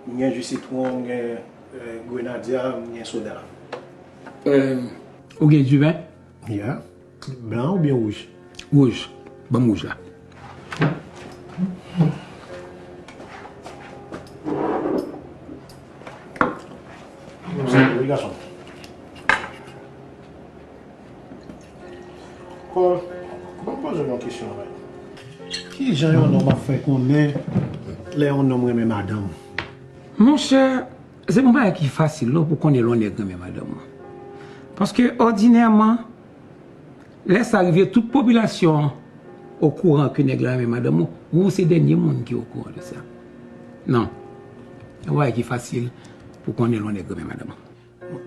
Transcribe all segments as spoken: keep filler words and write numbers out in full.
M gen ji sitwon, m gen eh, grenadya, m gen soda. Eh, ou gen diven? Yeah. Blan oubyen wouj? Wouj. Ban m wouj la. Wi, gason. Paul, ban m poze w yon kesyon, man. Ki jan yon nonm ap fè konnen lè yon nonm renmen madanm? Monchè, se yon bagay ki fasil non pou konnen lè yon nèg renmen madanm ou. Paske òdinèman, lè sa rive, tout popilasyon an okouran ke nèg la renmen madanm ou, ou se dènye moun ki okouran de sa. Non. Se yon bagay ki fasil pou konnen lè yon nèg renmen madanm ou.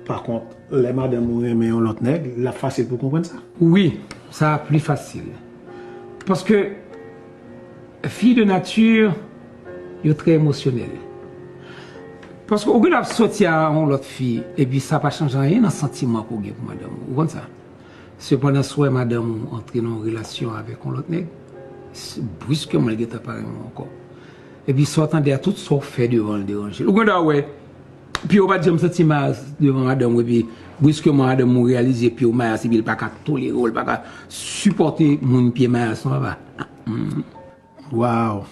Pa kont, lè madanm ou renmen yon lòt nèg, l ap fasil pou konprann sa. Wi, sa pli fasil. Paske fi de nati, yo trè emosyonèl. Paske ou gen ap soti a yon lòt fi, epi sa pa chanje anyen nan santiman ke w gen pou madanm ou. Ou konn sa? Sepandan, si w wè madanm ou antre nan yon relasyon avèk yon lòt nèg, s- briskeman, l gentan pa renmen w ankò. Epi sa w tande a, tout sa w fè devan l deranje l. Ou gen dwa wè, pye w pa t janm santi mal devan madanm ou, epi briskeman madanm ou reyalize pye w mayas, epi l pa ka tolere w, l pa ka sipòte moun pye mayas lan, papa. Waw!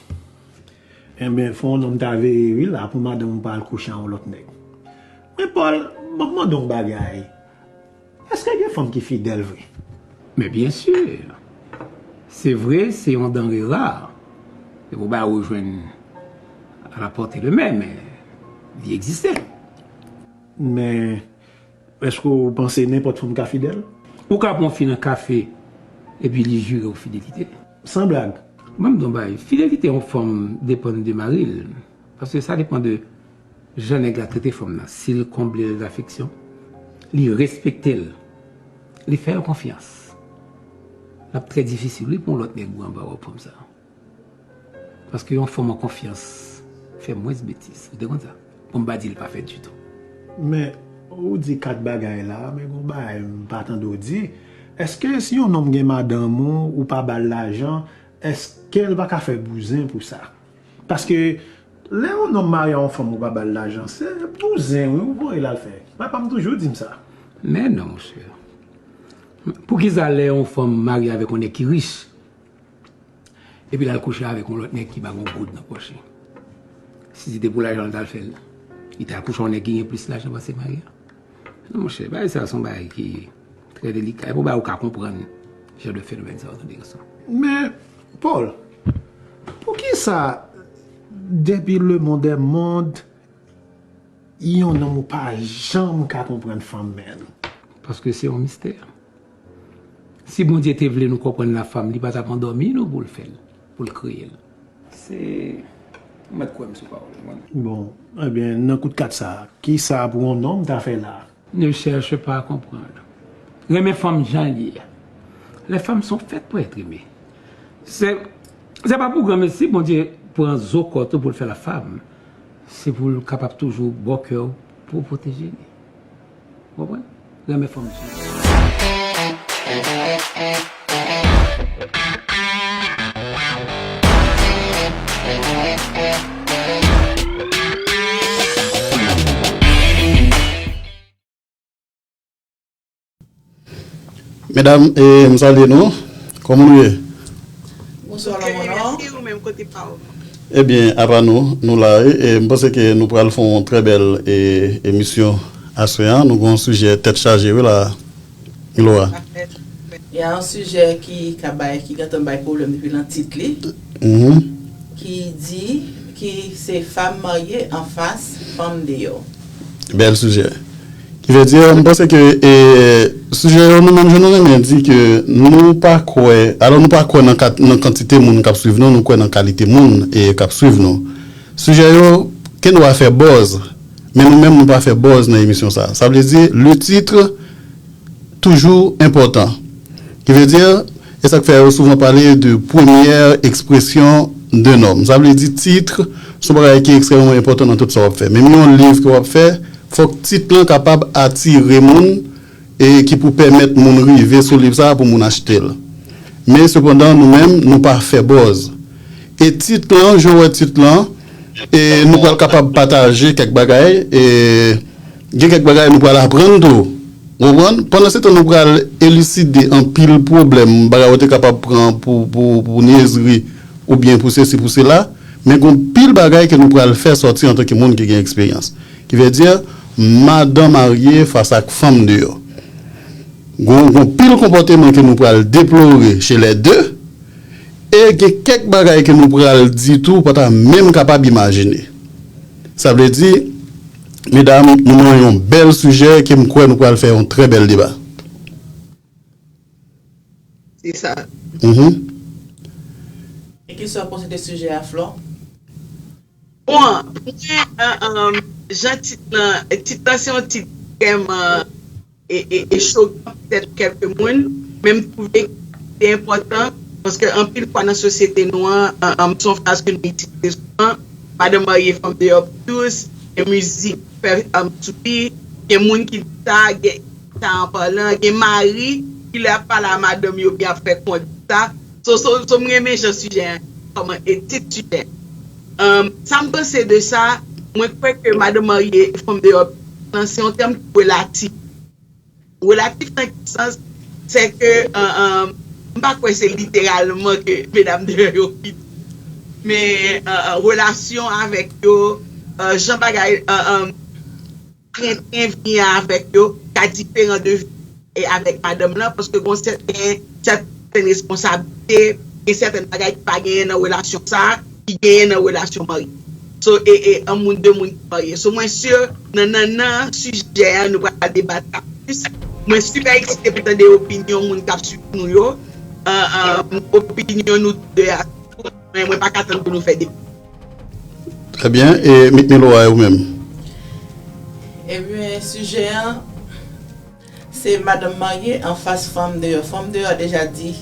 Enben, fò yon nonm ta veye wi la pou madanm ou pa al kouche a yon lòt nèg. Men Paul, ban m mande w yon bagay. Èske gen fanm ki fidèl vre? Men byen si. Se vre, se yon danre ra. Se pou bagay ou jwenn a la pòte de men, men li egziste. Men, èske w panse nenpòt fanm ka fidèl? Ou ka pran yon fi nan kafe, epi li jire w fidelite. San blag. Ban m di w yon bagay, fidelite yon fanm depann de mari l. Paske sa depann de jan nèg la trete fanm nan. Si l konble l dafeksyon, li respekte l, li fè l konfyans, l ap trè difisil, wi, pou yon lòt nèg gou anba wòb fanm sa. Paske yon fanm an konfyans fè mwens betiz. Ou te konn sa? Bon, m pa di l pa fè ditou. Men, ou di kat bagay la, men gon bagay m pa tande w di. Èske si yon nonm gen madanm ou, ou pa ba l lajan, èske l pa ka fè bouzen pou sa? Paske lè yon nonm marye a yon fanm ou pa ba l lajan, se bouzen wi ou voye l al fè. Papa m toujou di m sa. Men non, monchè. Poukisa lè yon fanm marye avèk yon nèg ki rich, epi l al kouche avèk yon lòt nèg ki pa gen yon goud nan pòch li? Si se te pou lajan l t al fè l, li t al kouche yon nèg ki gen plis lajan pase mari a. Non, monchè, bagay sa a se yon bagay ki trè delika. E pou bagay ou ka konprann jan de fenomèn sa yo, tande gason. Men, Paul, poukisa, depuis le monde est monde, yon nonm ou pa janm ka konprann fanm, men? Paske se yon mistè. Si Bondye te vle nou konprann la fanm, li pa t ap andòmi nou pou l fè l, pou l kreye l. Se, ou mèt kwè m sou pawòl mwen. Bon, ebyen, nan kout kat sa, kisa pou yon nonm ta fè la? Ne cherche pas à comprendre. Renmen fanm jan l ye. Les femmes sont faites pour être aimées. Se, se pa pou granmesi Bondye pran zo kò tou pou l fè la fanm. Se pou l kapab toujou ba w kè w pou w pwoteje li. Ou konprann? Renmen fanm jan l ye. Medam, e, m salye nou. Kòman nou ye? Bonswa, Lamonò. Ebyen, apa nou, nou la, wi. E m panse ke nou pral fè yon trè bèl, e, emisyon aswè a. Nou gen yon sijè tèt chaje, wi, la, Laura. Gen yon sijè ki ka bay, ki gentan bay pwoblèm depi nan tit li, ki di, ki se fanm marye anfas, fanm deyò. Bèl sijè. Ki vle di, m panse ke, e, sijè yo, nou menm, jan nou renmen di ke nou pa kwè, alò, nou pa kwè nan kat-, nan kantite moun k ap swiv nou, nou kwè nan kalite moun, e, k ap swiv nou. Sijè yo, ke nou pa fè buzz, men nou menm, nou pa fè buzz nan emisyon sa. Sa vle di, le titre, toujou enpòtan. Ki vle di, e sa k fè yo souvan pale de première expression d'un homme. Sa vle di tit, se yon bagay ki ekstrèmeman enpòtan nan tout sa w ap fè. Menm yon liv ke w ap fè, fòk tit lan kapab atire moun e ki pou pèmèt moun rive sou liv sa a pou moun achte l. Men sepandan, nou menm, nou pa fè buzz. E tit lan, jan w wè tit lan, E nou pral kapab pataje kèk bagay, e gen kèk bagay nou pral aprann tou. Ou konprann? Pandan se tan, nou pral eliside anpil pwoblèm, bagay ou te kapab pran pou, pou, pou nyezri oubyen pou sesi, pou sela. Men gon pil bagay ke nou pral fè sòti antanke moun ki gen eksperyans. Ki vle di, madan marye fas ak fanm deyò. Gon, gon pil konpòteman ke nou pral deplore chez les deux. E gen kèk bagay ke nou pral di tou, ou pa ta menm kapab imajine. Sa vle di, medam, nou nan yon bèl sijè ke m kwè nou pral fè yon trè bèl deba. Se sa. Mhm. E kisa w panse de sijè a, Flò? Bon, mwen, jan tit lan, tit lan se yon tit vrèman e, e, e chokan petèt pou kèlke moun, men m twouve li enpòtan paske anpil fwa nan sosyete nou an, an, an, se yon fraz ke nou itilize souvan, madanm marye fanm deyò pi dous, gen mizik fè um, soupi, gen moun ki di sa, gen sa an palan, gen mari ki lè ap pale a madanm yo byen ap fè kont sa. So, so, so m renmen jan sijè an, kòman e tit sijè. Um, sa m panse de sa, mwen kwè ke madanm marye fanm deyò nan se yon tèm ki relatif. Relatif nan ki sans? Se ke, uh, um, m pa kwè se literalman ke medam deyò yo pi men uh, uh, relasyon avèk yo, uh, jan bagay, uh, um, krent envye avèk yo ka diferan de e avèk madanm lan paske gon sèten sèten responsablite, gen sèten bagay ki pa genyen nan relasyon sa ki genyen nan relasyon marye. So e e an moun de moun ki marye. So mwen si nan nan nan sijè an nou pral debat la plis. Mwen super eksite pou tande opinyon moun k ap swiv nou yo. An an opinyon nou de a. Mwen mwen pa ka tann pou nou fè deba. Trè byen, e Mick Milo a ou menm? Ebyen, sijè an, se madanm marye anfas fanm deyò. Fanm deyò deja di,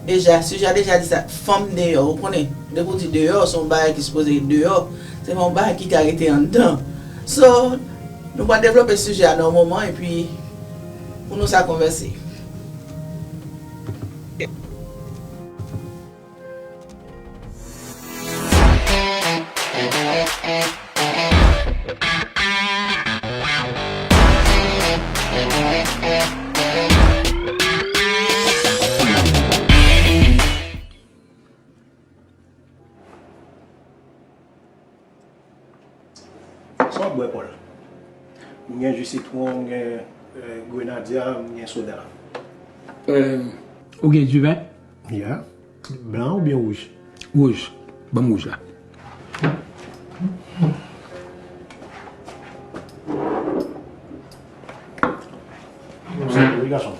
deja, sijè a deja di sa, fanm deyò, ou konnen, depi w di deyò, se yon bagay ki sipoze deyò, se pa yon bagay ki ka rete anndan. So, nou pral devlope sijè a nan yon moman, epi pou nou sa konvèse. Sa w ap bwè, Paul? M gen ji sitwon, m gen grenadya, m gen soda. Ou gen diven? Yeah. Blan oubyen wouj? Wouj. Ban m wouj la. Wi, gason.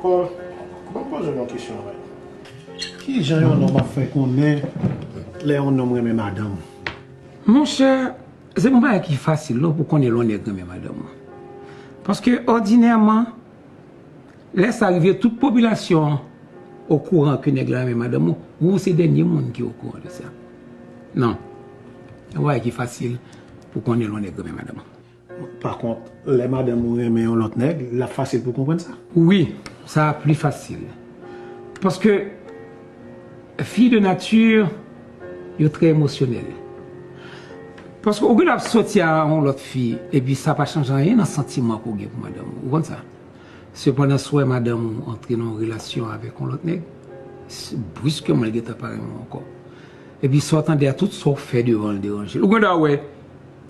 Kò, ban m poze w yon kesyon, wè. Ki jan yon nonm ap fè konnen lè yon nonm renmen madanm? Monchè, se pa yon bagay ki fasil non pou konnen lè yon nèg renmen madanm ou. Paske òdinèman, lè sa rive, tout popilasyon an okouran ke nèg la renmen madanm ou, ou se dènye moun ki okouran de sa. Non. Se yon bagay ki fasil pou konnen lè yon nèg renmen madanm ou. Pa kont, lè madanm ou renmen yon lòt nèg, l ap fasil pou konprann sa? Wi, sa pli fasil. Paske fi de nati, yo trè emosyonèl. Paske ou gen dwa ap sòti a yon lòt fi, epi sa pa chanje anyen nan santiman ke w gen pou madanm ou. Ou konn sa? Sepandan, si w wè madanm ou antre nan yon relasyon avèk yon lòt nèg, briskeman li gentan pa renmen w ankò. Epi sa w tande a, tout sa w fè devan l deranje l. Ou gen dwa wè,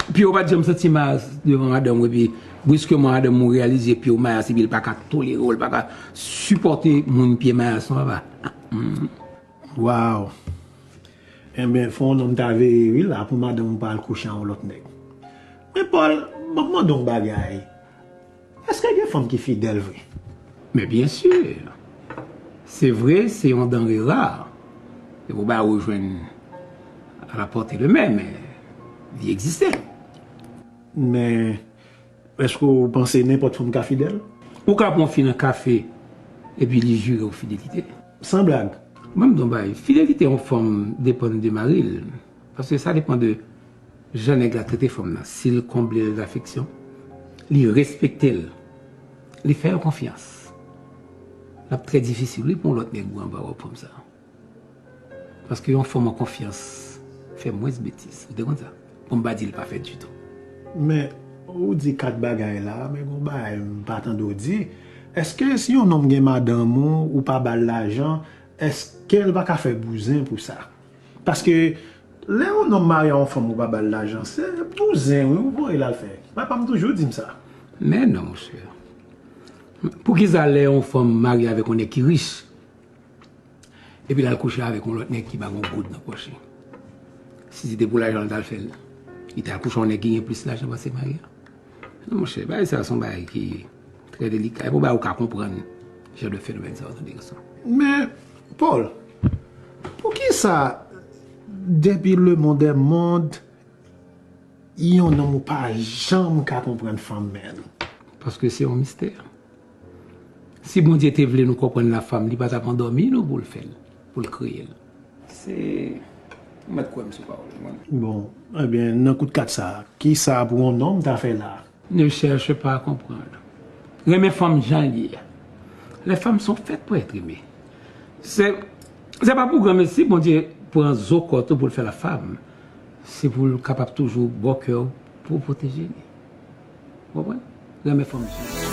pye w pa t janm santi mayas devan madanm ou, epi briskeman madanm ou reyalize pye w mayas, epi l pa ka tolere w, l pa ka sipòte moun pye mayas lan, papa. Wow! Enben, fò yon nonm ta veye wi la pou madanm ou pa al kouche a yon lòt nèg. Men Paul, ban m mande w yon bagay. Èske gen fanm ki fidèl vre? Men byen si. Se vre, se yon danre ra. Se pou bagay ou jwenn à la portée de main, men li egziste. Men, èske w panse nenpòt fanm ka fidèl? Ou ka pran yon fi nan kafe, epi li jire w fidelite. San blag. Ban m di w yon bagay, fidelite yon fanm depann de mari l. Paske sa depann de jan nèg la trete fanm nan. Si l konble l dafeksyon, li respekte l, li fè l konfyans, l ap trè difisil wi pou yon lòt nèg gou anba wòb fanm sa. Paske yon fanm an konfyans fè mwens betiz. Ou te konn sa? Bon, m pa di l pa fè ditou. Men, ou di kat bagay la, men gon bagay m pa tande w di. Èske si yon nonm gen madanm ou, ou pa ba l lajan, èske l pa ka fè bouzen pou sa? Paske lè yon nonm marye a yon fanm ou pa ba l lajan, se bouzen wi ou voye l al fè. Papa m toujou di m sa. Men non, monchè. Poukisa lè yon fanm marye avèk yon nèg ki rich, epi l al kouche avèk yon lòt nèg ki pa gen yon goud nan pòch li? Si se te pou lajan l t al fè l, li t al kouche yon nèg ki gen plis lajan pase mari a. Non, monchè, bagay sa se yon bagay ki trè delika. E pou bagay ou ka konprann jan de fenomèn sa yo, tande, gason. Men, Paul, poukisa, depuis le monde est monde, yon nonm ou pa janm ka konprann fanm, man? Paske se yon mistè. Si Bondye te vle nou konprann lafanm, li pa t ap andòmi nou pou l fè l, pou l kreye l. Se, ou mèt kwè m sou pawòl mwen. Bon, ebyen, nan kout kat sa, kisa pou yon nonm ta fè la? Ne cherche pas à comprendre. Renmen fanm jan l ye. Les femmes sont faites pour être aimées. Se, se pa pou granmesi Bondye pran zo kò tou pou l fè lafanm. Se pou l kapab toujou bò kè w pou w pwoteje li. Ou konprann? Renmen fanm jan l ye.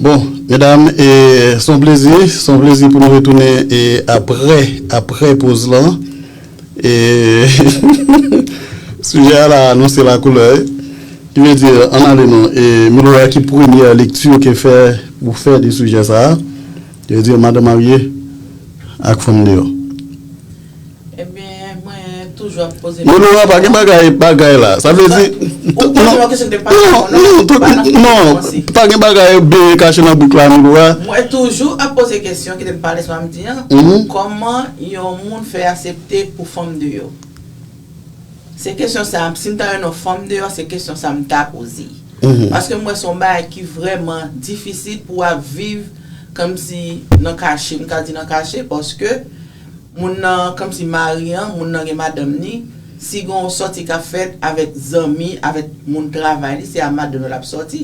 Bon, medam, e, se yon plezi, se yon plezi pou nou retounen e, apre, apre poz lan. E, sijè a la anonse lakoulè. Ki vle di, ann ale non. E, Milora, ki premyè lekti ke fè, ou fè de sijè sa a? Ki vle di, madanm marye ak fanm deyò. Ebyen, mwen toujou ap poze Milora, pa gen bagay, bagay la. Sa vle di, Ou poze mwen kesyon ki te pa non, non, non, pa nan non, pa gen bagay benyen kache nan bouk la, Milora. Mwen toujou ap poze kesyon ki te pale sou m di an. Kòman yon moun fè aksepte pou fanm deyò? Se kesyon sa, si m ta wè yon fanm deyò, se kesyon sa m ta poze. Paske m wè se yon bagay ki vrèman difisil pou w ap viv kòmsi nan kache, m ka di nan kache, paske moun nan, kòmsi mari an, moun nan gen madanm ni, si gen yon sòti k ap fèt avèk zanmi, avèk moun travay li, se a madanm yo l ap sòti.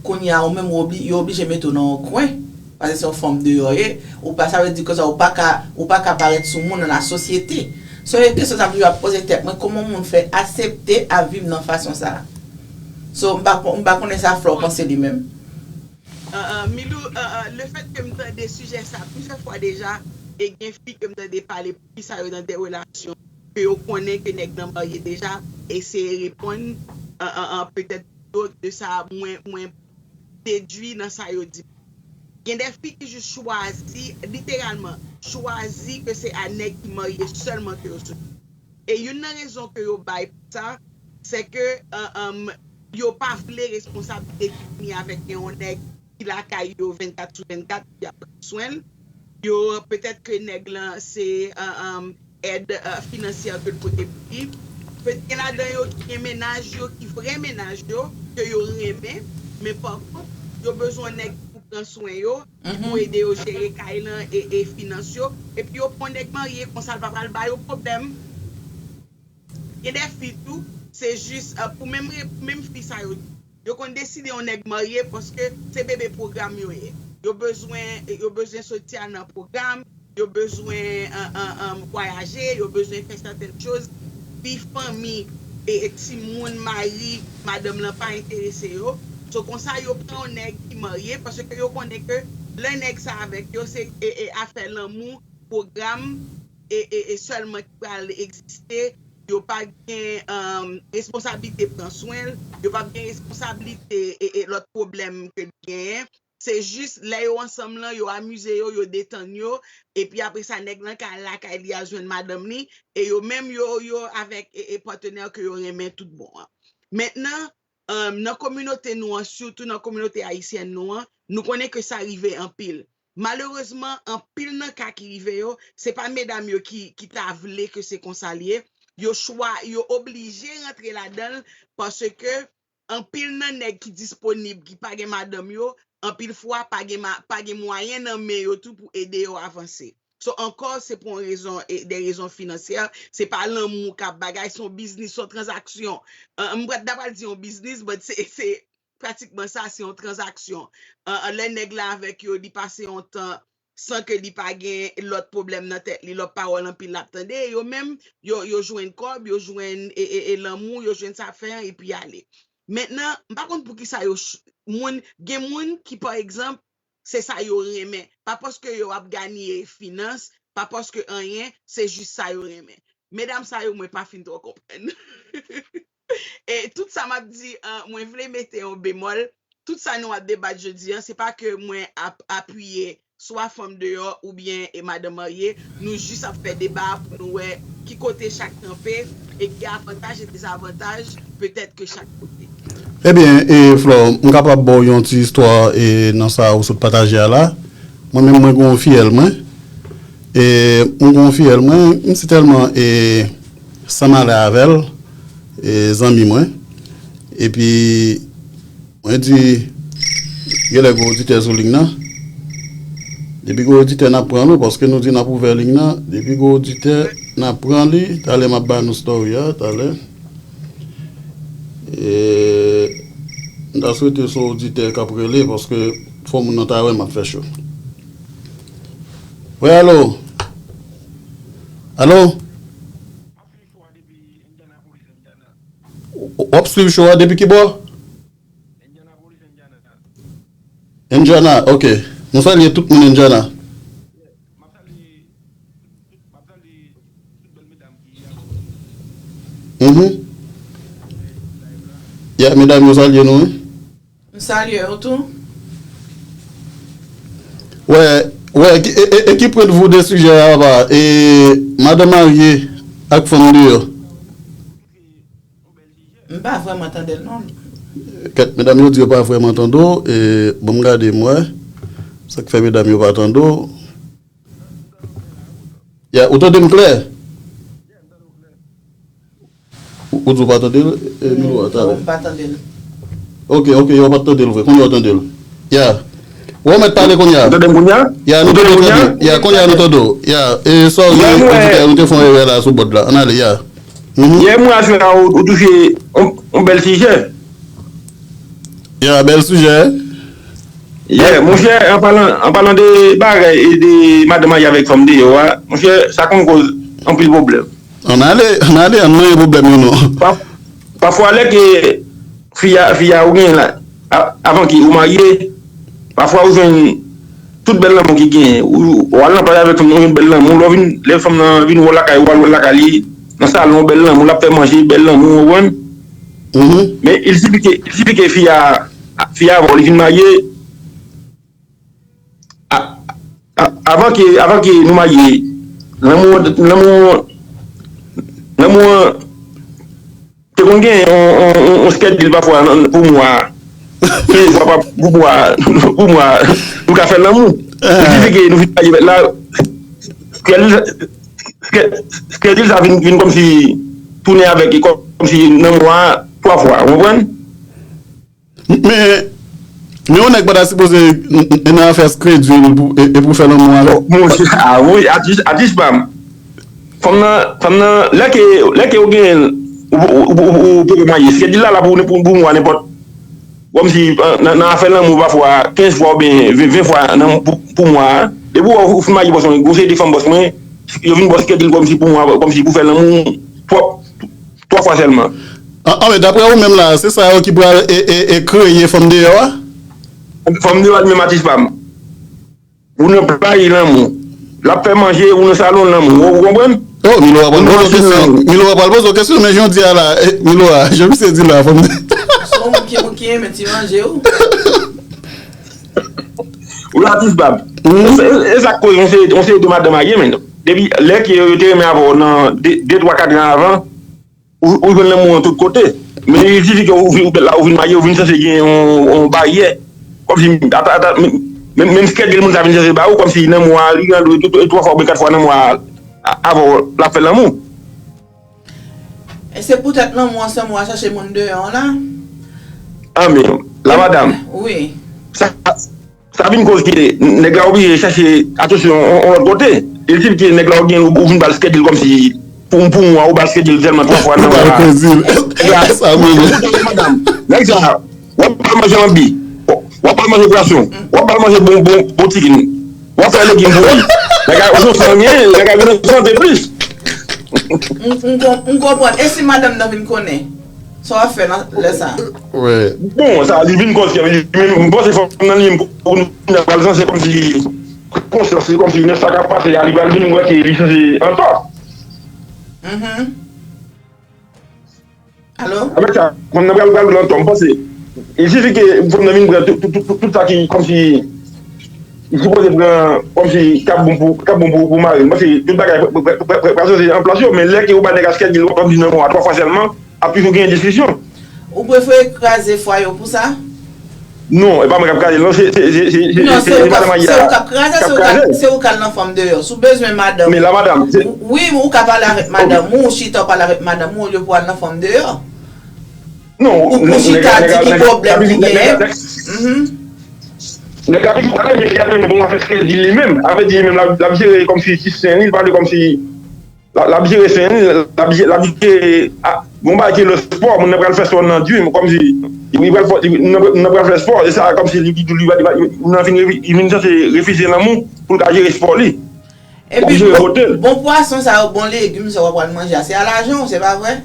Kounye a, ou menm, ou obli, yo oblije mete w nan yon kwen, paske se yon fanm deyò ye, ou pa, sa vle di konsa, ou pa ka, ou pa ka parèt sou moun nan lasosyete. So, e kesyon sa m toujou ap poze tèt mwen, kòman moun fè aksepte ap viv nan fason sa a? So, m pa, m pa konnen sa Flò panse li menm. Milou, lefèt ke m tande sijè sa plizyè fwa deja, e gen fi ke m tande pale poukisa yo nan de relasyon ke yo konnen ke nèg nan marye deja, eseye reponn petèt de sa mwen, mwen dedwi nan sa yo di. Gen de fi ki jis chwazi, literalman, chwazi ke se a nèg ki marye sèlman ke yo sou. E youn nan rezon ke yo bay pou sa, se ke yo pa vle responsablite ki vini avèk gen yon nèg ki lakay yo vennkat sou vennkat, ki ap pran swen l. Yo, petèt ke nèg lan se èd finansyè ke l pote pou li. Petèt gen ladan yo ki gen mennaj yo, ki vrè mennaj yo, ke yo renmen, men pa kont, yo bezwen yon nèg ki pou pran swen yo, ki pou ede yo jere kay lan e, e finans yo. Epi yo pran nèg marye, konsa l pa pral ba yo pwoblèm. Gen de fi tou, se jis pou menm, pou menm fi sa yo, yo konn deside yon nèg marye paske se bebe pwogram yo ye. Yo bezwen, yo bezwen soti al nan pwogram, yo bezwen vwayaje, yo bezwen fè sèten choz. Vi fanmi, e, e timoun, mari, madanm lan pa enterese yo. So konsa yo pran yon nèg ki marye paske yo konnen ke lè nèg sa avèk yo se e, e afè lanmou, pwogram e, e, e sèlman ki pral egziste. Yo pa gen responsablite pran swen l, yo p ap gen responsablite e, e lòt pwoblèm ke l genyen. Se jis lè yo ansanm lan, yo amize yo, yo detann yo, epi apre sa nèg lan ka al lakay li al jwenn madanm li, e yo menm yo, yo avèk e, e patnè ke yo renmen tout bon an. Mentnan, nan kominote nou an, sitou nan kominote ayisyèn nou an, nou konnen ke sa rive anpil. Malerezman, anpil nan ka ki rive yo, se pa medam yo ki, ki ta vle ke se konsa l ye. Yo chwa, yo oblije rantre ladan l paske anpil nan nèg ki disponib, ki pa gen madanm yo, anpil fwa pa gen, pa gen mwayen nan men yo tou pou ede yo avanse. So, ankò, se pou yon rezon, e, de rezon finansyè. Se pa lanmou k ap bagay, se yon biznis, se yon tranzaksyon. An, m pa t ta pral di yon biznis, but se, se pratikman sa, se yon tranzaksyon. An, an, lè nèg la avèk yo, li pase yon tan san ke li pa gen lòt pwoblèm nan tèt li, lòt pawòl anpil l ap tande, e yo menm, yo, yo jwenn kòb, yo jwenn e, e, e lanmou, yo jwenn sa fè an, epi ale. Mentnan, m pa konn poukisa yo ch-, moun, gen moun ki, pa egzanp, se sa yo renmen. Pa paske yo ap ganye finans, pa paske anyen, se jis sa yo renmen. Medam sa yo, mwen pa fin twò konprann. E tout sa m ap di an, mwen vle mete yon bemòl. Tout sa nou ap debat jodi an, se pa ke mwen ap apiye swa fanm deyò oubyen e madanm marye. Nou jis ap fè deba pou nou wè ki kote chak kanpe e ki avantaj e dezavantaj petèt ke chak kote. Ebyen, e, Flò, m kapab ba w yon ti istwa, e, nan sa ou sot pataje a la. Mwen menm, mwen gen yon fiyèl mwen. E, mwen gen yon fiyèl mwen, m si tèlman, e, sanm alè avè l, e, zanmi mwen. Epi, mwen di, genlè gen oditè sou liy nan. Depi gen oditè, n ap pran nou, paske nou di n ap ouvè liy nan. Depi gen oditè, n ap pran li. Talè m ap ba nou story a, talè. E, m ta swete se yon oditè k ap rele, paske fò moun nan ta wè m ap fè cho. Wi, alo? Alo? W ap swiv cho a depi ki bò? Indiana, ok. Nou salye tout moun Indiana. Mhm. Ya, medam yo salye nou, wi. M salye w tou. Wè, wè, ki, e, e, e ki pwen de vou de sijè a, papa? E, madanm marye ak fanm deyò. M pa vrèman tande l, non. Kèt, medam yo di yo pa vrèman tande w, e, bon, m gade m wè. Sa k fè medam yo pa tande w? Ya, ou tande m klè? Ou, ou di w pa tande l, e, Milo a, talè. Non, m pa tande l. Ok, ok, yo pa t tande l vre. Kounye a w tande l. Ya. Wè, w mèt pale kounye a. Ou tande m kounye a? Ya, nou tande w. Ya, kounye a nou tande w. Ya, e, sorry, oditè, nou te fè yon erè la sou bòd la. Ann ale, ya. Mhm. Yè, mwen, aswè a, ou, ou touche yon, yon bèl sijè. Ya, bèl sijè. Yè, monchè, an palan, an palan de bagay e de madanm marye avèk fanm deyò a, monchè, sa konn koz anpil pwoblèm. Ann ale, ann ale, ann manyen pwoblèm yo non. Pa, pafwa, lè ke fi a, fi a ou genyen la, a, avan ke ou marye, pafwa ou jwenn tout bèl lanmou ki genyen. Ou, ou al nan plaj avèk fanm nan, ou jwenn bèl lanmou, lè w vin, lè fanm nan vin wè w lakay ou, al wè l lakay li, nan salon, bèl lanmou, l ap fè manje, bèl lanmou, ou konprann? Mhm. Men, il sifi ke, il sifi ke fi a, fi a, avan li fin marye, a, a, avan ke, avan ke nou marye, lanmou, lanmou, lanmou an te konn gen yon, yon, yon, yon schedule pafwa nan, pou mwa a. Kenz fwa pa, pou mwa a, pou mwa a, nou ka fè lanmou. Epi se ke nou fin marye la, schedule sa, schedule sa vin, vin kòmsi tounen avèk, kòmsi nan mwa a, twa fwa, ou konprann? Men, men yon nèg pa ta sipoze n-, n-, nan afè schedule pou, e, e pou fè lanmou avè l. Monchè, a wi, atis, atis pa m. Fanm nan, fanm nan, lè ke, lè ke ou genyen l, ou, ou, ou, ou, ou poko marye. Schedule la la pou, pou, pou mwa nenpòt. Kòmsi, nan, nan afè lanmou, pafwa, kenz fwa oubyen ven, ven fwa nan, pou, pou mwa a. Depi ou, ou fin marye, bòs mwen, gon seri de fanm bòs mwen, yo vin ba w schedule kòmsi pou mwa, kòmsi pou fè lanmou, twòp, twa fwa sèlman. An, an, men daprè ou menm la, se sa yo ki pral e, e, e kreye fanm deyò a? Fanm deyò a li menm atis pa m. Ou nan plaj lanmou. L ap fè manje, ou nan salon lanmou. Ou, ou konprann? Oh, Milo a pral poze w kesyon. Milo a pral poze w kesyon, men jan w di a la, eh, Milo a, jan misye di la, fanm. Se yon moun ki, ki renmen ti manje ou. Ou la atis pa m. E, e, e sa k koz yon seri, yon seri de madanm marye, men depi lè ke yo te renmen avè w nan de, de, twa, kat an avan, ou, ou jwenn lanmou an tout kote. Men il sifi ke ou vin, ou la, ou vin marye, ou vin sanse gen yon, yon baryè. Kòmsi, ata, ata, menm, menm, menm schedule moun sa vin sanse ba ou, kòmsi nan mwa a, li gen dwe, dwe, dwe twa fwa oubyen kat fwa nan mwa a, a, avè w, l ap fè lanmou. E se poutèt lanmou ansanm ou al chache moun deyò an la? An men, la madanm. Wi. Sa, sa vin koz ke nèg la oblije chache atansyon yon, yon lòt kote. Il suffit ke nèg la ou gen, ou vin ba l schedule kòmsi pou, pou mwa, ou ba l schedule sèlman twa fwa nan mwa. Ou ba l konsil. Nèg la, sa mwen menm. Madanm, nèg sa, w ap ba l manje anbi, w ap ba l manje pwason, w ap ba l manje bon, bon, bon chicken, w ap fè legim pou li. Nèg la, ou san anyen, nèg la vin an sante plis. M, m, m konprann. E si madanm nan vin konnen? Sa w ap fè nan lè sa a? Bon, sa, li vin konsyan, li menm, m panse fòk nan li menm pou, pou nou, li pral sanse kòmsi konsyans li, kòmsi nan sa k ap pase a, li pral vin wè ke li sanse antò. Mhm. Alo? Apre sa, fanm nan pral, pral pran tan, m panse. Il suffit ke fanm nan vin pran tout, tout, tout, tout, tout sa ki kòmsi li sipoze pran, kòmsi k ap bon pou, k ap bon pou, pou mari l. M panse tout bagay pral, pral, pral, pral, pral chanje an plas yo, men lè ke ou bay nèg la schedule, w ap vin nan mwa twa fwa sèlman, ap toujou gen diskisyon. Ou prefere kraze fwaye w pou sa? Non, e pa mwen k ap kraze l, non, se, se, se, se, se, se, se madanm Maria k ap kraze l. Non, se ou k ap, se ou k ap kraze, se ou k al nan fanm deyò. Si w bezwen madanm. Men la, madanm, se... Wi, ou ka pale avèk madanm ou, ou chita w pale avèk madanm ou, olye pou w al nan fanm deyò. Non, ou pou chita di ki pwoblèm ki genyen. Mhm. Nèg la toujou pale, men li ap jwenn bon afè kredi li menm. Sa vle di li menm, l ap, l ap jere kòmsi ti sen li, li pale kòmsi l ap, l ap jere sen li, l ap je-, l ap jere, a, bon bagay ke le spò, moun nan pral fè spò nan di, kòmsi, li pral fè, li, moun nan, moun nan pral fè spò, e sa, kòmsi li, li, li, li, moun nan vin refi-, li vin sanse refize lanmou pou l ka jere spò li. Epi, bon, bon pwason sa yo, bon legim sa yo w ap pral manje a, se a lajan w, se pa vre?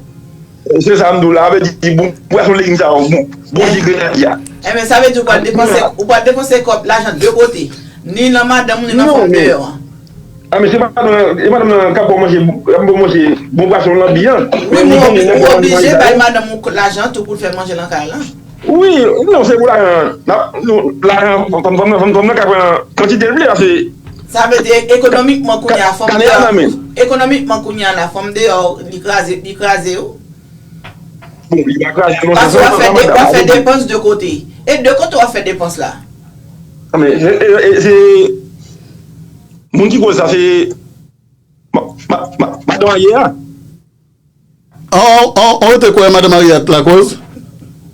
Se sa m di w la, sa vle di, bon pwason, legim sa yo, bon, bon ji grenadye a. Enben, sa vle di w pral depanse, ou pral depanse kòb, lajan de kote. Ni nan madanm ou, ni nan fanm deyò an. A, men se madanm nan, e madanm nan k ap ba w manje, k ap ba w manje bon pwason lanbi an. Wi, men ou oblije bay madanm ou lajan tou pou l fè manje nan kay lan. Wi, non, se pou lajan an. N ap, nou, lajan, fanm, fanm, fanm, fanm nan ka pran kantite l vle, paske... Sa vle di, ekonomikman, kounye a, fanm deyò, ekonomikman, kounye a la, fanm deyò, li kraze, li kraze w. Bon, li pa kraze, non, paske w ap fè de, w ap fè depans de kote. E de kote w ap fè depans la? A, men, e, e, e, se moun ki koz sa, se ma, ma, ma, madanm Maria a. An, an, an, ou te kwè madanm Maria t lakoz?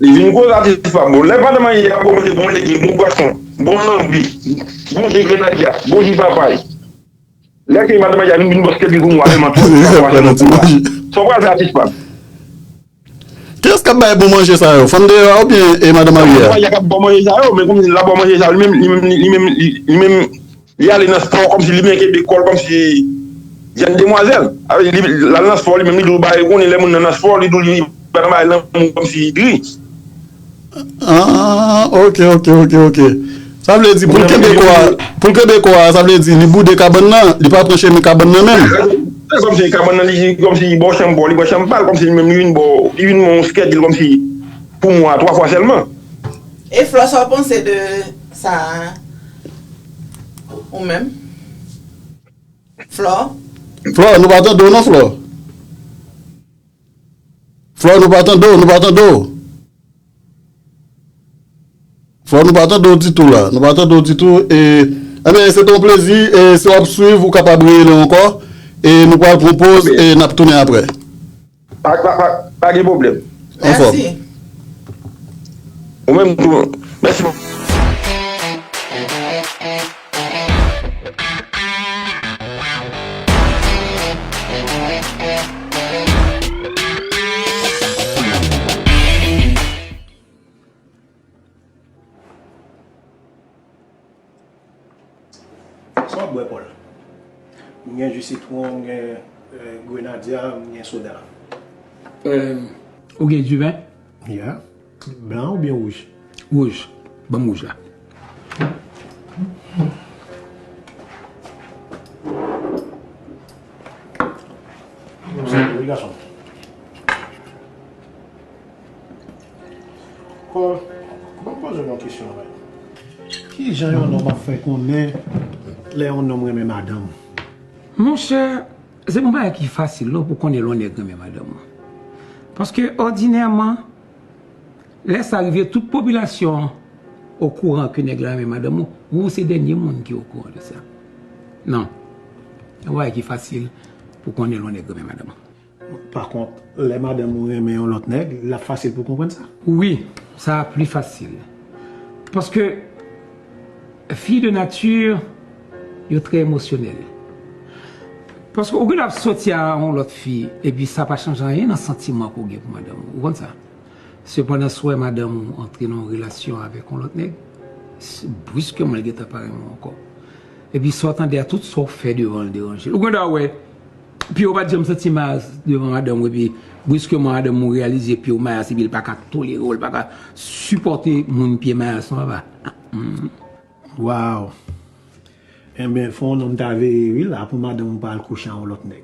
Li vin koz atis pa bon. Lè madanm Maria ap bon manje, bon legim, bon pwason, bon lanbi, bon ji grenadya, bon ji papay. Lè ke madanm Maria vin, vin bòs kèt li pou mwa, sèlman twa, twa fwa sèlman pou mwa. Sa w pral fè atis pa? Kiyès k ap bay bon manje sa yo? Fanm deyò a oubyen, e, madanm Maria? Madanm Maria k ap bon manje sa yo, men kòm li la bon manje sa yo, li menm, li menm, li, li menm, li, li menm, li ale nan spò kòmsi li menm kenbe kò l kòmsi jèn demwazèl. Avè li, l al nan spò, li menm li di w bagay konnen lè moun nan nan spò, li di w li pa nan bagay lanmou kòmsi dri. Ah, ok, ok, ok, ok. Sa vle di, pou l kenbe kò a, pou l kenbe kò a, sa vle di, li boude kabann nan, li pa pran chemen kabann nan menm. Se kòmsi kabann nan, li, kòmsi li ba w chanm pa w, li pran chanm pa l, kòmsi li menm li vin ba w, li vin ba w yon schedule kòmsi pou mwa, twa fwa sèlman. E Flò, sa w panse de sa a? Ou menm? Flò? Flò, nou pa tande w non, Flò. Flò, nou pa tande w, nou pa tande w. Flò, nou pa tande w ditou la. Nou pa tande w ditou. E, enben, se te yon plezi. E si w ap swiv, ou kapab rele ankò. E nou pral pran poz e n ap tounen apre. Pa, pa, pa, pa gen pwoblèm. Anfòm. Mèsi. Ou menm tou. Mèsi. Sa w ap bwè, Paul? M gen ji sitwon, m gen, eh, grenadya, m gen soda. Eh, ou gen diven? Ya. Blan oubyen wouj? Wouj. Ban m wouj la. Wi, gason. Paul, ban m poze w yon kesyon, wi. Kijan yon nonm ap fè konnen lè yon nonm renmen madanm? Monchè, se pa yon bagay ki fasil non pou konnen lè yon nèg renmen madanm ou. Paske òdinèman, lè sa rive, tout popilasyon an okouran ke nèg la renmen madanm ou, ou se dènye moun ki okouran de sa. Non. Se yon bagay ki fasil pou konnen lè yon nèg renmen madanm ou. Pa kont, lè madanm ou renmen yon lòt nèg, l ap fasil pou konprann sa? Wi, sa pli fasil. Paske fi de nati, yo trè emosyonèl. Paske ou gen dwa ap soti a yon lòt fi, epi sa pa chanje anyen nan santiman ke w gen pou madanm ou. Ou konn sa? Sepandan, si w wè madanm ou antre nan yon relasyon avèk yon lòt nèg, s- briskeman, li gentan pa renmen w ankò. Epi sa w tande a, tout sa w fè devan l deranje l. Ou gen dwa wè, pye w pa t janm santi mal devan madanm ou, epi briskeman, madanm ou reyalize pye w mayas, epi l pa ka tolere w, l pa ka sipòte moun pye mayas lan anba. Waw. Enben, fò w non m ta veye wi la pou madanm ou pa al kouche a yon lòt nèg.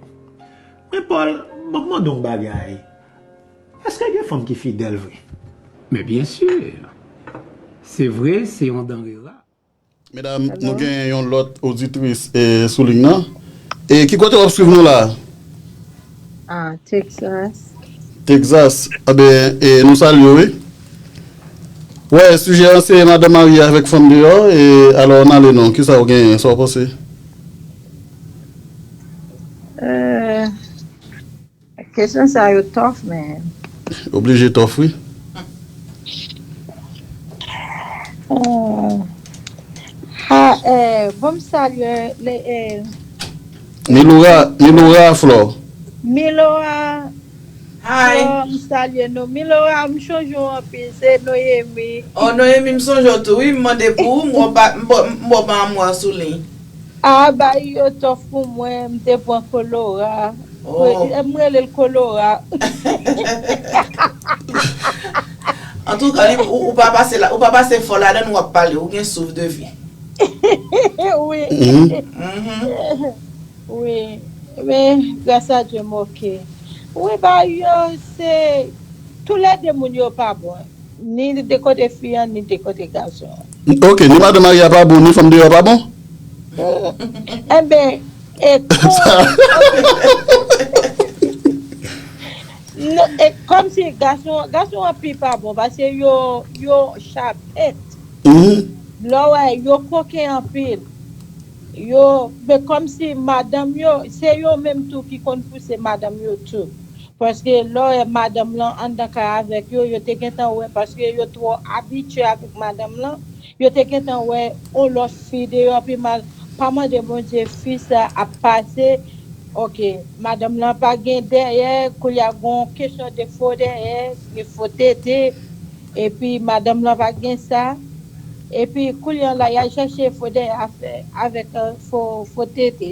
Men Paul, ban m mande w yon bagay. Èske gen fanm ki fidèl vre? Men byen si. Se vre, se yon danre ra. Medam, nou gen yon lòt oditris eh, sou liy nan. E ki kote w ap swiv nou la? Ah, Texas. Texas. Enben, eh, nou salye w, wi. Wè, sijè an se madan marye avèk fanm deyò, e alò n ale non, kisa w genyen, sa w panse? Euh, kesyon sa yo tough, man. Oblije tough, wi. Oh. Ha, eh, bon, m salye le, eh, Milora, Milora Flò. Milora. Hi. Flò, m salye nou. Milora, m chonje w anpil. Se Noyemi. Oh, Noyemi, m sonje w tou, wi. M mande pou ou, m wè w pa, m wè w pa anmwa sou liy. Ah, bay yo tough pou mwen. M te pran kolora. Oh. M rele l kolora. Antouka, li, ou, ou pa pase la, ou pa pase fò ladan w ap pale, ou gen souf de vi. Wi. Mhm. Wi. Men, gras a Dye, m oke. Wi, ba yo, se toulède moun yo pa bon. Ni de kote fi an, ni de kote gason an. Ok, ni madan marye a pa bon, ni fanm deyò pa bon? Enben, e kon, non, e kòmsi gason, gason an pi pa bon, paske yo, yo chapet. Mhm. Lè w wè, yo koken anpil. Yo, men kòmsi madanm yo, se yo menm tou ki konn pouse madanm yo tou. Paske lè w wè madanm lan anndan kay avèk yo, yo te gentan wè, paske yo twò abitye avèk madanm lan, yo te gentan wè on lòt fi deyò pi mal. Pa mande Bondye fi sa ap pase. Ok, madanm lan pa gen dèyè, koulye a gon kesyon de fo dèyè, de fo tete, epi madanm lan pa gen sa. Epi koulye a la, y al chèche fo dèyè a fè avèk euh, fo, fo tete.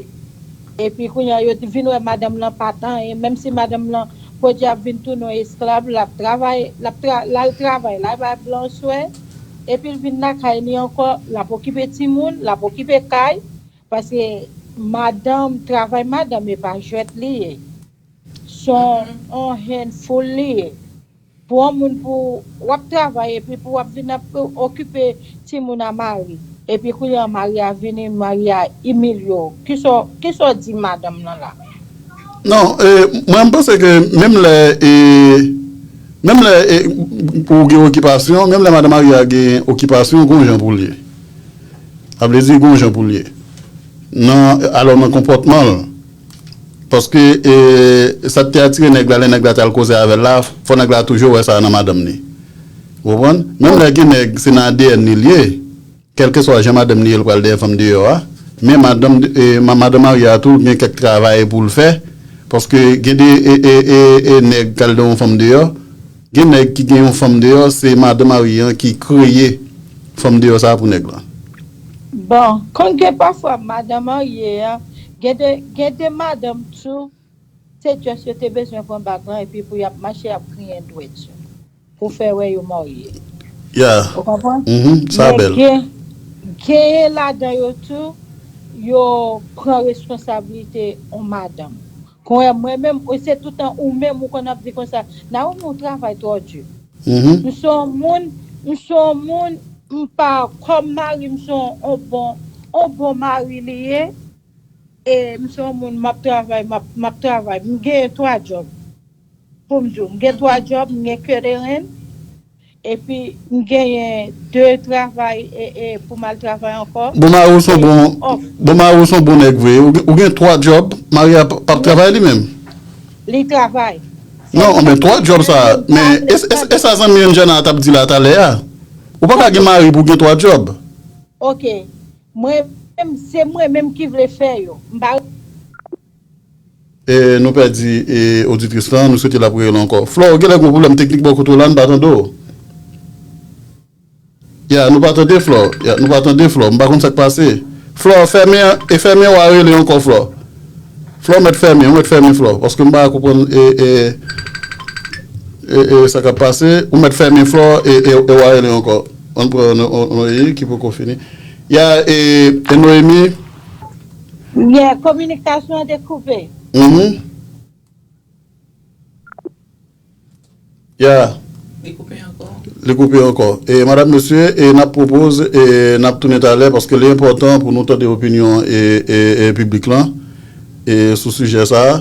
Epi kounye a yo vin wè madanm lan pa t anyen, menm si madanm lan podyab vin tounen yon esklav, l ap travay, l ap tra, l al travay, l al bay blan swè, epi l vin lakay li ankò, l ap okipe timoun, l ap okipe kay, paske madanm, travay madanm e pa jwèt li ye. Se yon handful li ye. Pou yon moun pou w ap travay epi pou w ap vin ap okipe timoun a mari. Epi kounye a mari a vini, mari a imilye w. Kisa w, kisa w di madanm nan la? Non, e, mwen m panse ke menm lè e, menm lè e, ou gen okipasyon, menm lè madan marye a gen okipasyon, gon jan pou l ye. Sa vle di gon jan pou l ye. Nan, alò nan konpòtman l. Paske e, sa k te atire nèg la, lè nèg la t al koze avè l la, fò nèg la toujou wè sa nan madanm ni. Ou konprann? Menm lè gen nèg, se nan A D N ni l ye. Kèlkeswa jan madanm ni ye, l pral dèyè fanm deyò a. Men madanm, e, ma- madan marye a tou gen kèk travay pou l fè. Paske gen de e, e, e, e, nèg k al dèyè yon fanm deyò. Gen nèg ki gen yon fanm deyò, se madan marye an ki kreye fanm deyò sa pou nèg lan. Bon, konn gen pafwa madan marye a, gen de, gen de madanm tou, se just yo te bezwen pran bag lan epi pou y ap mache ap griyen dwèt yo. Pou fè wè yo marye. Yeah. Ou konprann? Mhm, sa Men bèl. Gen, genyen ladan yo tou, yo pran responsablite yon madanm. Konwè mwen menm, ou se toutan ou menm ou konn ap di konsa, Naomi ou travay twò di. Mhm. M se yon moun, m se yon moun, m pa, kòm mari, m se yon, yon bon, yon bon mari li ye. E m se yon moun, m ap travay, m ap, m ap travay. M genyen twa djòb. Pou m di w, m gen twa djòb, m gen ke de renn. Epi m genyen de travay e, e pou m al travay ankò. Bon mari w se yon bon, Off. Bon mari w se yon bon nèg vre. Ou gen, ou gen twa djòb, mari a p- p ap travay li menm. Li travay. Non, men twa djòb sa, men e, e, e sa zanmi Anjana t ap di la talè a. Ou pa ka gen mari pou gen twa djòb. Ok. Mwen menm, se mwen menm ki vle fè yo. M pa E nou pèdi e oditris lan, nou swete l ap rele ankò. Flò, ou genlè gen yon pwoblèm teknik bò kote w la, n pa tande w. Ya, nou pa tande Flò. Ya, nou pa tande Flò. M pa konn sa k pase. Flò, fèmen, e fèmen w a rele ankò Flò. Flò, ou mèt fèmen, ou mèt fèmen Flò. Paske m pa konprann e, e, e, e sa k ap pase. Ou mèt fèmen Flò e, e, e w a rele ankò. Ann pran Noémie ki poko fini. Ya, e, e Noémie. Yeah, kominikasyon an te koupe. Mhm. Ya. Li koupe ankò. Li koupe ankò. E madanm, mesye, e n ap pwopoze, e n ap tounen talè paske li enpòtan pou nou tande opinyon e, e, e piblik lan e sou sijè sa a.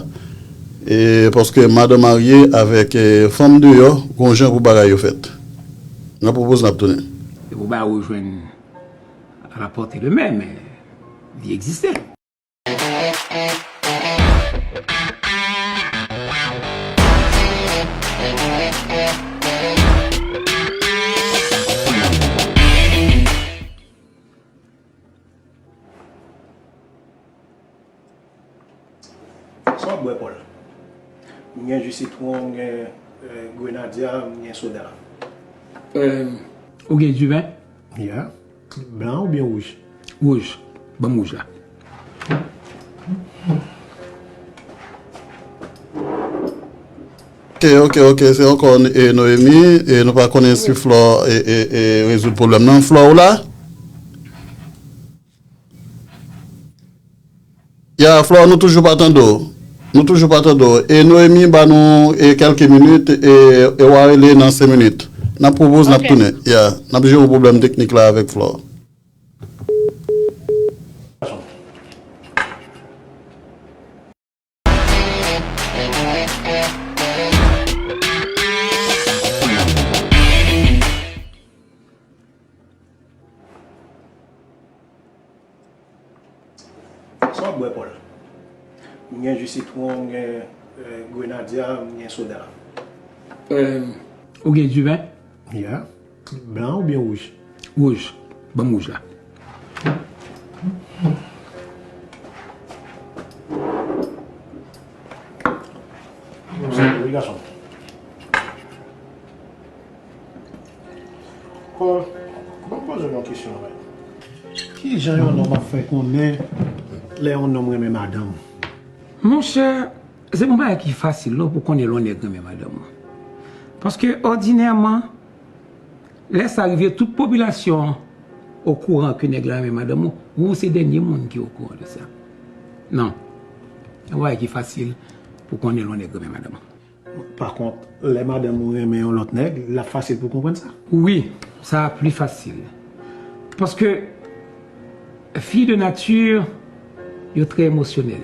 E paske madanm marye avèk e, fanm deyò, gon jan pou bagay yo fèt. N ap pwopoze n ap tounen. E pou bagay yo jwenn à la portée de main, men li egziste. Sa w ap bwè, Paul? M gen ji sitwon, m gen grenadya, m gen soda. Ou gen diven? Yeah. Blan oubyen wouj? Wouj. Ban m wouj la. Ok, ok, ok, se ankò e, Noémie, e nou pa konnen si Flò e, e, e, rezoud pwoblèm nan. Flò ou la? Ya, Flò, nou toujou pa tande w. Nou toujou pa tande w. E Noémie ba nou e, kèlke minit e, e w a rele nan senk minit. N ap pwopoze n ap tounen. Ya, n ap jere pwoblèm teknik la avèk Flò. Sa w ap bwè, Paul? M gen ji sitwon, m gen grenadya, m gen soda. Ou gen diven? Yeah. Blan oubyen wouj? Wouj. Ban m wouj la. Wi, gason. Paul, ban m poze w yon kesyon, men. Ki jan yon nonm ap fè konnen lè yon nonm renmen madanm? Monchè, se pa yon bagay ki fasil non pou konnen lè yon nèg renmen madanm ou. Paske òdinèman, lè sa rive, tout popilasyon an okouran ke nèg la renmen madanm ou, ou se dènye moun ki okouran de sa. Non. Se pa yon bagay ki fasil pou konnen lè yon nèg renmen madanm ou. Pa kont, lè madanm ou renmen yon lòt nèg, l ap fasil pou konprann sa. Wi, sa pli fasil. Paske fi de nati, yo trè emosyonèl.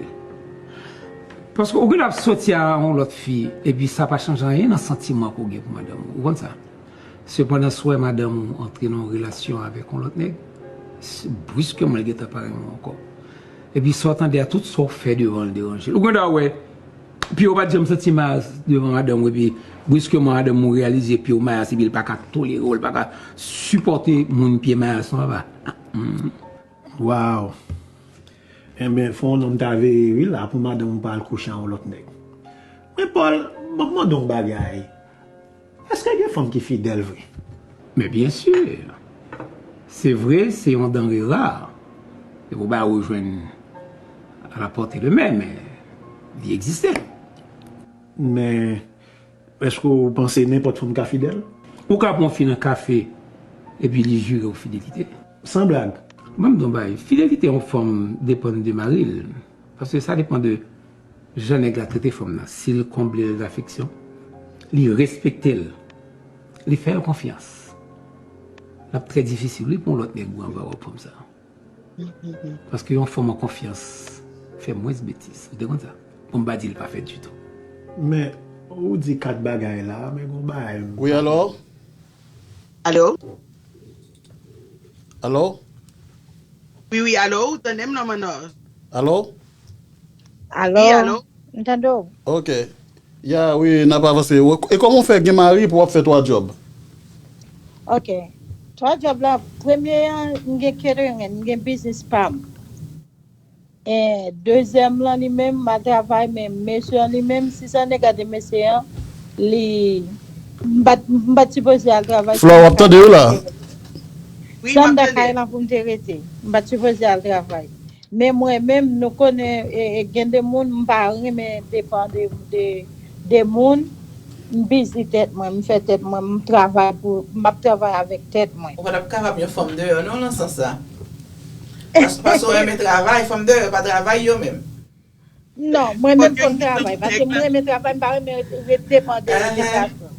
Paske ou gen dwa ap sòti a yon lòt fi, epi sa pa chanje anyen nan santiman ke w gen pou madanm ou. Ou konn sa? Sepandan, si w wè madanm ou antre nan yon relasyon avèk yon lòt nèg, bruskeman, li gentan pa renmen w ankò. Epi sa w tande a, tout sa w fè devan l deranje l. Ou gen dwa wè, pye w pa t janm santi mayas devan madanm ou, epi bruskeman madanm ou reyalize pye w mayas, epi l pa ka tolere w, l pa ka sipòte moun pye mayas lan, papa. Wow. Enben, fò w nonm ta veye wi la pou madanm ou pa al kouche a yon lòt nèg. Men Paul, ban m mande w yon bagay. Èske gen fanm ki fidèl vre? Men byen si. Se vre, se yon danre ra. E pou bagay yo jwenn à la portée de main, men li egziste. Men, èske w panse nenpòt fanm ka fidèl? Ou ka pran yon fi nan kafe, epi li jire w fidelite. San blag. Ban m di w yon bagay, fidelite yon fanm depann de mari l. Paske sa depann de jan nèg la trete fanm nan. Si l konble l dafeksyon, li respekte l, li fè l konfyans, l ap trè difisil wi pou yon lòt nèg bwè anba wòb fanm sa. Paske yon fanm an konfyans fè mwens betiz. Ou te konn sa? Bon, m pa di l pa fèt ditou. Men, ou di kat bagay la, men gon bagay m. Wi, alò? Alo? Alò? Wi, wi, alo, ou tande m non, Manò? Alò? Alo? Wi, alo? M tande w. Ok. Ya, wi, n ap avanse. E kòman w fè gen mari pou w ap fè twa djòb? Ok. Twa djòb la, premye an, m gen catering, m gen biznis pa m. E dezyèm lan li menm, m al travay, men mesye an li menm, si sa nèg gade mesye an, li, m pa t, m pa t sipoze al travay. Flò, w ap tande wi la. Wi, m ap tande. Sa m ta kay lan pou m te rete. M pa t sipoze al travay. Men mwen menm, nou konnen, e, e, gen de moun, m pa renmen depann de, de, de moun. M bizi tèt mwen, m fè tèt mwen, m travay pou, m ap travay avèk tèt mwen. Ou pa t ap kapab yon fanm deyò non, nan sans sa. Pas-, paske w renmen travay, fanm deyò pa travay yo menm. Non, mwen menm fò m travay, paske mwen renmen travay, m pa renmen ret depann de, de gason.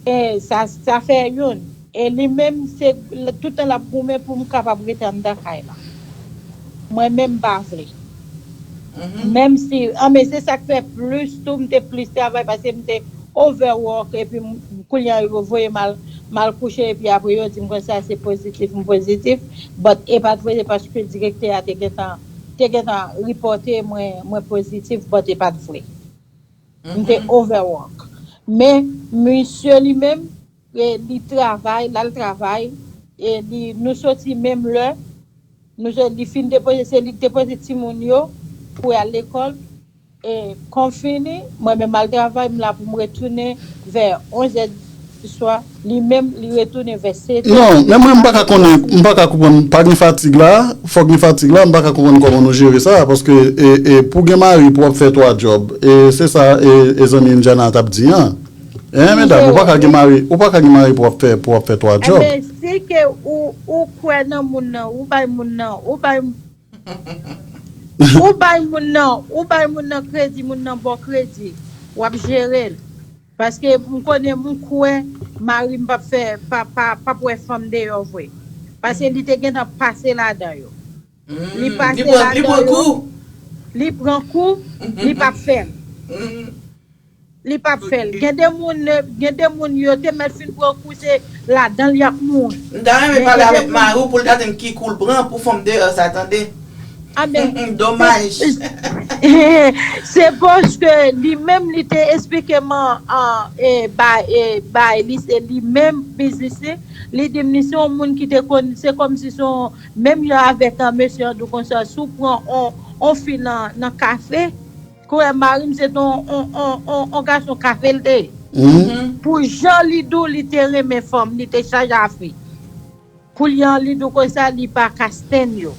E sa, sa fè youn. E li menm, se tout tan l ap goumen pou m kapab rete anndan kay la. Mwen menm m pa vle. Menm si, a, men se sa k fè plis tou, m te plis travay, paske m te overwork, epi m, kounye a yo voye m al, m al kouche, epi apre yo di m konsa se pozitif, m pozitif. But e pa t vre, se paske direktè a te gentan, te gentan repòte mwen, mwen pozitif, but e pa t vre. M te overwork. Men, misye li menm, e, li travay, l al travay, e li, nou soti menm lè, nou sot, li fin depoze, se li k depoze timoun yo pou y al lekòl, e, kòm fini, mwen menm al travay, m la pou m retounen vè onz è di swa, li menm, li retounen vè sèt è. Non, men mwen, m pa ka konnen, m pa ka konprann, pa gen fatig la, fòk gen fatig la, m pa ka konprann kòman nou jere sa, paske, e, e, pou gen mari, pou w ap fè twa djòb, e, se sa, e, e zanmi Indiana t ap di an. Hein, medam, ou pa ka gen mari, ou pa ka gen mari pou w ap fè, pou w ap fè twa djòb. Ebyen, si ke ou, ou kwè nan moun nan, ou bay moun nan, ou bay, ou bay moun nan, ou bay moun nan kredi, moun nan ba w kredi, w ap jere l. Paske m konnen, m kwè mari m p ap fè, pa, pa, p ap wè fanm deyò vre. Paske li te gentan pase ladan yo. Li pase ladan yo, li pran kou, li p ap fè l. Li p ap fè l. Gen de moun, gen de moun yo te mèt fin pran kou, se ladan l y ap mouri. M ta renmen pale avèk mari w pou l ta tande ki kou l pran pou fanm deyò sa, tande. A, men, domaj. Se paske li menm li te eksplike m, an, e, bay, e, bay li, se li menm biznis li. Li di m li se yon moun ki te konn, se kòmsi se yon, menm jan avèk, an, mesye an di w konsa, si w pran on, on fi nan, nan kafe, kounye a mari m se te on, on, on, on, on gason kafe l te ye. Pou jan li di w, li te renmen fanm, li te chaje a fi. Kounye a li di w konsa, li pa ka stand yo.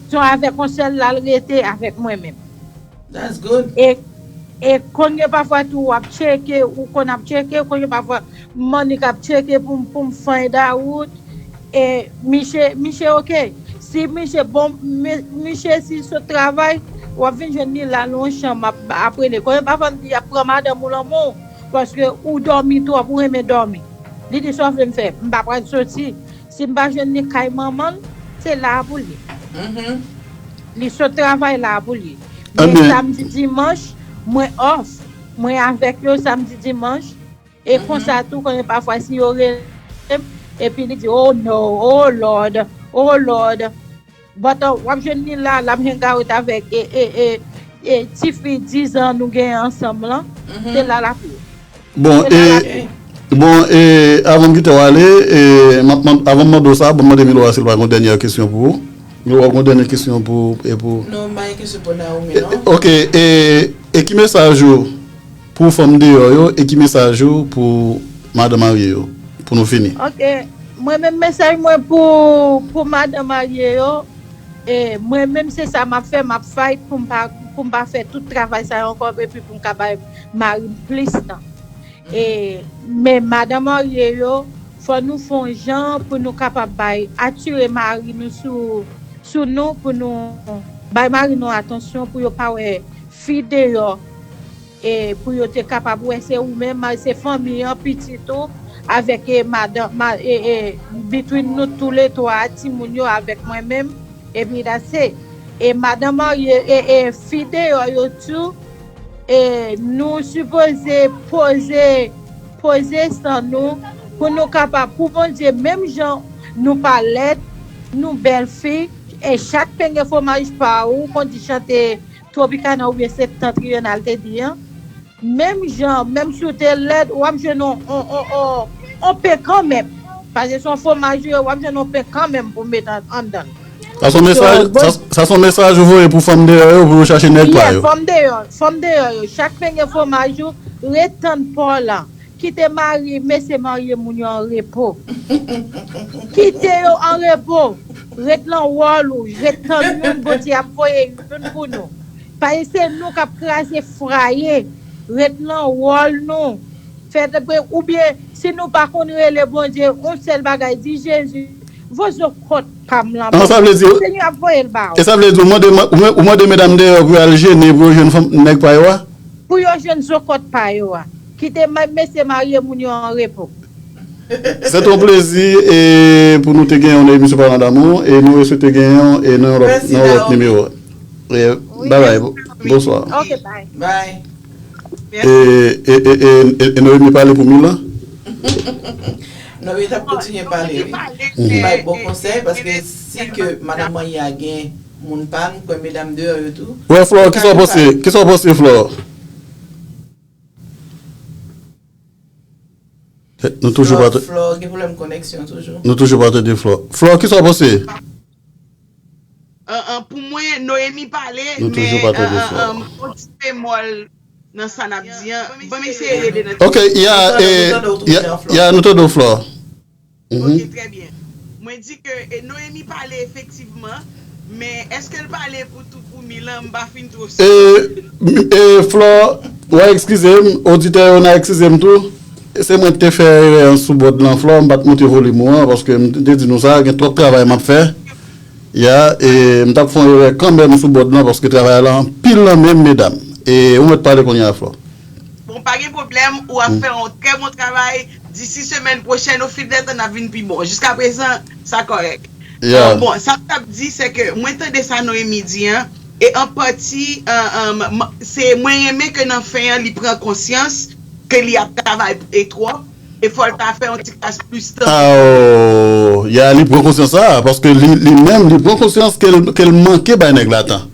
Se avèk yon sèl l al rete avèk mwen menm. That's good. E, e konn gen pafwa tou w ap tcheke, ou konn ap tcheke, konn gen pafwa Monique ap tcheke pou m, pou m find out. E misye, misye oke. Si misye bon, mi-, misye si sot travay, w ap vin jwenn li la nan yon chanm ap, ap rele. Konn gen pafwa m di y ap pran madanm ou nan men w, paske ou dòmi twòp, ou renmen dòmi. Li di sa w vle m fè, m pa pral soti. Si m pa jwenn li kay manman l, se la a pou l ye. Li sot travay la a pou l ye. Men samdi, dimanch, mwen off. Mwen avèk yo samdi, dimanch. E konsa tou, konnen pafwa si yo rele m, epi li di, "Oh no, oh Lord, oh Lord." But, uh, w ap jwenn li la, l ap hang out avèk, e, e, e, e, tifi diz an nou gen ansanm lan. Se la l ap ye. Bon, e, bon, e, avan m kite w ale, e, m ap mand-, avan m mande w sa, ban m mande Milora si l pa gen yon dènyè kesyon pou ou. Milora, gen yon dènyè kesyon pou, e pou. Non, m pa gen kesyon pou Naomi, non. E, ok, e, e ki mesaj ou pou fanm deyò yo, e ki mesaj ou pou madan marye yo, pou nou fini? Ok, mwen menm mesaj mwen pou, pou madan marye yo, e mwen menm se sa m ap fè, m ap fight pou m pa, pou m pa fè tout travay sa yo ankò, epi pou m ka bay mari m plis tan. E, men madan marye yo, fò nou fè yon jan pou nou kapab bay, atire mari nou sou, sou nou, pou nou bay mari nou atansyon, pou yo pa wè fi deyò, e pou yo te kapab wè se ou menm, se fanmi an, pitit ou, avèk, e, madan, ma-, e, e, between nou toulètwa, timoun yo avèk mwen menm, epi that's it. E madan marye, e, e fi deyò yo tou, e nou sipoze poze, poze san nou, pou nou kapab, pou Bondye, menm jan nou pa lèd, nou bèl fi, e chak pen gen fwomaj pa ou, kon di chante Tropicana oubyen Septentrional te di an. Menm jan, menm si w te lèd, w ap jwenn on, on, on, on, on pen kanmenm. Paske se yon fwomaj ou ye, w ap jwenn on pen kanmenm pou w met an-, anndan l. Sa se yon mesaj, sa, sa se yon mesaj ou voye pou fanm deyò yo, pou yo chache nèg pa yo. Fanm deyò, fanm deyò yo, chak penyen fwomaj ou, ret tann pa w la. Kite mari, mesye marye moun yo an repo. Kite yo an repo. Ret lan wòl ou, ret tann youn, Bondye ap voye youn pou nou. Pa se nou k ap kraze fraye. Ret lan wòl nou. Fè oubyen si nou pa konn rele Bondye, yon sèl bagay, di Jezi, voye zokòt pa m lan. An, sa vle di, Senyè ap voye l ba ou. E sa vle di, ou mande, ou mande medam deyò pou y al jennen pou yo jwenn fanm, nèg pa yo a? Pou yo jwenn zokòt pa yo a. Kite mesye marye moun yo an repo. Se te yon plezi e pou nou te gen yon emisyon Palan Damou e nou swete gen yon e nan yon lòt, nan yon lòt nimewo. E, babay, bonswa. Ok, bye. Bye. E, e, e, e, e, e Noémie pale pou Milan? Noémie t ap kontinye pale, wi. Li bay bon konsèy, paske si ke madanm mwen a gen moun pa l, m kwè medam deyò yo tou. Wè, Flò, kisa w panse? Kisa w panse, Flò? Nou toujou pa te- Flò, gen pwoblèm koneksyon toujou. Nou toujou pa tande Flò. Flò, kisa w panse? An, an, pou mwen, Noémie pale, men, an, an, an, yon ti bemòl nan sa n ap di an. Ban m eseye rele nan. Ok, ya, e, ya, ya, nou tande w, Flò. Ok, trè byen. Mwen di ke, e, Noémie pale efektivman, men èske l pale pou tou pou Milan, m pa fin twò si. E, m- e, Flò, w a eskize m, oditè yo n a eskize m tou. Se mwen ki te fè erè an sou bòd lan, Flò, m pa t monte volim ou an, paske m te di nou sa, gen twòp travay m ap fè. Ya, e m t ap fè yon erè kanmenm sou bòd lan, paske travay la anpil nan men m, medam. E ou mèt pale kounye a, Flò. Bon, pa gen pwoblèm, ou ap fè yon trè bon travay. Disi semèn pwochèn, au fil des temps, n ap vin pi bon. Jiskaprezan, sa kòrèk. Ya. Euh, bon, sa m t ap di, se ke mwen tande sa Noémie di an, e an pati, euh, euh, m- m- se mwen renmen ke nan fen an, li pran konsyans ke li ap travay e twòp, e fò l ta fè yon ti kras plis tan. Ah, oh, ya, li pran konsyans sa, paske li, li menm, li pran konsyans ke l, ke l manke bay nèg la tan.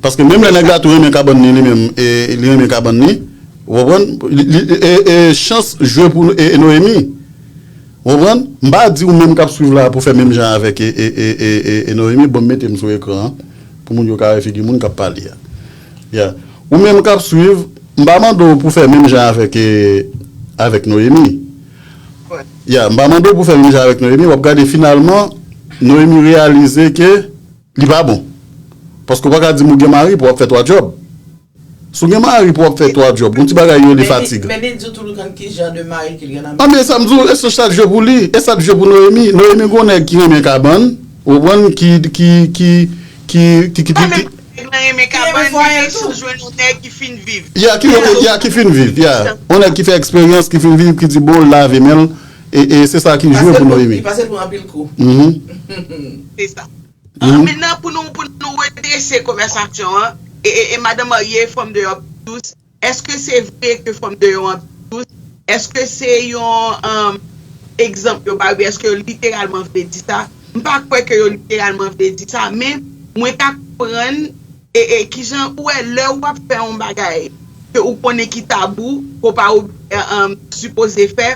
Paske menm lè nèg la tou renmen kabann ni, li menm, e, li renmen kabann ni, ou konprann? Li, li, e, e, chans jwe pou, e, e Noémie. Ou konprann? M pa di ou menm k ap swiv la pou fè menm jan avèk, e, e, e, e, e, e Noémie, bon, m mete m sou ekran an, pou moun yo ka wè figi moun k ap pale a. Ya. Ou menm k ap swiv, m pa mande w pou fè menm jan avèk, e, avèk Noémie. Ya, m pa mande w pou fè menm jan avèk Noémie, w ap gade finalman, Noémie reyalize ke li pa bon. Paske w pa ka di m ou gen mari pou w ap fè twa djòb. Si w gen mari pou w ap fè twa djòb, gon ti bagay yo rele fatig. Men li di w tou li konn ki jan de mari ke l gen nan men. An, men sa m di w, e se sa k jwe pou li, e sa k jwe pou Noémie. Noémie gon nèg ki renmen kabann, ou konprann, ki, ki, ki, ki, ki, ki, ki, ki, nèg lan renmen kabann, li te sou jwenn yon nèg ki fin viv. Ya, ki, ok, ya, ki fin viv, ya. Yon nèg ki fè eksperyans, ki fin viv, ki di bon, l lave men l, e, e se sa ki jwe pou Noémie. Li pase l pou anpil kou. Mhm. Se sa. Ah, mentnan, pou nou, pou nou redrese konvèsasyon an, e, e, e madanm marye, fanm deyò pi dous, èske se vre ke fanm deyò an pi dous? Èske se yon, um, egzanp yo bay, oubyen èske yo literalman vle di sa? M pa kwè ke yo literalman vle di sa, men mwen ka konprann e, e kijan ou wè lè w ap fè yon bagay ke ou konnen ki tabou, ke w pa ob- e, e, sipoze fè,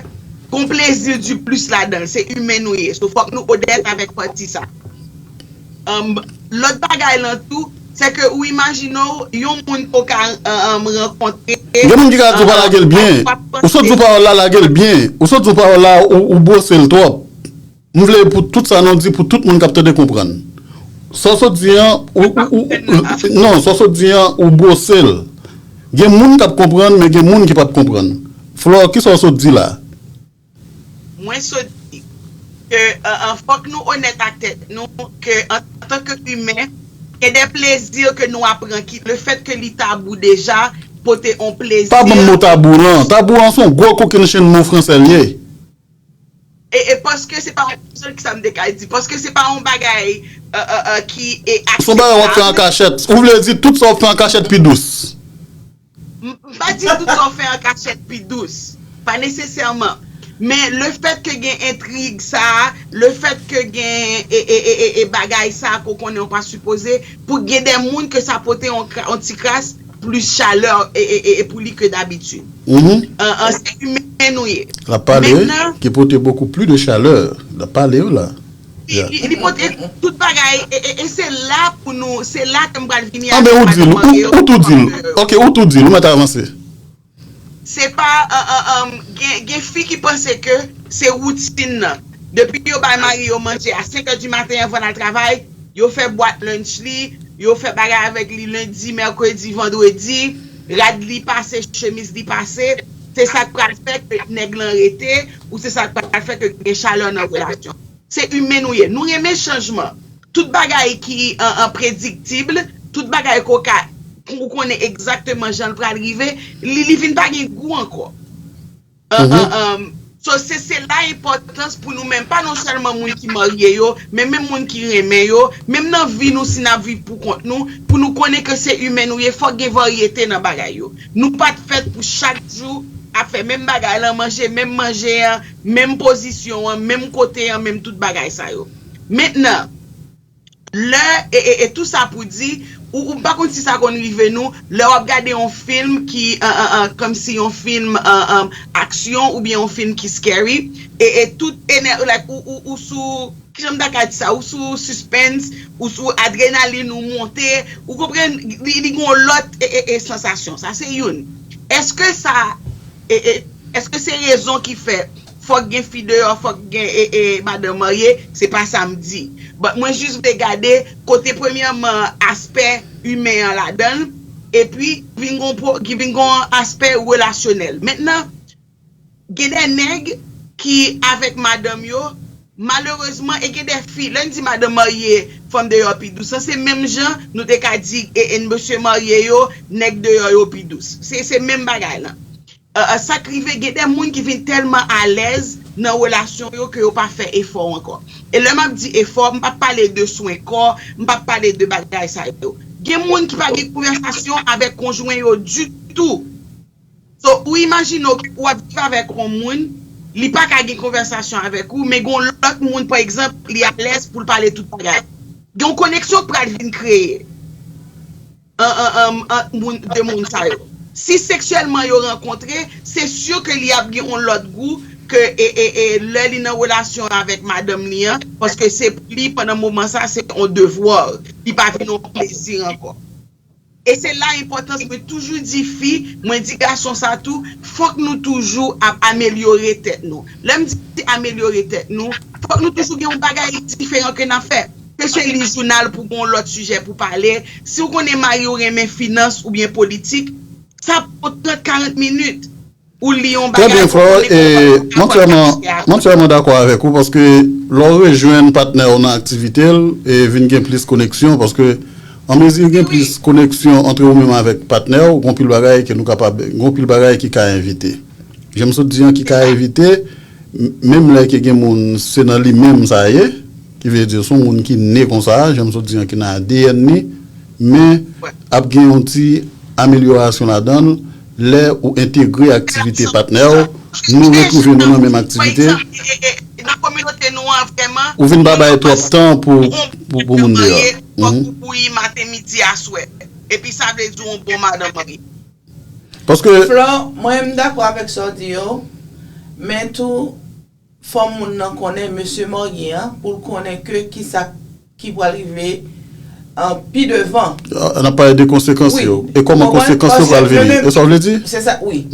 gon plezi di plis ladan l. Se imen nou ye. So, fòk nou onèt avèk pati sa. Em, lòt bagay lan tou, se ke ou imajine w, yon moun ke w ka, em, rankontre. Gen moun ki ka di w pa lage l byen. Ou sot di w pawòl la, lage l byen. Ou sot di w pawòl la, ou, ou bwose l twòp. M vle pou tout sa nou di, pou tout moun k ap tande konprann. Sa w sot di an, ou, ou, ou, ou, non, sa w sot di an, ou bwose l. Gen moun k ap konprann, men gen moun ki p ap konprann. Flò, kisa w sot di la? Mwen sot di ke, euh, euh, fòk nou onèt ak tèt nou, ke an, antanke imen, gen de plezi ke nou ap pran ki, le fèt ke li tabou deja, pote on plezi. Pa ban m mo tabou lan. Tabou an se yon gwo kokennchenn mo fransè l ye. E, e paske se pa, se sa m te ka di, paske se pa yon bagay, euh, euh, euh, ki e akseptab. Se yon bagay w ap fè an kachèt. Ou vle di tout sa w ap fè an kachèt pi dous? M, m pa di tout sa w fè an kachèt pi dous. Pa nesesèman. Men le fèt ke gen entrig sa, le fèt ke gen e, e, e, e, e bagay sa ke w konnen w pa sipoze, pou gen de moun ke sa pote yon kra- yon ti kras plis chalè e, e, e, e pou li ke dabitid. Mhm. An, an, se imen nou ye. L ap pale, wi, ki pote beaucoup plus de chaleur. L ap pale, wi, la. li, li pote tout bagay, e, e, e se la pou nou, se la ke m pral vini avèk madan Marye yo. Anben, ou di l, ou, ou tou di l. Ok, ou tou di l, ou mèt avanse. Se pa, euh, euh, euh, gen, gen fi ki panse ke se woutin nan. Depi yo bay mari yo manje a senk è di maten anvan l al travay, yo fè bwat lunch li, yo fè bagay avèk li lendi, mèkredi, vandredi, rad li pase, chemiz li pase, se sa k pral fè ke nèg lan rete, ou se sa k pral fè ke gen chalè nan relasyon. Se imen nou ye. Nou renmen chanjman. Tout bagay ki, an, an, prediktib, tout bagay ke w ka, ou konnen egzakteman jan l pral rive, li, li vin pa gen gou ankò. An, an, an, so, se, se la enpòtans pou nou menm, pa non sèlman moun ki marye yo, men menm moun ki renmen yo, menm nan vi nou, si n ap viv pou kont nou, pou nou konnen ke se imen nou ye, fòk gen varyete nan bagay yo. Nou pa t fèt pou chak jou ap fè menm bagay lan, manje menm manje an, menm pozisyon an, menm kote an, menm tout bagay sa yo. Mentnan, lè, e, e, e tou sa pou di, ou, ou pa konn si sa konn rive nou, lè w ap gade yon fim ki, an, an, an, kòmsi yon fim, an, an, aksyon oubyen yon fim ki scary, e, e tout enè-, like, ou, ou, ou sou, kijan m ta ka di sa, ou sou suspense, ou sou adrenalin, ou monte, ou konprann, li, li gen yon lòt, e, e, e, sansasyon. Sa se youn. Èske sa, e, e, èske se rezon ki fè fòk gen fi deyò, fòk gen, e, e, madanm marye? Se pa sa m di. But mwen jis vle gade kote premyèman aspè imen an ladan l, epi vin gon po-, ki vin gon aspè relasyonèl. Mentnan, gen de nèg ki avèk madanm yo, malerezman, e gen de fi, lè n di madanm marye, fanm deyò pi dous, sa se menm jan nou te ka di, e, e mesye marye yo, nèg deyò yo pi dous. Se, se menm bagay lan. Euh, euh, sa k rive, gen de moun ki vin tèlman alèz nan relasyon yo ke yo pa fè efò ankò. E lè m ap di efò, m p ap pale de swen kò, m p ap pale de bagay sa yo. Gen moun ki pa gen konvèsasyon avèk konjwen yo ditou. So, ou imajine w, w ap viv avèk yon moun, li pa ka gen konvèsasyon avèk ou, men gen yon lòt moun, pa egzanp, li alèz pou l pale tout bagay. Gen yon koneksyon k pral vin kreye an, an, an, ant moun, de moun sa yo. Si seksyèlman yo rankontre, se si ke li ap gen yon lòt gou ke, e, e, e, lè li nan relasyon avèk madanm li an, paske se pou li, pandan moman sa, se yon devwa. Li pa vin yon plezi ankò. E se la enpòtans, mwen toujou di fi, mwen di gason sa tou, fòk nou toujou ap amelyore tèt nou. Lè m di amelyore tèt nou, fòk nou toujou gen yon bagay diferan ke n ap fè. Ke se li jounal pou gen yon lòt sijè pou pale. Si w konnen mari w renmen finans oubyen politik, sa pran trant, karant minit. Ou li yon bagay, ou konnen kòman pou fè. Trè byen, Flore. E mwen tèlman, mwen tèlman dakò avèk ou, paske lè w rejwenn patnè w nan aktivite l, e vin gen plis koneksyon, paske anmezi gen plis koneksyon antre ou menm avèk patnè w, gon pil bagay ke nou kapab, gon pil bagay ki ka evite. Jan m sot di an ki ka evite, m-, menm lè ke gen moun se nan li menm sa ye, ki vle di se yon moun ki ne konsa, jan m sot di an ki nan A D N ni, men ap gen yon ti amelyorasyon ladan l, lè ou entegre aktivite patnè w, nou retwouve nou nan menm aktivite, ou vin pa bay twòp tan pou, pou, pou moun deyò. Fòk ou bouyi maten, midi, aswè. Epi sa vle di yon bon madanm marye. Paske Flore, mwen m dakò avèk sa w di yo, men tou, fò moun nan konnen mesye marye an, pou l konnen ke kisa ki pral rive, an, pi devan. N ap pale de konsekans yo. Wi. E kòman konsekans yo pral vini? E sa w vle di? Se sa, wi.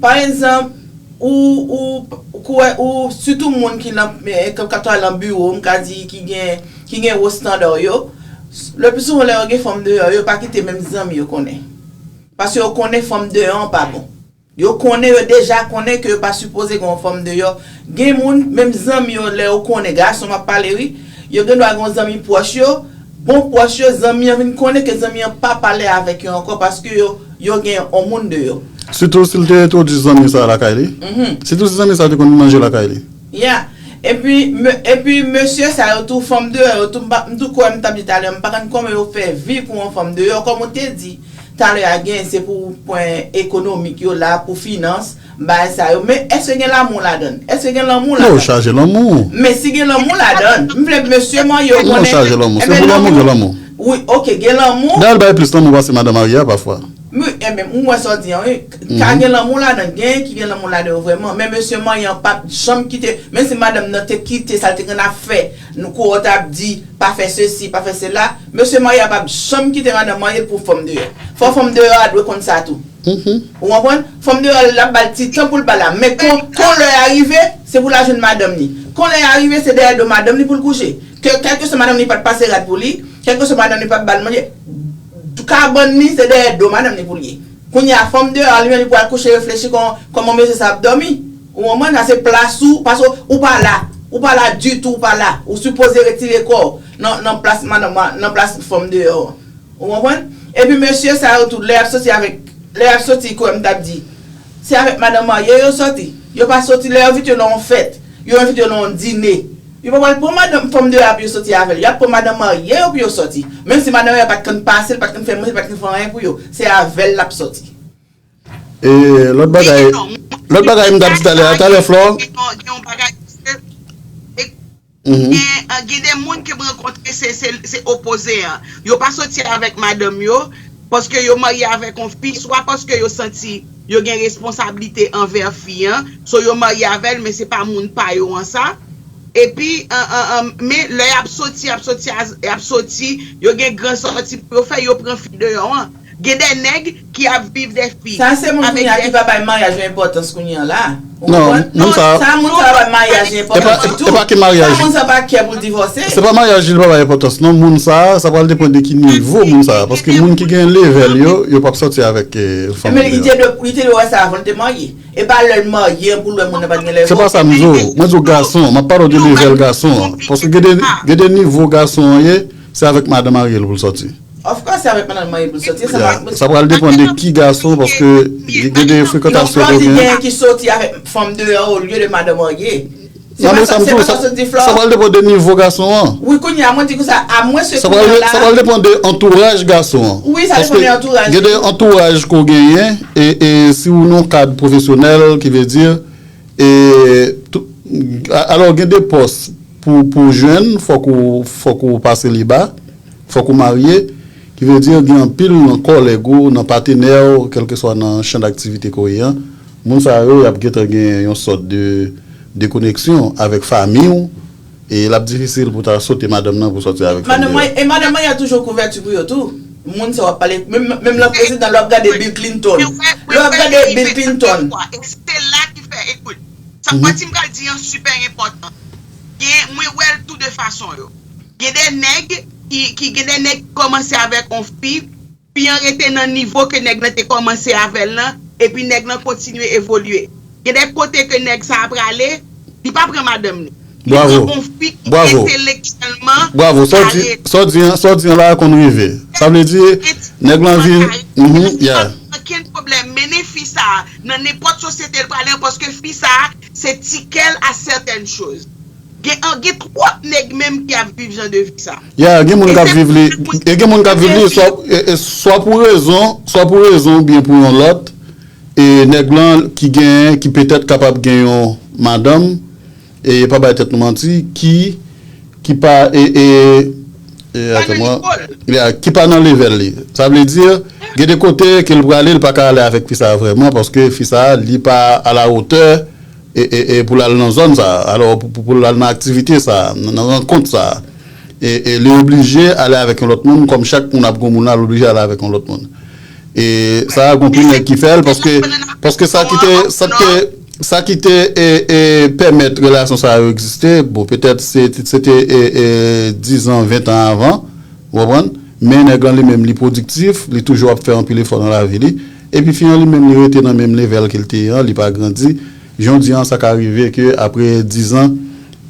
Pa egzanp, ou, ou, ou, ou, sitou moun ki nan, e, k ap travay nan biwo, m ka di ki gen, ki gen wo estanda yo, le pli souvan lè yo gen fanm deyò, yo pa kite menm zanmi yo konnen. Paske yo konnen fanm deyò an pa bon. Yo konnen, yo deja konnen ke yo pa sipoze gen yon fanm deyò. Gen moun, menm zanmi yo, lè yo konnen, gason m ap pale wi, yo gen dwa gen yon zanmi pwòch yo, bon pwòch yo, zanmi an vin konnen ke zanmi an pa pale avèk yo ankò paske yo, yo gen yon moun deyò. Sitou si l te entwodui zanmi sa a lakay li. Sitou si zanmi sa a te konn manje lakay li. Ya. Epi, me-, epi mesye sa yo tou, fanm deyò yo tou, m pa, m tou kwè m t ap di talè, m pa konn kòman yo fè viv pou yon fanm deyò, kòm ou te di talè a gen, se pou pwen ekonomik yo la, pou finans, bagay sa yo. Men èske gen lanmou ladan l? Èske gen lanmou ladan l? Non, chaje lanmou. Men si gen lanmou ladan l, m vle mesye marye yo konnen. Non, chaje lanmou. Se pou lanmou, gen lanmou. Wi, ok, gen lanmou. Dayè, l bay plis lanmou pase madanm marye a pafwa. Wi, enben, m wè sa w di an, wi. Ka gen lanmou ladan, gen ki gen lanmou ladan yo vrèman. Men mesye marye an p ap janm kite, menm si madanm nan te kite sa l te konn ap fè, nou kou w t ap di, pa fè sesi, pa fè sela, mesye marye a p ap janm kite madanm marye l pou fanm deyò. Fò fanm deyò a dwe konn sa tou. Ou konprann? Fanm deyò a, l ap ba l ti tan pou l ba l la. Men kon, kon lè a rive, se pou l al jwenn madanm ni. Kon lè a rive, se dèyè do madanm ni pou l kouche. Ke, kèlkeswa madanm ni pa t pase rad pou li, kèlkeswa madanm ni pa t ba l manje, kabann ni se dèyè do madanm ni pou l ye. Kounye a, fanm deyò a, li menm, li pral kouche reflechi kòman, kòman mesye sa ap dòmi. Ou konprann? Sa se plas ou, paske ou pa la. Ou pa la ditou, ou pa la. Ou sipoze retire kò w nan, nan plas madanm, nan plas fanm deyò an. Ou konprann? Epi mesye sa yo tou, lè y ap soti avèk, lè y ap soti, kòm m t ap di, se avèk madanm marye yo soti. Yo pa soti lè yo envite yo nan yon fèt, yo envite yo nan yon dine. Yo pa pral pran madanm fanm deyò a pou yo soti avè l. Y ap pran madanm marye yo pou yo soti. Menm si madanm yo pa t konn pase l, pa t konn fè manje, pa t konn fè anyen pou yo. Se avè l l ap soti. E lòt bagay, lòt bagay m t ap di talè a, talè Flò. Gen, gen de moun ke m rankontre, se, se, se opoze an. Yo pa soti avèk madanm yo, paske yo marye avèk yon fi, swa paske yo santi yo gen responsablite anvè fi an, so yo marye avè l, men se pa moun pa yo an sa. Epi, men lè y ap soti, y ap soti, y ap soti, yo gen gran sòti pou yo fè, yo pran fi deyò an. Gen de nèg ki ap viv de fi. Sa se moun kounye a ki pa bay maryaj yon enpòtans kounye a la. Ou konprann? Non, sa moun sa pa bay maryaj yon enpòtans ditou. Sa moun sa pa kè pou l divòse. Se pa maryaj li pa bay enpòtans non, moun sa, sa pral depann de ki nivo moun sa, paske moun ki gen level yo, yo p ap sòti avèk fanm deyò. Men li te dwe, li te dwe wè sa avan l te marye. E pa lè l marye an pou l wè moun nan pa t gen level. Se pa sa m di w, mwen di w gason, m ap pale w de level gason an. Paske gen de, gen de nivo gason an ye, se avèk madan marye l pou l sòti. Of course, se avèk madan l marye pou l sòti. Sa pa, sa pral depann de ki gason, paske gen de frekantasyon ke w gen. Gen yon pil nèg ki soti avèk fanm deyò olye de madan marye. Non, men sa m di w, sa pral depann de nivo gason an. Wi, kounye a, mwen di konsa, a mwen se kounye a la. Sa pral depann de antouraj gason an. Wi, sa depann de antouraj. Paske gen de antouraj ke w genyen, e, e si w nan yon kad pwofesyonèl, ki vle di, e, tou, alò, gen de pòs pou, pou w jwenn, fòk ou, fòk ou pase li ba. Fòk ou marye, ki vle di gen anpil nan kòlèg ou, nan patenè w, kèlkeswa nan chan daktivite ke w ye an, moun sa yo, y ap gentan gen yon sòt de dekoneksyon avèk fanmi w, e l ap difisil pou w ta sote madanm nan pou w sòti avèk fanmi w. E madanm mwen, y a toujou kouvèti pou yo tou. Moun sa w ap pale, menm, menm lè prezidan, lè w ap gade Bill Clinton. Lè w ap gade Bill Clinton. E se la ki fè, ekout, sa pati m pral di an sipè enpòtan. Gen, mwen wè l tou de fason yo. Gen de nèg ki, ki gen de nèg ki kòmanse avèk yon fi, fi an rete nan nivo ke nèg lan te kòmanse avè l lan, epi nèg lan kontinye evolye. Gen de kote ke nèg sa a prale, li pa pran madanm li. Li pran yon fi ki entelektyèlman kare. Bravo. Sa w di, sa w di an, sa w di an la a konn rive. Sa vle di, nèg lan vin, mhm, yeah. Ankenn pwoblèm, mennen fi sa a nan nenpòt sosyete l prale an, paske fi sa a, se ti kè l a sètèn choz. Gen, gen twòp nèg menm ki ap viv jan de vi sa. Ya, gen moun k ap viv li, e gen moun k ap viv li, swa, e, e, swa pou rezon, swa pou rezon oubyen pou yon lòt, e nèg lan ki gen, ki petèt kapab gen yon madanm, e pa bay tèt nou manti, ki, ki pa, e, e, e, atè mwen, ya, ki pa nan level li. Sa vle di, gen de kote ke l prale, li pa ka ale avèk fi sa a vrèman, paske fi sa a, li pa a la otè, e, e, e pou l al nan zòn sa a, alò pou, pou, pou l al nan aktivite sa a, nan, nan rankont sa a, e, e li oblije ale avèk yon lòt moun, kòm chak moun ap gen yon moun la, l oblije ale avèk yon lòt moun. E sa a, gen anpil nèg ki fè l, paske, paske sa ki te, sa ki te, sa ki te, e, e, pèmèt relasyon sa yo egziste, bon, petèt se, se te, e, e, dizan, ventan avan, ou konprann? Men nèg lan li menm, li pwodiktif, li toujou ap fè anpil efò nan lavi li. Epi fi an li menm, li rete nan menm level ke l te ye an, li pa grandi. Jodi an, sa ka rive ke apre dizan,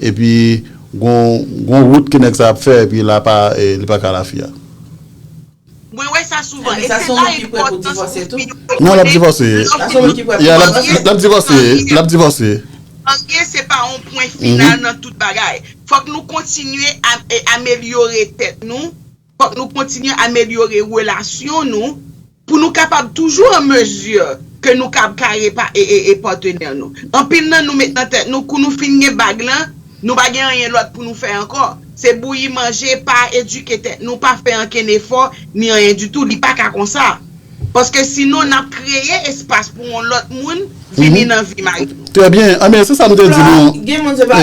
epi gon, gon wout ke nèg sa ap fè, epi la pa, e, li pa ka la fi a. Mwen wè sa souvan. E se la enpòtans pou fi yo konnen lè yo marye, l ap divòse, l ap divòse. Marye se pa yon pwen final nan tout bagay. Fòk nou kontinye amelyore tèt nou. Fòk nou kontinye amelyore relasyon nou pou nou kapab toujou an mezi ke nou kab kare pa e, e, e patnè nou. Anpil nan nou met nan tèt nou kou nou fin gen bag lan, nou pa gen anyen lòt pou nou fè ankò. Se bouyi manje, pa edike tèt nou, pa fè ankenn efò, ni anyen ditou, li pa ka konsa. Paske sinon, n ap kreye espas pou yon lòt moun vini nan vi mari nou. Trè byen. Anben, se sa m te di nou. Gen moun, se pa,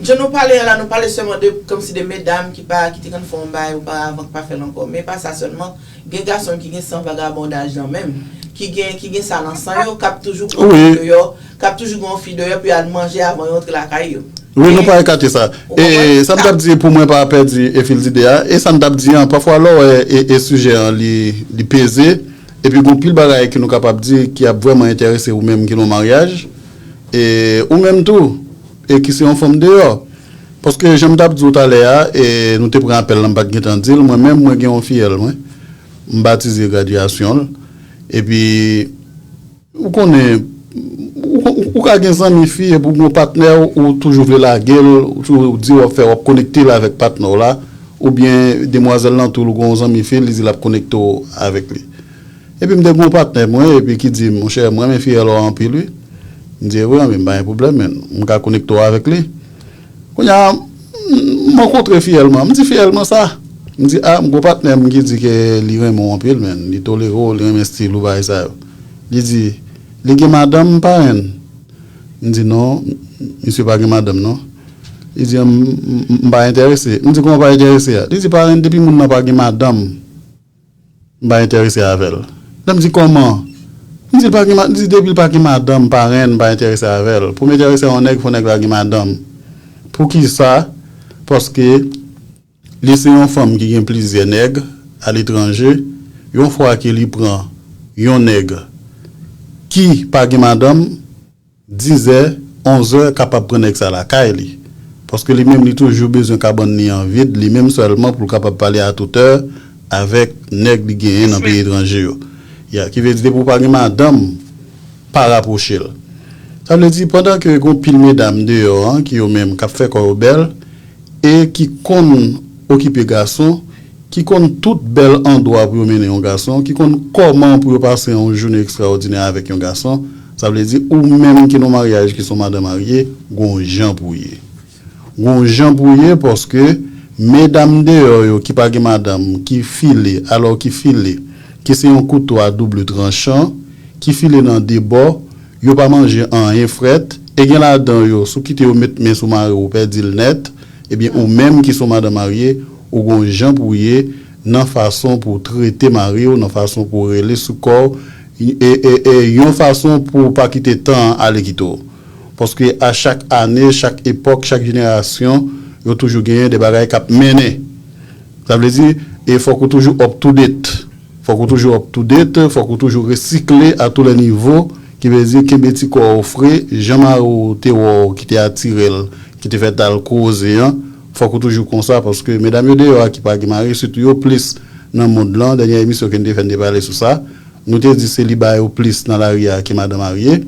jan nou pale an la, nou pale sèlman de, kòmsi de medam ki pa, ki te konn fè yon bagay oparavan, ki pa fè l ankò. Men pa sa sèlman, gen gason ki gen san vagabondaj lan menm, ki gen, ki gen sa nan san yo, k ap toujou pran fi deyò, k ap toujou gen yon fi deyò, pou y al manje avan yo antre lakay yo. Wi, nou pa ekate sa. E sa m t ap di pou mwen pa pèdi e fil dide a, e sa m t ap di an, pafwa lè w wè e, e sijè an li, li peze, epi gon pil bagay ke nou kapab di ki ap vrèman enterese ou menm ki nan maryaj, e ou menm tou, e ki se yon fanm deyò. Paske jan m t ap di w talè a, e nou te pran apèl lan, m pa t gentan di l, mwen menm mwen gen yon fiyèl mwen, m batize gradyasyon l, epi Ou konnen, ou, ou, ou ka gen zanmi fi epi w gen yon patnè w, ou toujou vle lage l, ou toujou di w ap fè, w ap konekte l avèk patnè w la, oubyen demwazèl lan tou, l gen yon zanmi fi l, li di l ap konekte w avèk li. Epi m te gen yon patnè mwen, epi ki di m, monchè, m renmen fiyèl ou a anpil wi. M di, e vre, anben m pa gen pwoblèm, men m ka konekte w avèk li. Kounye a, m rankontre fiyèl mwen, m di fiyèl mwen sa. M di, a, m gon patnè m ki di ke li renmen w anpil, men li tolere w, li renmen estil ou, bagay sa yo. Li di, li gen madanm, parenn? M di, non, misye pa gen madanm, non. Li di, m, m, m pa enterese. M di, kòman w pa enterese a? Li di, parenn, depi moun nan pa gen madanm, m pa enterese avè l. Lè m di, kòman? M di, l pa gen, m di, depi l pa gen madanm, parenn, m pa enterese avè l. Pou m enterese a yon nèg, fò nèg la gen madanm. Poukisa? Paske li se yon fanm ki gen plizyè nèg aletranje. Yon fwa ke li pran yon nèg ki pa gen madanm, dizè, onzè, kapab pran nèg sa lakay li. Paske li menm, li toujou bezwen kabann li an vid, li menm sèlman pou l kapab pale atoutè avèk nèg li genyen nan peyi etranje yo. Ya, ki vle di, depi w pa gen madanm, pa rapwoche l. Sa vle di, pandan ke gon pil medam deyò an, ki yo menm k ap fè kò yo bèl, e ki konn okipe gason, ki konn tout bèl andwa pou yo mennen yon gason, ki konn kòman pou yo pase yon jounen ekstraòdinè avèk yon gason, sa vle di ou menm ki nan maryaj ki se yon madan marye, gon jan pou w ye. Gon jan pou w ye paske medam deyò yo ki pa gen madanm, ki file, alò ki file, ki se yon kouto a double tranchan, ki file nan de bò, yo pa manje anyen frèt, e gen ladan yo, si w kite yo met men sou mari w, ou pèdi l nèt, ebyen ou menm ki se yon madan marye, ou gon jan pou w ye nan fason pou w trete mari w, nan fason pou w rele sou kò w, e, e, e yon fason pou w pa kite tan an ale kite w. Paske a chak ane, chak epòk, chak jenerasyon, yo toujou genyen de bagay k ap mennen. Sa vle di, e fòk ou toujou up to date. Fòk ou toujou up to date, fòk ou toujou resikle a tou lè nivo, ki vle di kenbe ti kò w fre, jan mari w te wè w, ki te atire l, ki te fè t al koze an, fòk ou toujou konsa, paske medam yo deyò a ki pa gen mari, sitou yo plis nan mond lan, dènyè emisyon ke n te fè, n te pale sou sa, nou te di se li ba yo plis nan lari a ke madan marye.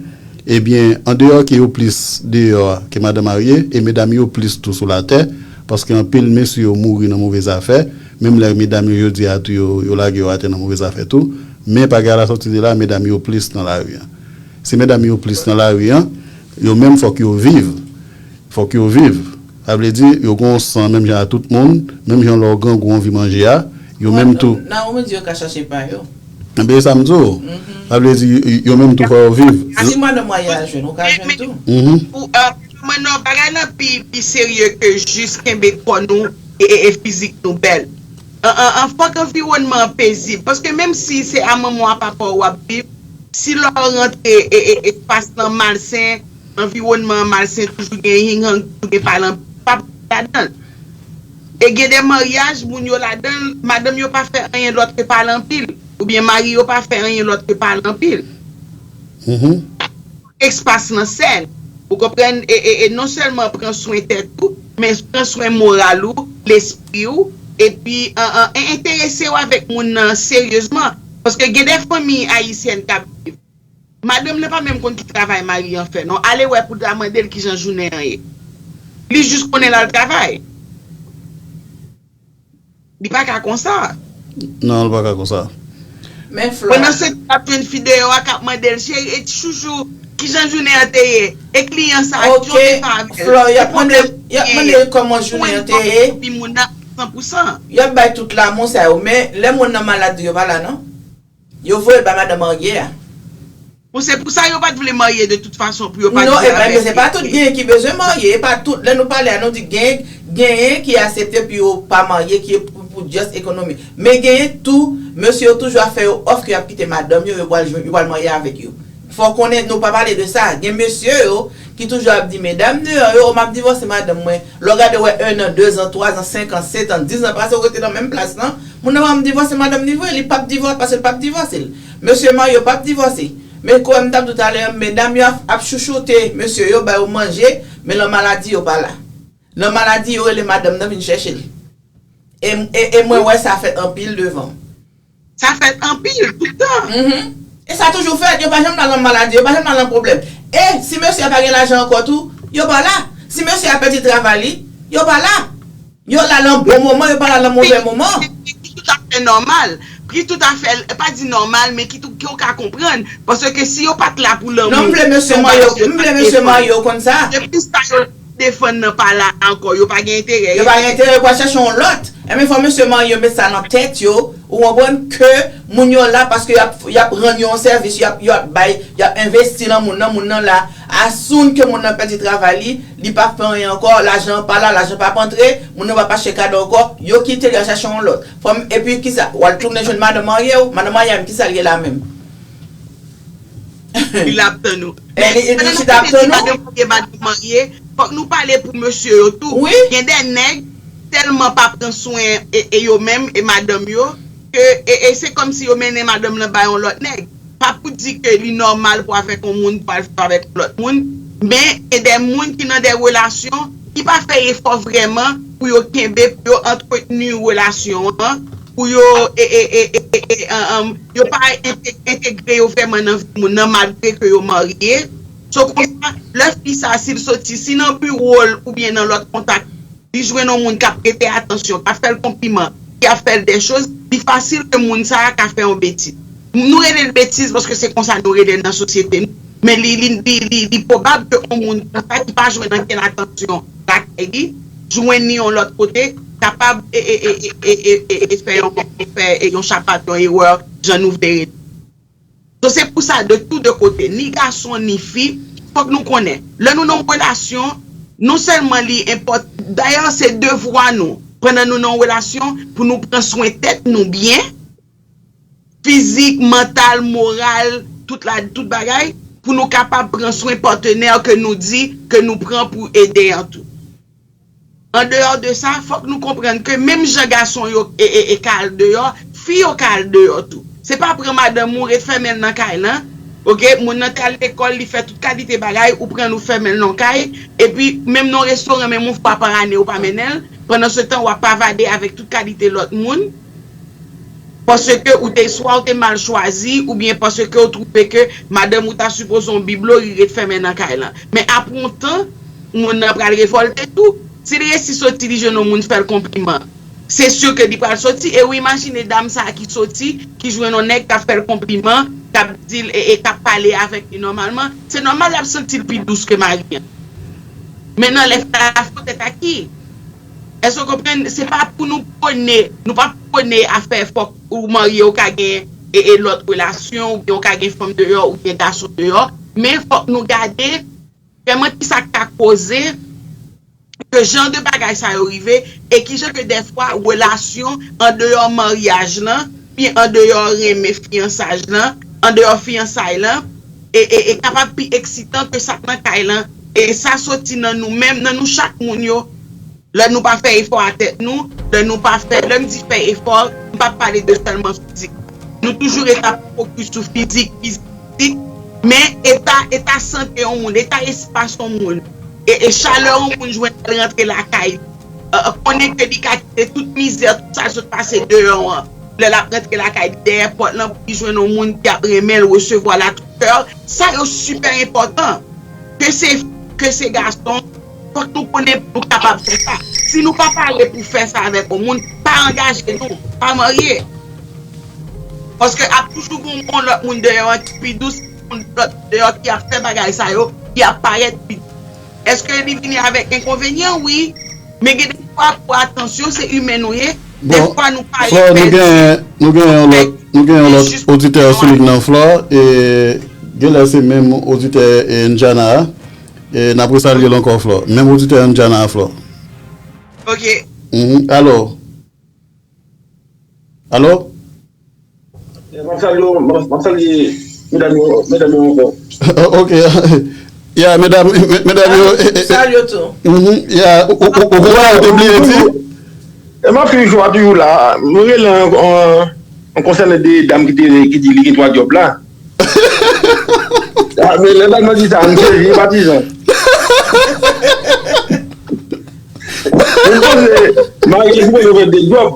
Ebyen, andeyò ke yo plis deyò a ke madan marye, e medam yo plis tou sou latè, paske anpil mesye yo mouri nan move zafè, menm lè medam yo jodi a tou yo, yo lage yo atè nan move zafè tou, men pa gen alasòti de la, medam yo plis nan lari an. Si medam yo plis nan lari an, yo menm fòk yo viv. Fòk yo viv. Sa vle di, yo gen yon san menm jan a tout moun, menm jan lè w grangou w anvi manje a, yo menm tou. Nan ou menm di yo ka chache pa yo. Enben, e sa m di w. Sa vle di, yo menm tou fò yo viv. Si madanm mwen ye al jwenn, ou ka jwenn tou. Pou, euh, mwen non, bagay lan pi, pi serye ke jis kenbe kò nou e, e, e fizik nou bèl. An, an, an, fòk anviwònman an pezib. Paske menm si se a manman w, a papa w w ap viv, si lè w rantre e, e, e, espas lan malsen, anviwònman an malsen, toujou gen ying yang, toujou gen pale anpil, w ap ladan l. E gen de maryaj, moun yo ladan l, madanm yo pa fè anyen lòt ke pale anpil, oubyen mari yo pa fè anyen lòt ke pale anpil. Espas lan sèn, ou konprann, e, e, e non sèlman pran swen tèt ou, men pran swen moral ou, lespri w, epi an, an, en- enterese w avèk moun nan seryezman. Paske gen de fanmi ayisyèn k ap viv. Madanm nan pa menm konn ki travay mari an fè, non. Ale wè pou ta mande l kijan jounen an ye. Li jis konnen l al travay. Li pa ka konsa. Non, li pa ka konsa. Men Flò. Pandan se tan l ap jwenn fi deyò a k ap mande l, cheri, e ti chouchou, kijan jounen an te ye? E kliyan sa a, kijan w te fè avè l? Flò, y ap mande l, y ap mande l kòman jounen an te ye. Epi moun nan san pou san. Y ap bay tout lanmou sa yo, men lè moun nan malad, yo pa la, non? Yo voye l bay madanm marye a. Bon, se pou sa yo pa t vle marye de tout fason pou yo pa di avèk. Non, e pa, men se pa tout genyen ki bezwen marye. E pa tout, lè nou pale a, nou di gen, genyen ki aksepte pou yo pa marye, ki pou, pou just ekonomi. Men genyen tou, mesye yo toujou ap fè yo òf ke y ap kite madanm yo, yo pral jwenn, yo pral marye avèk yo. Fò w konnen, nou pa pale de sa. Gen mesye yo ki toujou ap di, medam deyò yo, o, m ap divòse madanm mwen. Lè w gade, w wè en an, de zan, twa zan, senk an, sèt an, diz an pase, ou rete nan menm plas lan. Moun nan pa janm divòse madanm li vre, li p ap divòse, paske li p ap divòse l. Mesye marye yo p ap divòse. Men kòm m t ap di w talè a, medam yo ap, ap chouchoute mesye yo, ba yo manje, men lè maladi yo pa la. Lè maladi yo rele madanm nan vin chèche l. E, e, e mwen wè sa fèt anpil devan m. Sa fèt anpil, tout tan. E sa toujou fèt, yo pa janm la nan maladi, yo pa janm la nan pwoblèm. E si mesye a pa gen lajan ankò tou, yo pa la. Si mesye a pèdi travay li, yo pa la. Yo la nan bon moman, yo pa la nan move moman. Ki toutafè nòmal. Ki toutafè, pa di nòmal, men ki tou, ki w ka konprann. Paske si yo pa t la pou lanmou. Non, m vle mesye marye yo, m vle mesye marye yo konn sa. Depi sa yo defann nan pa la ankò, yo pa gen enterè. Yo pa gen enterè, yo pral chèche yon lòt. Enben, fò mesye marye yo met sa nan tèt yo, ou konprann, ke moun yo la paske y ap, y ap rann yo yon sèvis, y ap, y ap bay, y ap envesti nan moun nan, moun nan la. As soon ke moun nan pèdi travay li, li p ap fè anyen ankò, lajan an pa la, lajan p ap antre, moun nan p ap achte kado ankò, yo kite l, y al chèche yon lòt. Fò m, epi kisa, w al tounen jwenn madanm marye w, madanm marye a menm, kisa l ye la menm? Li la ap tann ou. Men, men, lè nou pale de madanm marye, madanm marye, fòk nou pale pou mesye yo tou. Gen de nèg, tèlman pa pran swen e, e yo menm, e madanm yo, ke, e, e se kòmsi yo mennen madanm lan bay yon lòt nèg. Pa pou di ke li nòmal pou avèk yon moun, pou al fè avèk yon lòt moun, men gen de moun ki nan de relasyon ki pa fè efò vrèman pou yo kenbe, pou yo antretni relasyon an, pou yo, e, e, e, e, e, e, an, an, yo pa ente-, entegre yo vrèman nan vi moun nan, malgre ke yo marye. So konsa, lè fi sa, si l soti, si nan biwo l oubyen nan lòt kontak, li jwenn yon moun k ap prete atansyon, k ap fè l konpliman, ki ap fè l de choz, li fasil ke moun sa a ka fè yon betiz. Nou rele l betiz paske se konsa nou rele l nan sosyete nou. Men li, li, li, li, li pwobab ke yon moun konsa ki pa jwenn ankenn atansyon lakay li, jwenn li yon lòt kote, kapab e, e, e, e, e, e, e fè yon, fè, e, yon chapat, yon erè, jan nou vle rele. So, se pou sa, de tou de kote, ni gason, ni fi, fòk nou konnen, lè nou nan yon relasyon, non sèlman li enpòt-, dayè, se devwa nou, pandan nou nan yon relasyon, pou nou pran swen tèt nou byen, fizik, mantal, moral, tout la, tout bagay, pou nou kapab pran swen patnè ke nou di ke nou pran pou ede an tou. Andeyò de sa, fòk nou konprann ke menm jan gason yo e, e, e ka al deyò, fi yo ka al deyò tou. Se pa pran madanm ou ret fèmen l nan kay lan, oke, moun nan te al lekòl, li fè tout kalite bagay, ou pran l ou fèmen l nan kay, epi menm nan yon restoran, menm yon fwa pa ane ou pa mennen l, pandan se tan w ap pavade avèk tout kalite lòt moun, paske ou te, swa ou te mal chwazi, oubyen paske ou twouve ke madanm ou ta sipoze yon biblo, li ret fèmen nan kay lan. Men apre yon tan, moun nan pral revòlte tou. Si li resi soti, li jwenn yon moun fè l konpliman, se si ke li pral soti. E ou imajine dam sa a ki soti, ki jwenn yon nèg k ap fè l konpliman, k ap di l e, e k ap pale avèk li nòmalman, se nòmal l ap santi l pi dous ke mari an. Men nan lè sa, la faute est à qui? Èske w konprann? Se pa pou nou pwone, nou pa pwone afè fòk ou marye, ou ka gen e, e lòt relasyon, oubyen ou ka gen fanm deyò, ou gen gason deyò. Men fòk nou gade, vrèman kisa k ka koze ke jan de bagay sa yo rive, e kijan ke dèfwa relasyon andeyò maryaj lan, oubyen andeyò renmen fiyansaj lan, andeyò fiyansay lan, e, e, e kapab pi eksitan ke sa k nan kay lan. E sa soti nan nou menm, nan nou chak moun yo. Lè nou pa fè efò a tèt nou, lè nou pa fè, lè m di fè efò, m p ap pale de sèlman fizik. Nou toujou ret ap fokis sou fizik, fizik, fizik, men eta, eta sante yon moun, eta espas yon moun, e, e chalè yon moun jwenn lè l rantre lakay li, e, e, konnen ke li ka kite tout mizè, tout sa l sot pase deyò an, lè l ap rantre lakay li, dèyè pòt lan, pou li jwenn yon moun ki ap renmen l, resevwa l ak tout kè l, sa yo sipè enpòtan. Ke se, ke se gason, fòk nou konnen pou nou kapab fè sa. Si nou pa pare pou fè sa avèk yon moun, pa angaje nou, pa marye. Paske ap toujou gen yon lòt moun deyò an ki pi dous, yon lòt deyò ki ap fè bagay sa yo, ki ap parèt pi dous. Èske li vini avèk enkonvenyan? Wi. Men gen de fwa pou atansyon, se imen nou ye, Bon, Flò, nou gen, nou gen yon lòt, nou gen yon lòt oditè sou liy nan, Flò, e genlè se menm oditè e Ndjana a. E n ap resalye l ankò, Flò. Menm oditè Ndjana a, Flò. Ok. Mhm. Alo? Alo? M ap salye, m ap, m ap salye medam yo, medam yo ankò. Ok. Ya, medam, me- medam yo. E, e, e, salye tou. Mhm, ya, ou, ou, ou, ou konprann yo te bliye di? E m ap swiv jou a toujou la. Mwen rele an, an, an konsènan de dam ki te, ki di li gen twa djòb la. Ah, men lè dam nan di sa, m sezi, patizan. Mwen panse, mari a sipoze fè de djòb,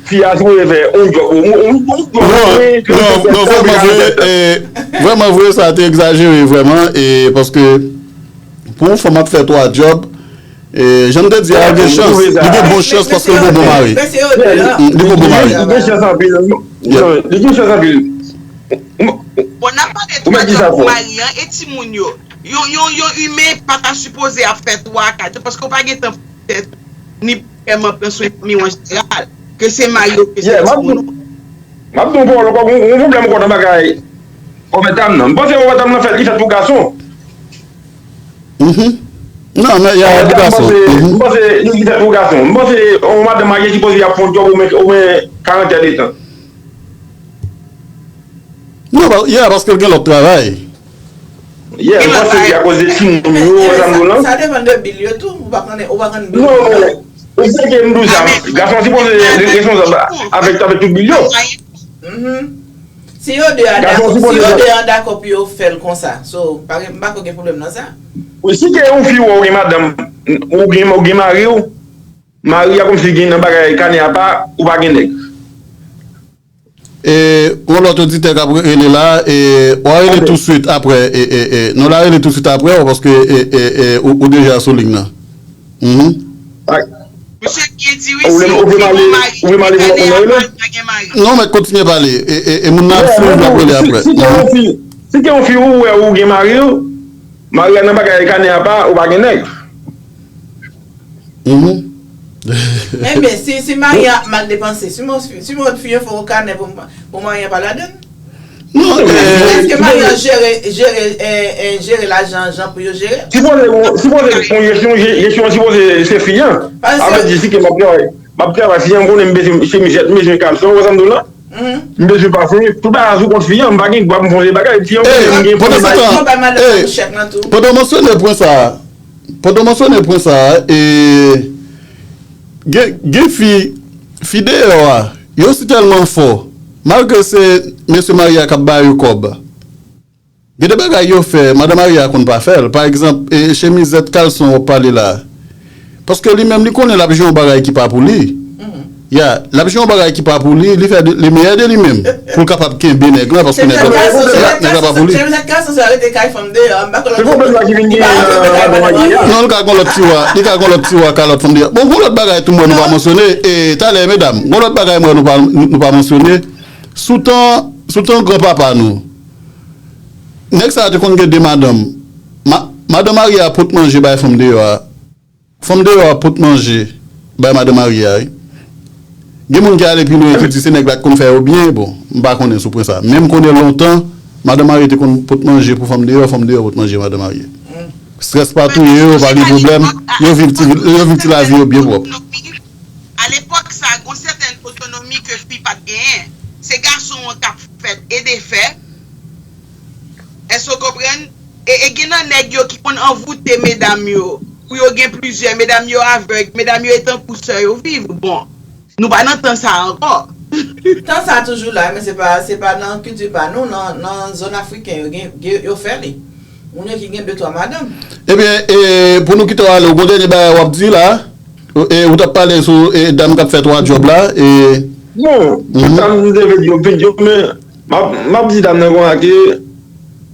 fi a sipoze fè yon djòb, yon, yon, yon djòb, non, wi, non, non, vrèman vre, e, vrèman vre, sa te egzajere, vrèman, e, paske pou yon fanm ap fè twa djòb, e, jan m te di a, gen chans, li gen bon chans paske l gen bon mari. Li gen bon mari. Li gen chans anpil. Li gen chans anpil. Bon, n ap pale twa djòb pou mari an e timoun yo. Yon, yon, yon imen pa ta sipoze ap fè twa, kat djòb, paske w pa gen tan pou tèt, ni pou vrèman pran swen fanmi w an jeneral, ke se mari w, ke se timoun ou. M ap di w pawòl ankò, gon, gon pwoblèm ankò nan bagay Robert Tam nan. M panse Robert Tam nan fèt, li fèt pou gason. Mhm. Non, men y a Robert Tam, m panse, m panse li fèt pou gason. M panse yon madanm marye sipoze ap fè yon djòb omwen, omwen karant è de tan. Non, pa- yeah, paske l gen lòt travay. Yeah, m panse se akoz de timoun yo, wè sa m di w lan. Sa depann de bil yo tou, ou pa konnen, ou pa konn bil yo. Non, men, ou se ke m di w sa, gason sipoze responsab avèk, avèk tout bil yo. Mhm. Si yo de a dakò, si yo de an dakò pou yo fè l konsa, so, pa gen, m pa kwè gen pwoblèm nan sa. Wi, si ke yon fi ou gen madanm, ou gen, ou gen mari w, mari a kòmsi gen nan bagay kanè apa, ou pa gen nèg. E, yon lòt oditè k ap rele la, e, w a rele tousuit apre, e, e, e, non, l a rele tousuit apre, w, paske, e, e, e, ou, ou deja sou liy nan. Mhm. Misye byen di wi, si yon fi gon mari, li kanè apa, li pa gen mari. Non, men kontinye pale, e, e, e moun nan ap swiv, l ap rele apre. Si ke yon fi, si ke yon fi ou wè ou gen mari w, mari a nan bagay kanè apa, ou pa gen nèg. Mhm. Ebyen, si, si mari a ap mal depanse, si mwen, si mwen fi yo fè yon kanè pou, pou mari a pa ladann? Non, men, èske mari a jere, jere, eh, eh, jere lajan jan pou yo jere? Sipoze gon, sipoze gon jesyon, je- jesyon an sipoze se fi an. Sa vle di si ke m ap travay, m ap travay, fi an konnen m bezwen chemiz, m bezwen kalson, ou wè sa m di w lan? Mhm. M bezwen pafen, tout bagay sou kont fi an, m pa gen dwa pou m fè yon bagay, fi an konnen m gen pwoblèm. Pandan w mansyone pwen sa a, Pandan w mansyone pwen sa a, e, gen, gen fi, fi deyò a, yo si tèlman fò, malgre se mesye marye a k ap ba yo kòb. Gen de bagay yo fè, madan marye a konn pa fè l. Pa egzanp, e, chemizèt, kalson w ap pale la. Paske li menm, li konnen l ap jwe yon bagay ki pa pou li. Ya, l ap jwe yon bagay ki pa pou li, li fè de, li meyè de li menm, pou l kapab kenbe nèg lan, paske nèg lan, nèg lan pa pou li. Chemizèt, kalson, se rete kay fanm deyò, m pa kwè lòt. Se pwoblèm la ki vin genyen nan, nan, nan, nan, nan. Non, li ka gon lòt tiwa, li ka gon lòt tiwa ka lòt fanm deyò. Bon, gon lòt bagay tou mwen nou pa mansyone, e, talè, medam, gon lòt bagay mwen nou pa, nou, nou pa mansyone. Sou tan, sou tan granpapa nou, nèg sa a te konn gen de madanm. Ma-, madan marye a pot manje bay fanm deyò a. Fanm deyò a pot manje bay madan marye a, wi. Gen moun ki ale pi lwen ki di se nèg la ki konn fè yo byen, bon, m pa konnen sou pwen sa. Men m konnen lontan, madan marye te konn pot manje pou fanm deyò, fanm deyò pot manje madan marye. Strès pa touye yo, pa gen pwoblèm. Yo viv ti, yo viv ti lavi yo byen pwòp. Alepòk sa, gon sètèn otonomi ke fi pa t genyen. Se gason an k ap fè e defè. Èske w konprann? E, e gen nan nèg yo ki konn anvoute medam yo, pou yo gen plizyè, medam yo avèg, medam yo e tankou sè yo viv. Bon, nou pa nan tan sa ankò. Tan sa toujou la, men se pa, se pa nan kilti pa nou, nan, nan zòn afriken yo gen, gen, yo fè li. Moun yo ki gen de twa madanm. Ebyen, e, pou nou kite w ale, ou gon dènye bagay w ap di la? E, ou t ap pale sou, e, dam k ap fè twa djòb la, e. Bon, mhm, sa m te vle di yo, vin di yo, men M ap, m ap di dam nan konsa ke,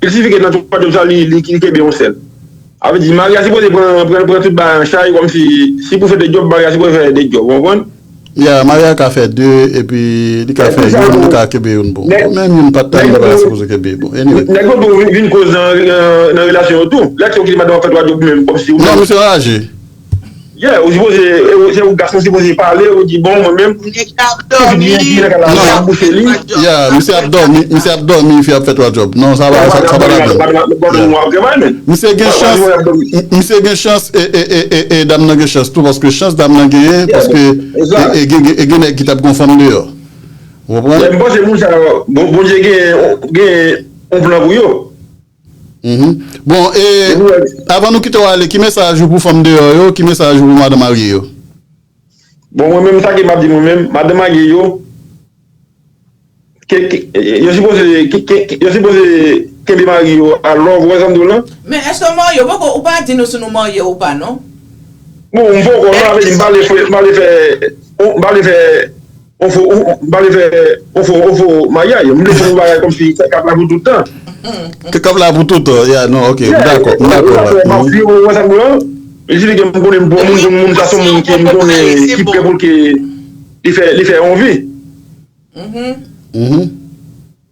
il sifi ke nan twa djòb sa, li, li, li kenbe yon sèl. Sa vle di, mari a sipoze pran, pran, pran tout bagay an chay, kòmsi, si pou fè de djòb, mari a sipoze fè de djòb, ou konprann? Ya, mari a ka fè de, epi li ka fè youn, li ka kenbe youn bon. Menm youn pa t tande mari a sipoze kenbe bon. Anyway. Nèg yo tou vin, vin koz nan, nan, nan relasyon yo tou. Lè ke yo kite madanm ap fè twa djòb menm, kòmsi ou menm. Non, misye anraje. Yeah, ou sipoze, e, ou, se ou gason sipoze pale, ou di, bon, mwen menm, nèg la ap dòmi, li nan kay la, non, bouche li. Yeah, misye ap dòmi, misye ap dòmi, fi ap fè twa djòb. Non, sa pa, sa, sa pa ladan. Misye gen chans, misye gen chans, e, e, e, e, e dam nan gen chans tou, paske chans dam nan genyen, paske, e, e, gen, gen, e gen nèg ki t ap gon fanm deyò. Ou konprann? M panse moun sa yo, bon, Bondye gen, gen yon plan pou yo. Mhm. Bon, e, avan nou kite w ale, ki mesaj ou pou fanm deyò yo, ki mesaj ou pou madan marye yo? Bon, mwen menm, sa ke m ap di mwen menm, madan marye yo, ke, ke, yo sipoze, ke, ke, ke, yo sipoze kenbe mari yo a love, ou wè sa m di w lan? Men èske w marye? Ou poko, ou pa di nou si nou marye ou pa, non? Bon, m poko, non, avè di, m pa vle fè, m pa vle fè, m pa vle fè, on fo, on, m pa vle fè, on fo, on fo maryaj. M vle fè yon bagay kòmsi, k ap la pou tout tan. K ap la pou tout tan, yeah, non, ok, m dakò, m dakò la. M ap viv, ou wè sa m di w lan? Li di li gen, m konnen bon moun, moun, moun sa se yon moun ki, m konnen ki prè pou l ke li fè, li fè yon vi. Mhm. Mhm.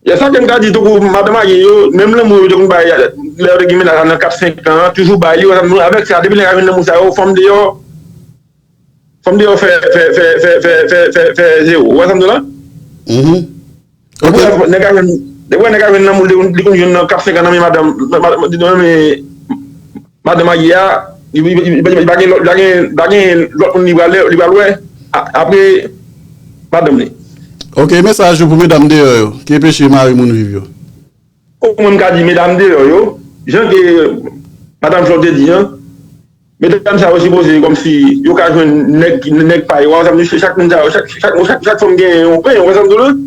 E sa ke m ka di tou pou madan marye yo, menm lanmou yo te konn bay, lè yo te gen mennaj la nan kat, senk an, toujou bay li, ou wè sa m di w lan, avèk sa, depi nèg la jwenn lanmou sa yo, fanm deyò, fanm deyò fè, fè, fè zewo. Ou wè sa m di w lan? Mhm. Ok. Depi nèg la jwenn, depi nèg la jwenn lanmou, li, li konn jwenn nan kat, senk an nan men madanm, nan men madanm marye a, li, li, li, li pa gen lòt, li pa gen, li pa gen lòt moun li pral, li pral wè a-, apre madanm li. Ok, mesaj ou pou medam deyò yo, ki peche mari moun viv yo? Bon, mwen m ka di medam deyò yo, jan ke madanm Flò te di an, medam sa yo sipoze kòmsi yo ka jwenn nèg, nèg pa yo, ansanm, chak moun sa yo, chak, chak, chak, chak fanm gen yon pen, ou wè sa m di w lan?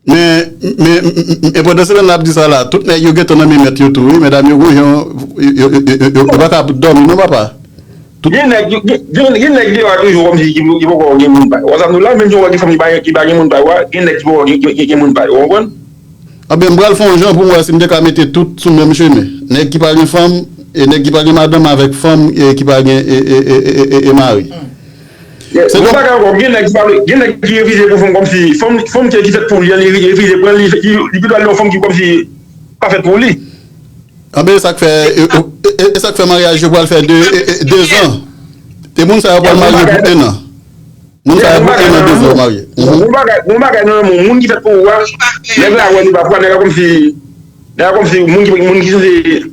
Men, men, men, men pandan se tan n ap di sa la, tout nèg yo gentan nan men mèt yo tou, wi, medam yo gon jan, yo, yo, yo, yo, yo, yo pa ka dòmi non, papa. Tout gen nèg, gen, gen, gen nèg deyò a toujou kòmsi ki, ki poko gen moun pa yo. Ou wè sa m di w la, menm si w wè gen fanm ki pa, ki pa gen moun pa yo a, gen nèg ki poko gen, gen, gen, gen moun pa yo, ou konprann? Anben, m pral fè yon jan pou m wè si m te ka mete tout sou menm chemen. Nèg ki pa gen fanm, e nèg ki pa gen madanm avèk fanm, e ki pa gen, e, e, e mari. Se yon bagay ankò, gen nèg ki pa vle, gen nèg ki refize pou fanm kòmsi, fanm, fanm ki, ki fèt pou li an, li refize pran li, li, li pito al yon fanm ki kòmsi pa fèt pou li. Anben, e sa k fè, e, e, e, e sa k fè maryaj yo pral fè de, e, e, de zan. Te moun sa yo pral marye pou en an. Moun sa yo pou en an, de zan yo marye. Mhm. Gon bagay, gon bagay nan lanmou, moun ki fèt pou ou a, nèg la wè li pa pou, nèg la kòmsi, nèg la kòmsi moun ki, moun ki sanse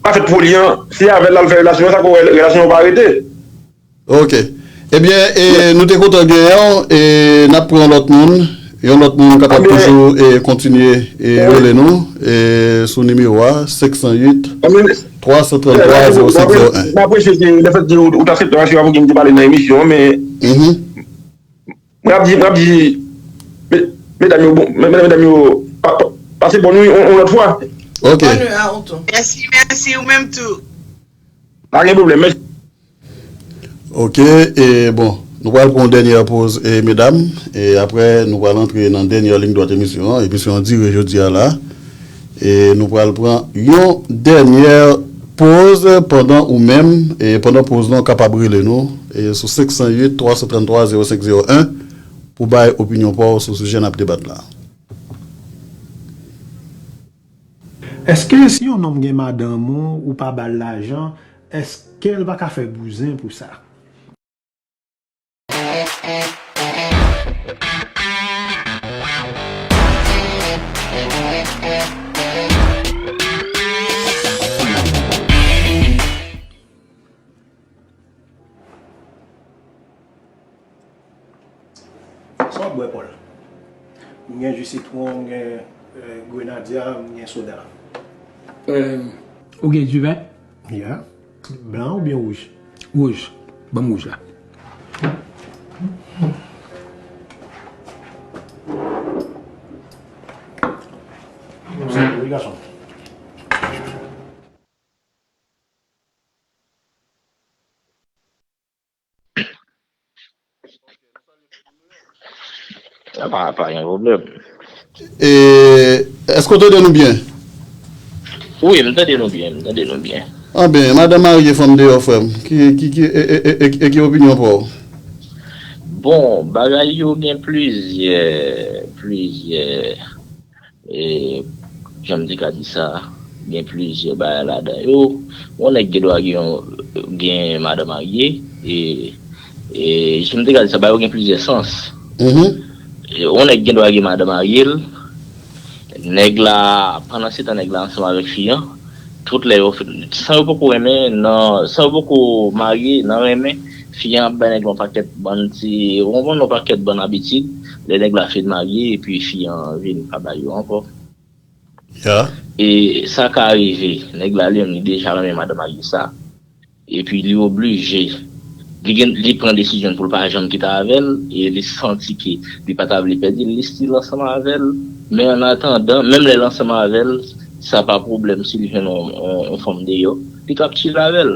pa fèt pou li an, se avè l l al fè relasyon an, sa k wè relasyon an pa rete. Ok. Ebyen, e, nou te kontan genyen w, e n ap pran lòt moun. Yon lòt moun kapab toujou, e, kontinye, e, rele nou, e, sou nimewo a, senk san uit, twa san tranntwa, zewo senk zewo en. M apresye ke lefètke ou, ou t aksepte paske pa pou gen m te pale nan emisyon an, men mwen ap di, mwen ap di, me-, medam yo, bon, me-, medam yo, pa-, pa-, pase bòn wi, yon, yon lòt fwa. Ok. Bòn wi a ou tou. Mèsi, mèsi, ou menm tou. Pa gen pwoblèm, mèsi. Ok, e bon, nou pral pran yon dènyè poz, e medam, e apre nou pral antre nan dènyè liy dwat emisyon an, emisyon an dire jodi a la. E nou pral pran yon dènyè poz pandan ou menm, e pandan poz lan w kapab rele nou, e sou senk san uit, twa san tranntwa, zewo senk zewo en, pou bay opinyon pa w sou sijè n ap debat la. Èske si yon nonm gen madanm ou, ou pa ba l lajan, èske l pa ka fè bouzen pou sa? Sa w ap bwè, Paul? M gen ji sitwon, m gen, eh, grenadya, m gen soda. Eh, ou gen diven? Ya. Blan oubyen wouj? Wouj. Ban m wouj la. Wi, gason. Pa, pa gen pwoblèm. E, èske w tande nou byen? Wi, m tande nou byen, m tande nou byen. Anben, madanm marye, fanm deyò, frè m. Ki, ki, ki, e, e, e, e, e ki opinyon pa w? Bon, bagay yo gen plizyè, plizyè, e, jan m te ka di sa, gen plizyè bagay ladan yo. Yon nèg gen dwa gen, yon, gen madan marye, e, e, jan m te ka di sa, bagay yo gen plizyè sans. Mhm. E, yon nèg gen dwa gen madan marye l, nèg la, pandan se tan nèg la ansanm avèk fi an, tout lè yo, san yo poko renmen, nan, san yo poko marye, nan renmen, fi an ap bay nèg la yon pakèt bann ti, ou konprann, yon pakèt bann abitid, lè nèg la fin marye, epi fi an vin pa bay yo ankò. Ya. E sa ka rive, nèg la li menm li deja renmen madan marye sa. Epi li oblije, li gen, li pran desizyon pou l pa janm kite avè l, e li santi ke li pa ta vle pèdi l, li still ansanm avè l. Men an atandan, menm lè l ansanm avè l, sa pa pwoblèm si li jwenn yon, yon, yon fanm deyò, li t ap chill avè l.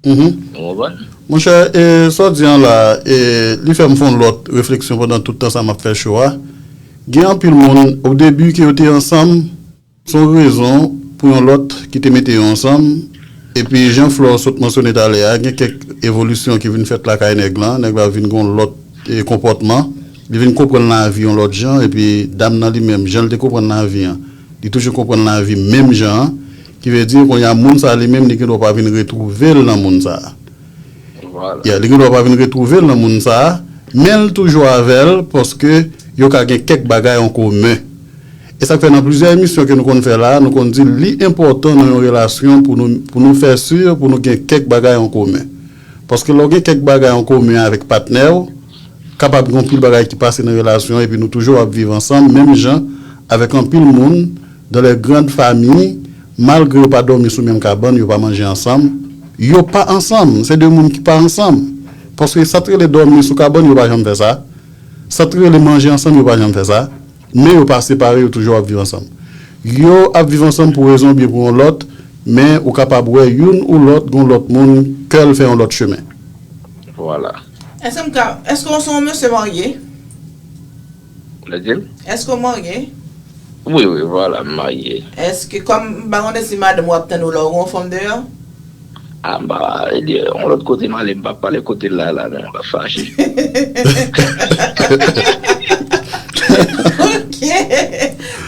Mhm. Ou konprann? Monchè, e, sa w di an la, e, li fè m fè yon lòt refleksyon pandan tout tan sa m ap fè cho a. Gen anpil moun, o debi ke yo te ansanm, se yon rezon pou yon lòt ki te mete yo ansanm. Epi, jan Flore sot mansyone talè a, gen kèk evolisyon ki vin fèt lakay nèg lan. Nèg la vin gen yon lòt, e, konpòtman. Li vin konprann lavi yon lòt jan. Epi, dam nan li menm, jan l te konprann lavi an, li toujou konprann lavi menm jan an. Ki vle di, kounye a, moun sa a li menm, li gen dwa pa vin retwouve l nan moun sa a. Vwala. Ya, li gen dwa pa vin retwouve l nan moun sa a, men l toujou avè l, paske yo ka gen kèk bagay an komen. E sa k fè nan plizyè emisyon ke nou konn fè la, nou konn di li enpòtan nan yon relasyon pou nou, pou nou fè si, pou nou gen kèk bagay an komen. Paske lè w gen kèk bagay an komen avèk patnè w, kapab gen anpil bagay ki pase nan relasyon, epi nou toujou ap viv ansanm, menm jan avèk anpil moun, dans les grandes familles, malgre yo pa dòmi sou menm kabann, yo pa manje ansanm, yo pa ansanm, se de moun ki pa ansanm. Paske sa t rele dòmi sou kabann, yo pa janm fè sa. Sa t rele manje ansanm, yo pa janm fè sa. Men yo pa separe, yo toujou ap viv ansanm. Yo ap viv ansanm pou rezon oubyen pou yon lòt, men ou kapab wè youn ou lòt, gon lòt moun, kè l fè yon lòt chemen. Vwala. Èske m ka, èske w se yon mesye marye? Ou vle di l? Èske w marye? Wi, wi, vwala, m marye. Èske, kòm m pa konnen si madanm ou ap tande w la, ou gen yon fanm deyò? A, m pa, yon lòt kote m ale, m pa pale kote l la, la, non, m pa fache. Ok.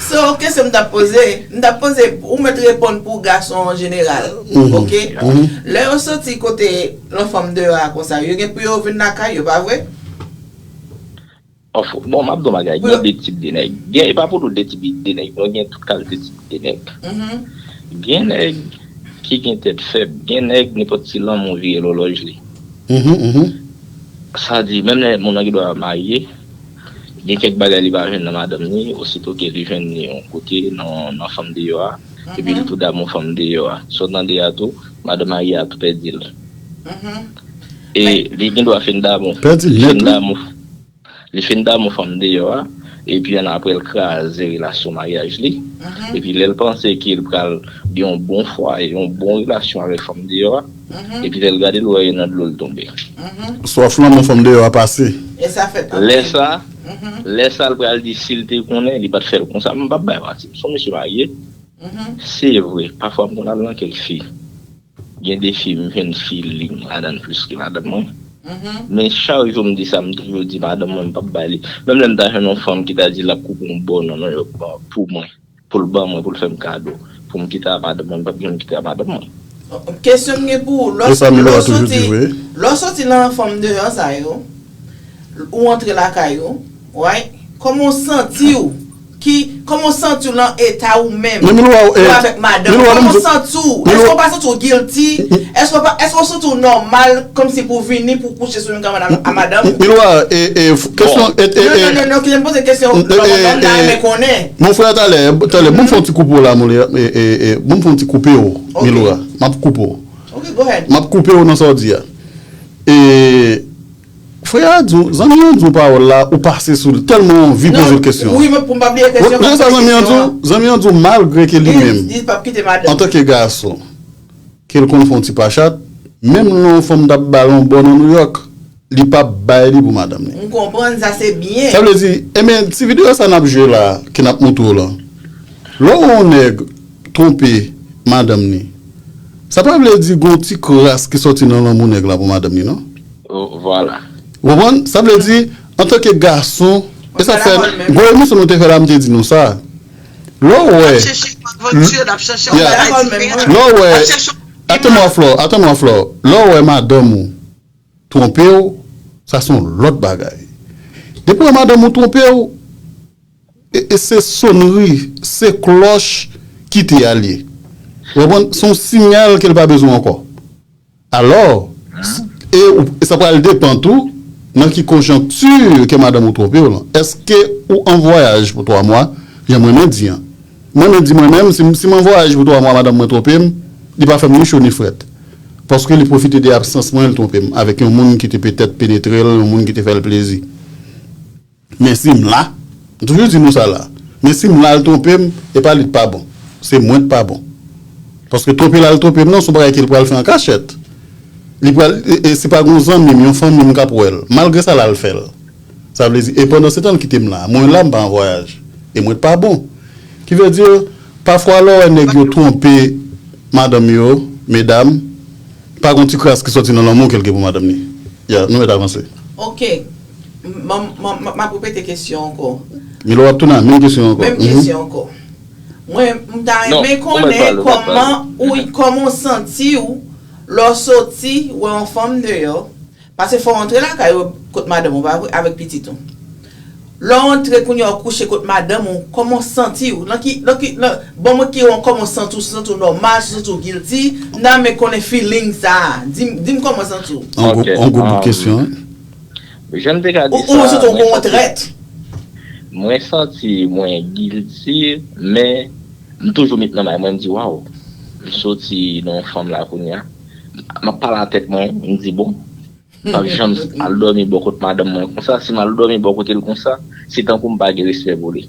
So, kesyon m t ap poze, m t ap poze, ou mèt reponn pou gason an jeneral. Mhm. Ok? Mhm. Lè yo soti kote yon fanm deyò a konsa, yo gen pou yo vin lakay yo, pa vre? Of, bon, m ap di w bagay, gen de tip de nèg. Gen, e pa pou tout de tip de nèg, non, gen tout kalite tip de nèg. Mhm. Gen nèg ki gen tèt fèb, gen nèg nenpòt ti lanmou vire lòlòj li. Mhm, mhm. Sa di, menm lè moun nan gen dwa marye, gen kèk bagay li pa jwenn nan madanm ni, osito ke li jwenn ni yon kote nan, nan fanm deyò a, epi li tou damou fanm deyò a. Sa w tande a tou, madanm marye a tou pèdi l. Mhm. E li gen dwa fin damou. Pèdi l nèt, wi. Fin damou. Li fin damou fanm deyò a, epi annapre l kraze relasyon maryaj li. Mhm. Epi lè l panse ke l pral gen yon bon fwaye, yon bon relasyon avèk fanm deyò a, mhm, epi lè l gade l wè e nan dlo l tonbe. Mhm. Swaf lanmou fanm deyò a pase. E sa fèt anpil. Lè sa, mhm, lè sa l pral di si l te konnen, li pa t fè l konsa, m p ap bay manti. M se yon mesye marye. Mhm. Se vre, pafwa m konn al nan kèk fi. Gen de fi, m jwenn feeling ladan l plis ke madanm mwen. Mhm. Men chak jou m di sa, m toujou di madanm mwen, m p ap bay li. Menm lè m ta jwenn yon fanm ki ta di l ap koupe yon bò nan Nouyòk pou mwen, pou l ban mwen, pou l fè m kado, pou m kite a madanm mwen, m p ap janm kite a madanm mwen. Kesyon m gen pou ou, lè w, e sa Milwa toujou di vre, lè w soti nan fanm deyò sa yo, ou antre lakay ou, right? Kòman w santi w? Ki, kòman w santi w nan eta ou menm? Men Milwa, ou avèk madanm ou, kòman w santi w? Èske w pa santi w guilty? Èske w pa, èske w santi w nòmal kòmsi pou w vini pou w kouche sou menm kay a madanm, a madanm ou? Milwa, e, e, kesyon, e, e, non, non, non, non, kite m poze kesyon, non, non, non, m ta renmen konnen. Mon frè, talè, talè, bon, m fè yon ti koupe w la, Milwa, e, e, e, bon, m fè yon ti koupe w, Milwa. M ap koupe w. Ok, go ahead. M ap koupe w nan sa w di a. E, Frè a di w, zanmi an di w pawòl la, ou pase sou li, tèlman w anvi poze l kesyon. Wi, men pou m pa bliye kesyon, non, sa zanmi an di w, zanmi an di w malgre ke li menm, antanke gason, ke l konn fè yon ti pachat, menm lè yon fanm t ap ba l yon bò nan Nouyòk, li p ap bay li pou madanm li. M konprann sa, se byen. Sa vle di, enben, ti videyo sa n ap jwe la, ke n ap montre w lan, lè w wè yon nèg twonpe madanm li, sa pa vle di gon ti kras ki sòti nan lanmou nèg la pou madanm li, non. Vwala. Ou konprann? Sa vle di, antanke gason, e sa fè, gwo emisyon nou te fè la, m te di nou sa. Lè w wè, L ap chèche yon avanti, l ap chèche yon Yeah. bagay diferan. Lè w wè, L ap chèche yon atann mwa Flò, atann mwa Flò. Lè w wè madanm ou twonpe w, sa se yon lòt bagay. Depi w wè madanm ou twonpe w, e, e se sonri, se klòch kite a l ye. Ou konprann? Se yon siyal ke l pa bezwen ankò. Alò, e, ou- e sa pral depann tou nan ki konjonkti ke madanm ou twonpe w lan. Èske ou an vwayaj pou twa mwa, jan mwen menm di an? Mwen menm di mwen menm, si, m- si m an vwayaj pou twa mwa, madanm mwen twonpe m, li pa fè m ni cho ni frèt. Paske li pwofite de absans mwen, li twonpe m avèk yon moun ki te petèt penetre l, yon moun ki te fè l plezi. Men si m la, m toujou di nou sa la. Men si m la, l twonpe m, e pa li k pa bon. Se mwen k pa bon. Paske twonpe l al twonpe m nan, se yon bagay ke l pral fè an kachèt. Li pral, e, e se pa gon zanmi m, yon fanmi m k ap wè l. Malgre sa, l al fè l. Sa vle di, e pandan se tan, l kite m la. Mwen la, m pa an vwayaj. E mwen k pa bon. Ki vle di, pafwa, lè w wè nèg yo twonpe madanm yo, medam, pa gon ti kras ki sòti nan lanmou ke l gen pou madanm li. Ya, nou mèt avanse. Ok. M ap repete kesyon ankò. Milo, w ap tounen a menm kesyon ankò. Menm kesyon ankò. Mwen, m ta renmen konnen kòman ou, kòman w santi w lè w soti, wè yon fanm deyò. Paske fò w antre lakay ou kot madanm ou, pa vre, avèk pitit ou. Lè w antre kounye a w kouche kot madanm ou, kòman w santi w? Nan ki, nan ki, nan, ban mwen ki yon kòman w santi w, santi w nòmal, santi w guilty, nan men konnen feeling sa a. Di m, di m kòman w santi w. An gwo, an gwo bout kesyon. Jan m te ka di Ou, ou santi w gon trèt. Mwen santi mwen guilty, men m toujou met nan may mwen, m di, waw, m soti nan yon fanm la kounye a. M ap pale a tèt mwen, m di, bon, m p ap janm al dòmi bò kot madanm mwen konsa. Si m al dòmi bò kote l konsa, se tankou m pa gen respè pou li.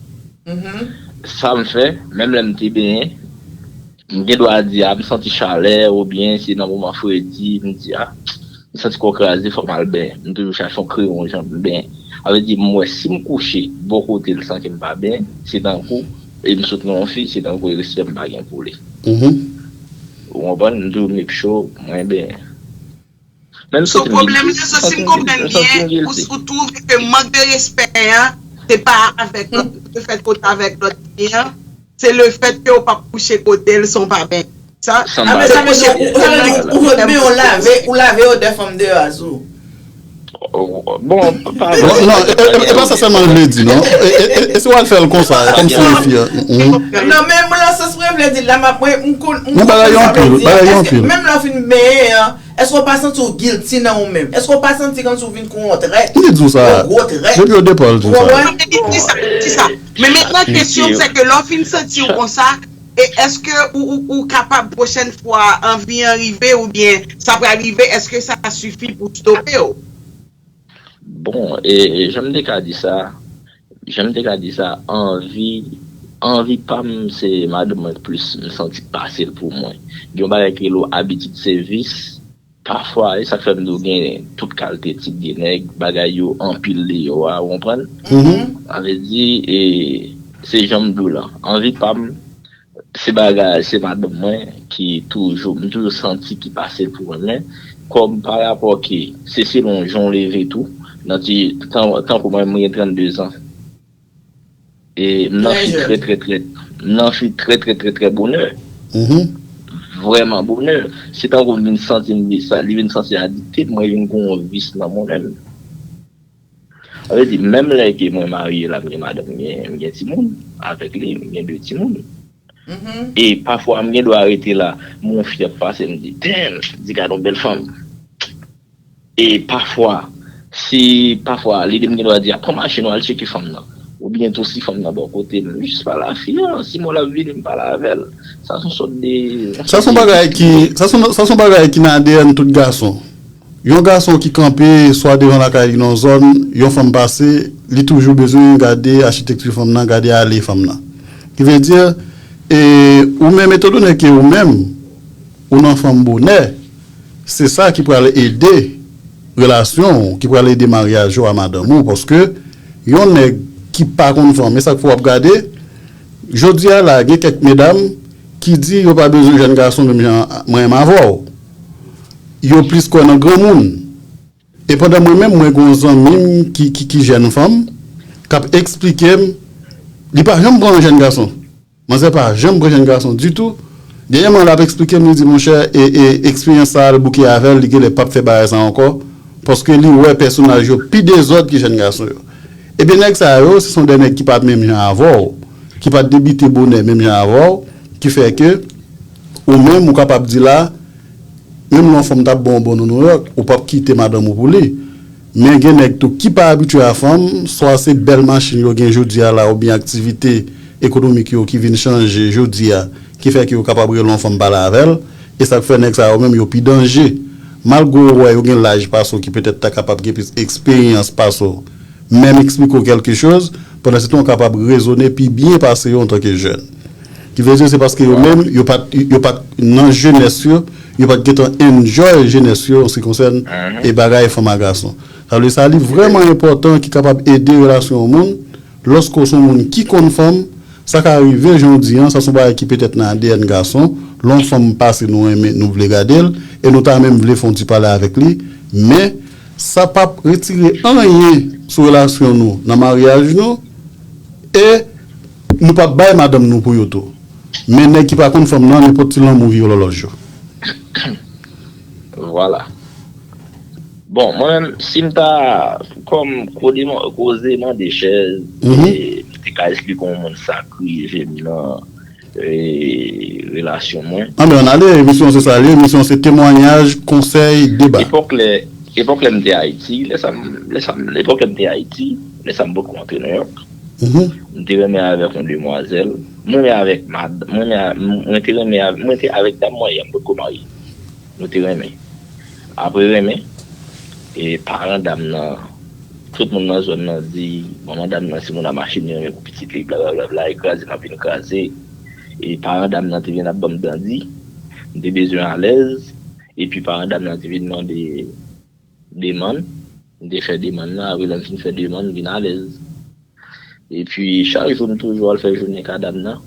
Sa m fè, menm lè m te benyen, m gen dwa di, a, m santi chalè, oubyen se nan moman fredi, m di, a, m santi kò kraze, fò m al benyen. M toujou chache yon kreyon, jan m benyen. Sa vle di, m wè si m kouche bò kote l san ke m pa benyen, se tankou, e m sot nan yon fi, se tankou e respè m pa gen pou li. Ou konprann? M toujou make sure mwen benyen. So pwoblèm nan, so si m konprann byen, ou, ou twouve ke mank de respè an, se pa avèk lòt, le fèt ke w t avèk lòt fi an, se le fèt ke w p ap kouche kote l san w pa benyen. Sa, San m pa benyen. Ou, ou, ou, ou, ou lave, ou lave odè fanm deyò a sou. Bon, pa Non, non, e, e, e pa sa sèlman l vle di, non. E, e, e, e si w al fè l konsa, kòm si yon fi an. Non, men mwen, nan sans mwen vle di, la, m ap, mwen, m kon, m Non, bagay yo anpil, bagay yo anpil. Menm lè w fin benyen an, èske w pa santi w guilty nan ou menm? Èske w pa santi kòmsi w vin kou yon trèt? Li di w sa. Yon gwo trèt. Depi o depa, l di w sa. Ou konprann? Li di sa, li di sa. Men mentnan, kesyon, se ke lè w fin santi w konsa, e èske ou, ou, ou kapab pwochèn fwa anvi an rive oubyen sa pral rive, èske sa sifi pou stope w? Bon, e, e jan m te ka di sa, jan m te ka di sa, anvi, anvi pa m, se madanm mwen k plis m santi k pase l pou mwen. Gen yon bagay ki rele abitid se vis. Pafwa, e sa k fè m di w gen tout kalite tip de nèg, bagay yo anpil deyò a, ou konprann? Sa vle di, e, se jan m di w lan, anvi pa m, se bagay, se madanm mwen ki toujou, m toujou santi ki pase l pou mwen, men kòm pa rapò ke se selon jan w leve tou, nan ti, tan, tankou mwen, mwen gen trannde zan. E m nan fi trè, trè, trè, m nan fi trè, trè, trè, trè bonè. Vrèman bonè. Se tankou m vin santi m, sa, li vin santi adikte, mwen vin gon vis nan mwen menm. Sa vle di, menm lè ke mwen marye la, m gen madanm, m gen, m gen timoun, avèk li, m gen de timoun. E pafwa, m gen dwa rete la, m wè yon fi ap pase, m di, damn, di gade yon bèl fanm. E pafwa, si pafwa, lide m gen dwa di, a, pran machin ou al tcheke fanm nan. Oubyen tou si fanm nan bò kote m, m jis pale a fi an, si m wè l ap vini, m pale avè l. Sa se yon sòt de... Sa se yon bagay ki, sa se yon, sa se yon bagay ki nan A D N tout gason. Yon gason ki kanpe swa devan lakay li nan yon zòn, yon fanm pase, li toujou bezwen gade achitekti fanm nan, gade ale fanm nan. Ki vle di, e, ou menm, etandone ke ou menm, ou nan fanm bonè, se sa ki pral ede relasyon w, ki pral ede maryaj ou a madanm ou, paske yon nèg ki pa konn fanm, e sa k fè w ap gade, jodi a la, gen kèk medam ki di yo pa bezwen jèn gason menm jan mwen menm avè w. Yo plis kwè nan granmoun. E pandan mwen menm, mwen gen yon zanmi m ki, ki, ki jèn fanm, k ap eksplike m, li pa janm pran yon jèn gason. Manzè pa janm pran jèn gason ditou. Dènyèman, l ap eksplike m, li di, monchè, e, e, eksperyans sa a, l bouke avè l, li genlè p ap fè bagay sa ankò, paske li wè pèsonaj yo pi dezòd ke jèn gason yo. Ebyen, nèg sa yo, se son de nèg ki pa t menm jan avè w, ki pa t debite bonè menm jan avè w, ki fè ke ou menm, ou kapab di la, menm lè yon fanm t ap ba w bon nan Nouyòk, ou p ap kite madanm ou pou li. Men gen nèg tou ki pa abitye a fanm, swa se bèl machin yo gen jodi a la, oubyen aktivite ekonomik yo ki vin chanje jodi a, ki fè ke yo kapab rele yon fanm pale avè l, e sa k fè nèg sa yo menm yo pi danje. Malgre w wè yo gen laj pase w, ki petèt ta kapab gen plis eksperyans pase w, menm eksplike w kèlke choz, pandan se tan w kapab rezone pi byen pase yo antanke jèn. Ki vle di se paske yo menm, yo pa t, yo pa t nan jenès yo, yo pa t gentan enjoy jenès yo an se ki konsène e bagay fanm a gason. Sa vle di sa, li vrèman enpòtan ki kapab ede relasyon yon moun, lòske w se yon moun ki konn fanm, sa ka rive jan w di an, sa se yon bagay ki petèt nan A D N gason, lè yon fanm pase nou renmen, nou vle gade l, e nou ta menm vle fè yon ti pale avèk li, men sa p ap retire anyen sou relasyon nou nan maryaj nou, e nou p ap bay madanm nou pou yo tou. Men nèg ki pa konn fanm nan, nenpòt ti lanmou vye lòlòj yo. Vwala. Bon, mwen menm, si m ta, kòm koze mande chèz, e, m te ka esplike yon moun sa k rive m nan e, relasyon mwen. Anben, ann ale, emisyon se sa l ye, emisyon se temwayaj, konsèy, deba. Epòk lè, epòk lè m te Ayiti, lè sa, lè sa, epòk lè m te Ayiti, lè sa m poko antre Nouyòk, m te renmen avèk yon demwazèl, mwen renmen avèk mad, mwen renmen, mwen te renmen, mwen te avèk dam mwen, m poko marye. Nou te renmen. Apre renmen, e paran dam nan, tout moun nan zòn nan di, manman dam nan se moun a machin li renmen pou pitit li, blablabla, e kraze m ap vin kraze. E paran dam nan te vin ap ban m dandi, m te bezwen alèz, epi paran dam nan te vin mande demann, m te fè demann nan, apre lè m fin fè demann, m vin alèz. Epi chak jou m toujou al fè jounen ka dam nan.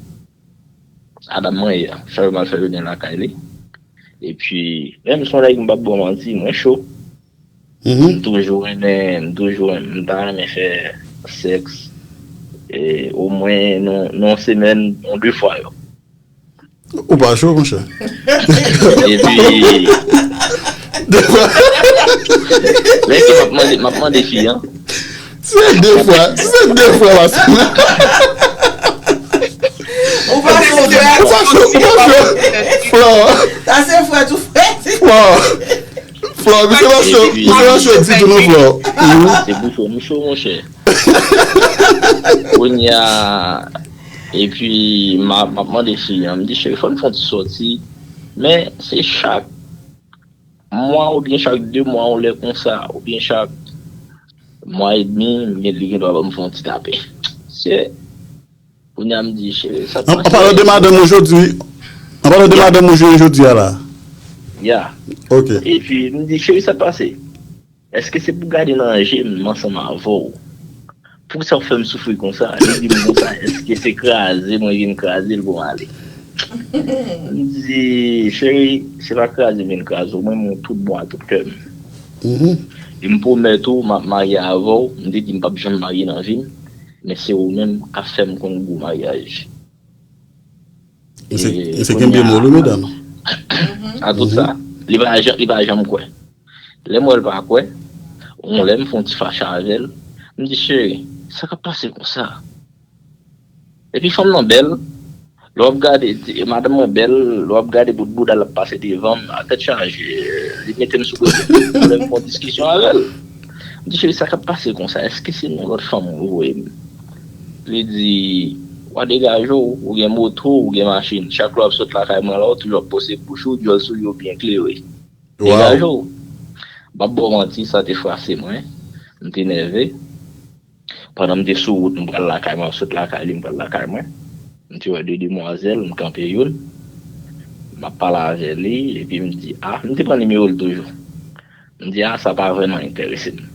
A dam mwen ye a, chak jou m al fè jounen lakay li. Epi menm si yon nèg m p ap ba w manti, mwen cho. M toujou renmen, m toujou renmen, m ta renmen fè sèks, e, omwen nan, nan yon semèn, yon de fwa yo. Ou pa cho, monchè. Epi, lè ke m ap mande, m ap mande fi an. Se de fwa, se de fwa pa semèn. Ou pa cho, frè. Ou pa cho, ou pa cho. Flò. Sa se frè tou frè. Flò. Flò, misye pa cho, misye pa cho ditou non, Flò. Se pou cho, m cho, monchè. Kounye a, epi, m a, m ap mande fi an, m di, cheri, fò n fè yon ti sòti. Men, se chak mwa oubyen chak de mwa, yon lè konsa, oubyen chak mwa edmi, m gen, li gen dwa ban m fè yon ti tape. Se, kounye a, m di, cheri, sa k pase? An palan de madanm ou jodi, an palan de madanm ou jodi a la. Ya. Ok. Epi, m di, cheri, sa k pase? Èske se pou gade nan je m ansanm avè w? Poukisa w fè m soufri konsa? Li di m konsa, èske se kraze mwen vin kraze l pou m ale? M di, cheri, se pa kraze m vin kraze w, mwen m tout bon a tout kè m. E m pwomèt ou, m ap marye avè w, m te di m p ap janm marye nan vi m, men se ou menm k ap fè m konn gou maryaj. Misye kenbe mo l wi, medam. A tout sa, li pa janm, li pa janm kwè. Lè m wè l pa kwè, yon lè m fè yon ti fache avè l, m di, cheri, sa k ap pase konsa? Epi fanm nan bèl, lè w ap gade, madanm mwen bèl, lè w ap gade bout bouda l ap pase devan m, a tèt chaje, li mete m sou kote, yon lè m fè yon diskisyon avè l. M di, cheri, sa k ap pase konsa? Èske se yon lòt fanm ou voye m? Li di, w a degaje w, ou gen moto, ou gen machin. Chak lè w ap sot lakay mwen la, ou toujou ap poste bouch ou, dyòl sou yo byen klere. Degaje w. M p ap ba w manti, sa te frase mwen. M te nève. Pandan m te sou wout, m pral lakay mwen, m sot lakay li, m pral lakay mwen. M te wè de demwazèl, m kanpe youn. M ap pale avè li, epi m di, a, m te pran nimewo l toujou. M di, a, sa pa vrèman enterese m.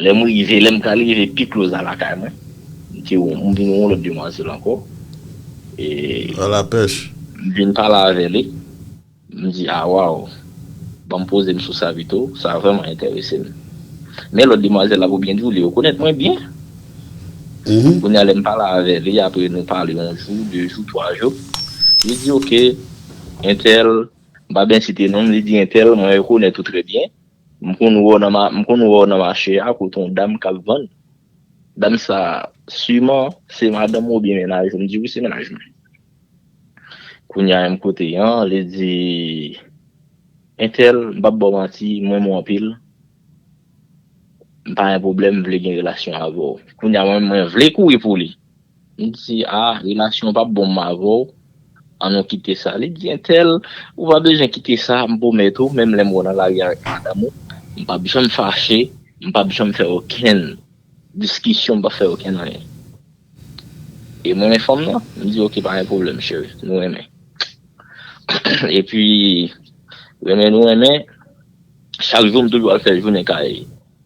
Lè m rive, lè m pral rive pi close a lakay mwen, m te, m vin wè yon lòt demwazèl ankò. E, a la pèch. M vin pale avè li. M di, a, waw. Ban m poze m sou sa pito, sa vrèman enterese m. Men lòt demwazèl la, pou byen di w, li rekonèt mwen byen. Kounye a, lè m pale avè li, apre nou pale yon jou, de jou, twa jou, li di, "Oke, entèl, m pa byen site non, li di, "Entèl, mwen rekonèt ou trè byen. M konn wè w nan ma-, m konn wè w nan mache a, kote yon dam k ap vann. Dam sa, siman, se madanm ou oubyen mennaj ou?" M di, "Wi, se mennaj mwen." Kounye a, menm kote an, li di, "Entèl, m p ap ba w manti, m renmen w anpil. M pa gen pwoblèm, m vle gen relasyon avè w." Kounye a, mwen, mwen vle kouri pou li. M di, "A, relasyon p ap bon m avè w. An nou kite sa." Li di, "Entèl, ou pa bezwen kite sa, m pwomèt ou, menm lè m wè w nan lari avèk madanm ou, m p ap janm fache, m p ap janm fè okenn diskisyon, m p ap fè okenn anyen." E mwen renmen fanm nan, m di, "Oke, pa gen pwoblèm, cheri, nou renmen." Epi, renmen nou renmen, chak jou m toujou al fè jounen kay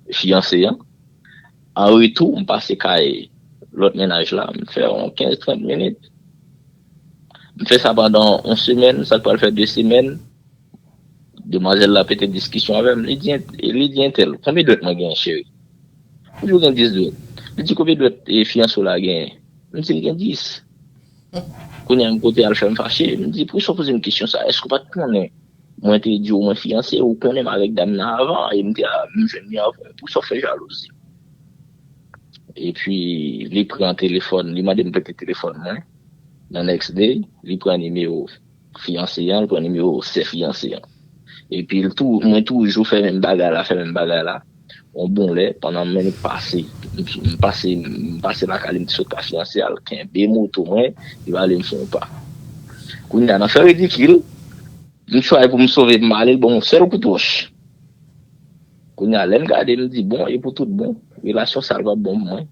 fiyanse an. An retou, m pase kay lòt mennaj la, m fè yon kenz trant minit. M fè sa pandan yon semèn, sa k pral fè de semèn. Demwazèl la pete diskisyon avè m. Li di, li di, "Entèl, konbyen dwèt mwen genyen, cheri?" M di, "Ou gen dis dwèt." Li di, "Konbyen dwèt e fiyanse w la genyen?" M di, "Li gen dis." Kounye a, menm kote al fè m fache, m di, "Poukisa w poze m kesyon sa? Èske w pa t konnen mwen te di w mwen fiyanse? Ou konnen m avèk dam nan avan, e m te a, m jwenn li avan. Poukisa w fè jalouzi?" Epi, li pran telefòn, li mande m prete telefòn mwen. Nan next day, li pran nimewo fiyanse an, li pran nimewo sè fiyanse an. Epi, l tou, mwen toujou fè menm bagay la, fè menm bagay la. Yon bon lè, pandan mwen pase, m pase, m pase lakay li, m te sot ka fiyanse a, l kenbe moto mwen, li pale m fè yon pa. Kounye a, nan fè ridikil, m chwazi pou m sove m ale, l ban m yon sèl kout wòch. Kounye a, lè m gade, m di, "Bon, e pou tout bon, relasyon sa a p ap bon pou mwen."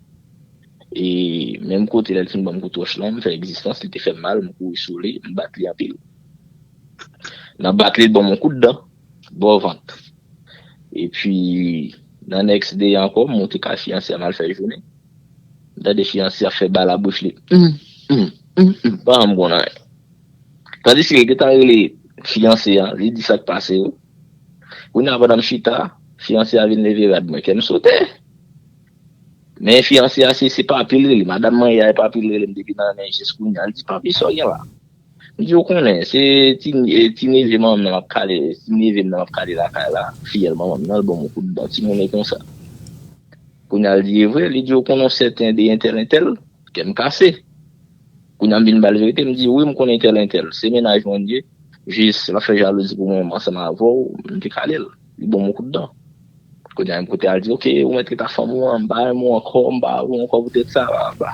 E menm kote, lè l fin ban m kout wòch lan, m fè egzistans, li te fè m mal, m kouri sou li, m bat li anpil. Nan bat li, l ban m yon kout dan, bò vant. Epi, nan next day ankò, m monte kay fiyanse a, m al fè jounen. M tande fiyanse a fè ba labouch li. Mm, mm, mm, mm. Pa janm konn anyen. Tandis ke li gentan rele fiyanse a, li di sa k pase yo. Kounye a, pandan m chita, fiyanse a vin leve rad mwen, kè m sote. Men fiyanse a, se, se papi l rele. Madanm marye a, e papi l rele m depi nan, nan jis kounye a. Li di, "Papi, sa w gen la?" M di, "Ou konnen, se ti, e, ti neve manman m nan m ap kale, ti neve m nan m ap kale lakay la, fiyèl manman m nan, l ban m yon kout dan, timoun e konsa." Kounye a, l di, "E vre?" Li di, "Ou konnen yon sèten de entèl entèl?" Kè m kase. Kounye a, m vin ba l verite, m di, "Wi, m konnen entèl entèl. Se mennaj mwen li ye. Jis, l ap fè jalouzi pou mwen, m ansanm avè w, m te kale l. Li ban m yon kout dan." Kounye a, menm kote a, l di, "Oke, ou mèt ret ak fanm ou an, m pa renmen w ankò, m pa vle w ankò poutèt sa, bla, bla, bla."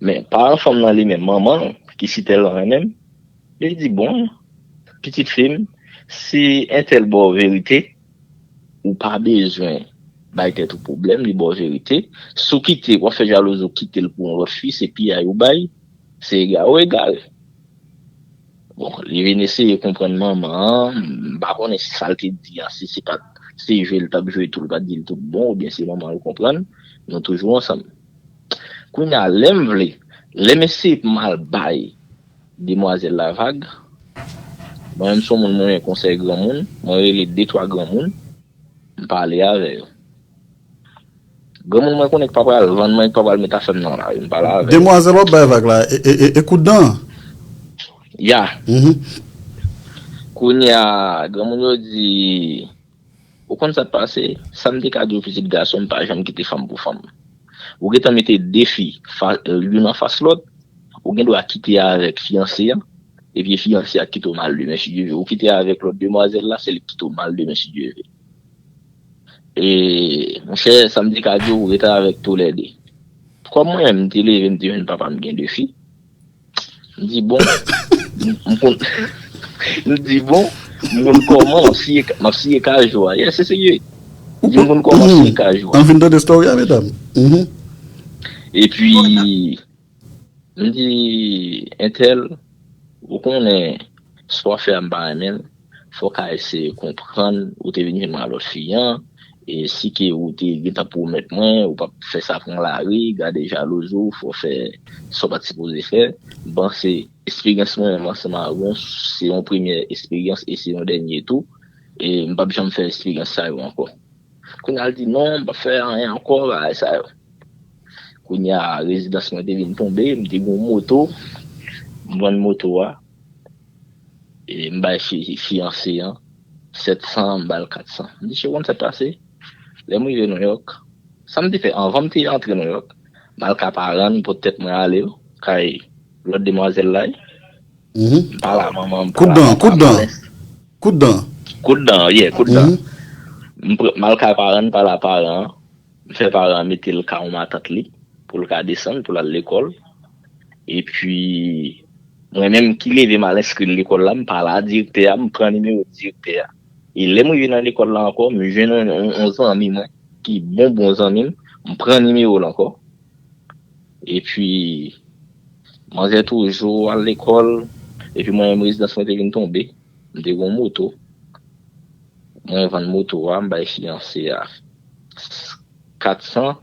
Men, paran fanm nan li menm, manman l, ki si tèlman renmen m, li di, "Bon, pitit fi m, si entèl ba w verite, ou pa bezwen bay tèt ou pwoblèm, li ba w verite. Si w kite, w ap fè jalouzi, w kite l pou yon lòt fi, se piyay ou bay, se egare w egare." Bon, li vin eseye konprann manman an, m pa konnen si sa l te di a, si se pa t, se jwe l t ap jwe tou, l pa t di l tout bon, oubyen se manman an l konprann, nou toujou ansanm. Kounye a, lè m vle, lè m eseye pou m al bay demwazèl la vag, mwen menm se yon moun mwen renmen konsèy granmoun, mwen rele de twa granmoun, m pale avè yo. Granmoun mwen konnen k pa pral vann mwen, k pa pral met afè m nan lari, m pale avè yo. Demwazèl w ap bay vag la, e, e, e, e kout dan? Ya. Mhm. Kounye a, granmoun yo di, "Ou konn sa k pase? Sa m te ka di w, pitit gason, m pa janm kite fanm pou fanm. Ou gentan mete de fi fa, youn anfas lòt, ou gen dwa kite avèk fiyanse an, epi fiyanse a kite w mal demen, si Dye vle. Ou kite avèk lòt demwazèl la, se li k kite w mal demen, si Dye vle." E, monchè, sa m te ka di w, rete avèk toulède. Kòm mwen menm, m te leve, m te jwenn papa m gen de fi. M di, "Bon," m, m konn, m di, "Bon, m konn kòman m ap siye, m ap siye kajou a." Yes, se serye. M di, "M konn kòman m ap siye kajou a." Ann fin tande story a, medam. Mhm. Epi, m di, "Entèl, ou konnen, sa w ap fè a, m pa renmen l. Fò w ka eseye konprann, ou te vin jwenn mwen a lòt fi an, e si ke ou te gentan pwomèt mwen, ou p ap fè sa pran lari, gade jalouzi w, fò w fè sa w pa t sipoze fè." M panse esperyans mwen menm ansanm avè w, se yon premyè esperyans e se yon dènye tou, e m p ap janm fè esperyans sa yo ankò. Kounye a, l di, "Non, m p ap fè anyen ankò, bagay sa yo." Kounye a, rezidans mwen te vin tonbe, m te gen yon moto, m vann moto a, e m bay fi, fiyanse an sèt san, m ba l kat san. M di, "Cheri, w konn sa k pase?" Lè m rive Nouyòk, sa m te fè anvan m te antre Nouyòk, m al ka paran m, pote tèt mwen ale kay lòt demwazèl la. M pale a manman, m pale a papa, m pale. Kout dan, kout dan. Kout dan, yeah, kout dan. M pr- m al kay paran, m pale a paran an. M fè paran an mete l ka yon matant li pou l ka desann, pou l al lekòl. Epi, mwen menm ki leve m al enskri l lekòl la, m pale a direktè a, m pran nimewo direktè a. E lè m rive nan lekòl la ankò, m jwenn yon, yon, yon zanmi mwen, ki bon, bon zanmi m, m pran nimewo l ankò. Epi, manzè toujou al lekòl, epi mwen menm rezidans mwen te vin tonbe, m te gen yon moto. Mwen vann moto a, m bay fiyanse a kat san,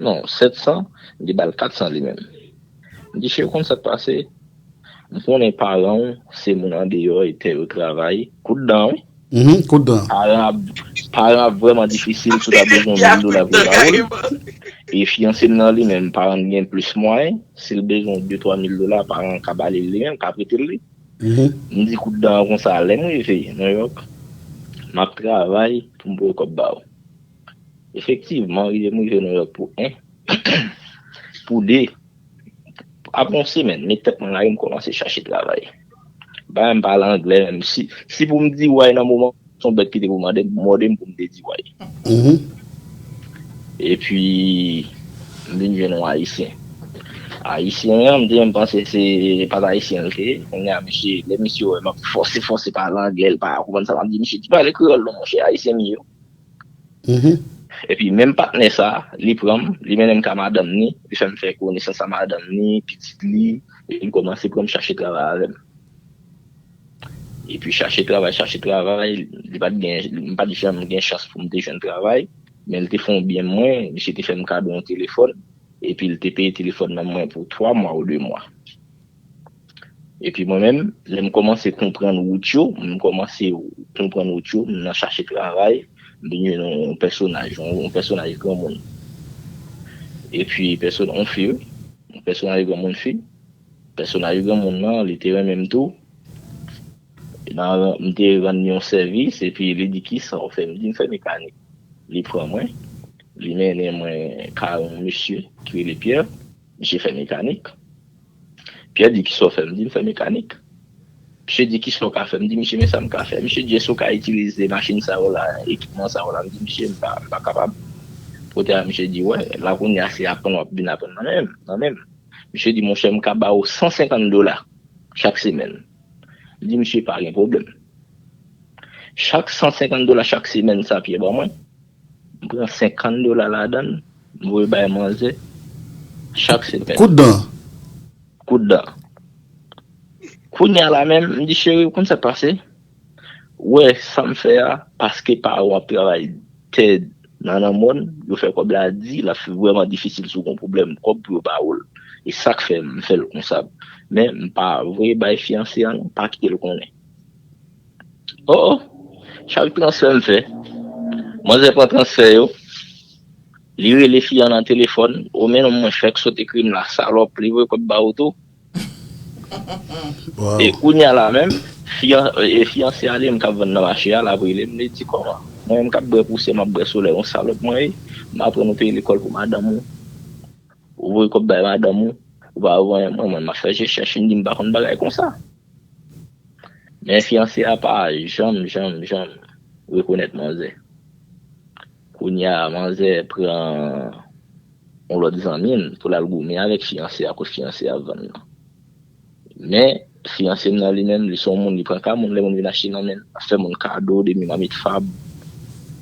non, sèt san, m te ba l kat san li menm. M di, "Cheri, w konn sa k pase? M konnen paran w se moun andeyò e tè yo travay." Kout dan, wi. Mhm, kout dan. Paran ap, paran ap vrèman difisil si w ta bezwen mil dola pou yo ba w l. E fiyanse m nan li menm, paran l gen plis mwayen. Si l bezwen de twa mil dola, paran an ka ba li l li menm, ka prete l li. Mhm. M di kout dan an konsa, lè m rive Nouyòk, m ap travay pou m voye kòb ba w. Efektivman, rive m rive Nouyòk pou en, pou de, apre yon semèn, met tèt mwen lage, m kòmanse chache travay. Bagay m pale anglè menm. Si, si pou m di way nan moman, se yon bèt ki te pou mande, mande m pou m te di way. Mhm. Epi, m vin jwenn yon Ayisyen. Ayisyen an, m te menm panse se pa t Ayisyen l te ye. Kounye a, misye, lè misye wè m ap fòse, fòse pale anglè, l pa konprann sa m ap di. Misye di, "Pale kreyòl non, monchè, Ayisyen m ye." Mhm. Epi, menm patnè sa, li pran m, li mennen m ka madanm ni, li fè m fè konesans a madanm ni, pitit li, epi li kòmanse pran m chache travay avè m. Epi chache travay, chache travay, li pa t gen, m pa t janm gen chans pou m te jwenn travay, men li te fè yon byen mwen, misye te fè m kado yon telefòn, epi li te peye telefòn nan mwen pou twa mwa ou de mwa. Epi mwen menm, lè m kòmanse konprann wout yo, m kòmanse konprann wout yo, m nan chache travay, m vin jwenn yon pèsonaj, yon, yon pèsonaj granmoun. Epi pèsonaj, yon fi, wi, yon pèsonaj granmoun fi. Pèsonaj granmoun nan, li te renmen m tou. Nan, m te rann li yon sèvis, epi li di, "Kisa w fè?" M di, "M fè mekanik." Li pran mwen, li mennen mwen ka yon mesye ki rele Pyè. Misye fè mekanik. Pyè di, "Kisa w fè?" M di, "M fè mekanik." Misye di, "Kisa w ka fè?" M di, "Misye, men sa m ka fè." Misye di, "Èske w ka itilize machin sa yo la, ekipman sa yo la?" M di, "Misye, m pa, m pa kapab." Kote a, misye di, "Wè, la kounye a se aprann w ap vin aprann nan men m, nan men m." Misye di, "Monchè, m ka ba w san senkant dola chak semèn." M di, "Misye, pa gen pwoblèm." Chak san senkant dola chak semèn sa Pyè ban mwen, m pran senkant dola ladan l, m voye bay manzè chak semèn. Kout dan. Kout dan. Kounye a la menm, m di, "Cheri, w konn sa k pase? Ou wè sa m fè a, paske paran w ap travay tè nan nan mòn, yo fè kòb la di, l ap vrèman difisil si w gen pwoblèm kòb pou yo ba w l. E sa k fè m fè l konsa. Men m pa voye bay fiyanse an non, pa kite l konnen." O, o, chak transfè m fè, manzè pran transfè yo, li rele fi an nan telefòn, "O, men non, mwen fèk sot ekri m la, salòp," li voye kòb ba w tou. Wow. E kounye a la menm, fiyan, e fiyanse a li menm k ap vann nan mache a, l ap rele m, li di, "Kòman? Mwen menm k ap bwè pousè, m ap bwè solèy, yon salòp mwen ye, m aprann ou peye lekòl pou madanm ou. Ou voye kòb bay madanm ou, ou pa voye mwen, mwen, m ap fè rechèch," m di, "M pa konn bagay konsa." Men fiyanse a pa janm, janm, janm rekonèt manzè. Kounye a, manzè pran yon lòt zanmi l pou l al goumen avèk fiyanse a, kot fiyanse a vann nan. Men, fiyanse m nan li menm, li se yon moun, li pran ka moun, lè moun vin achte nan men l, l ap fè moun kado, demi mamit fab.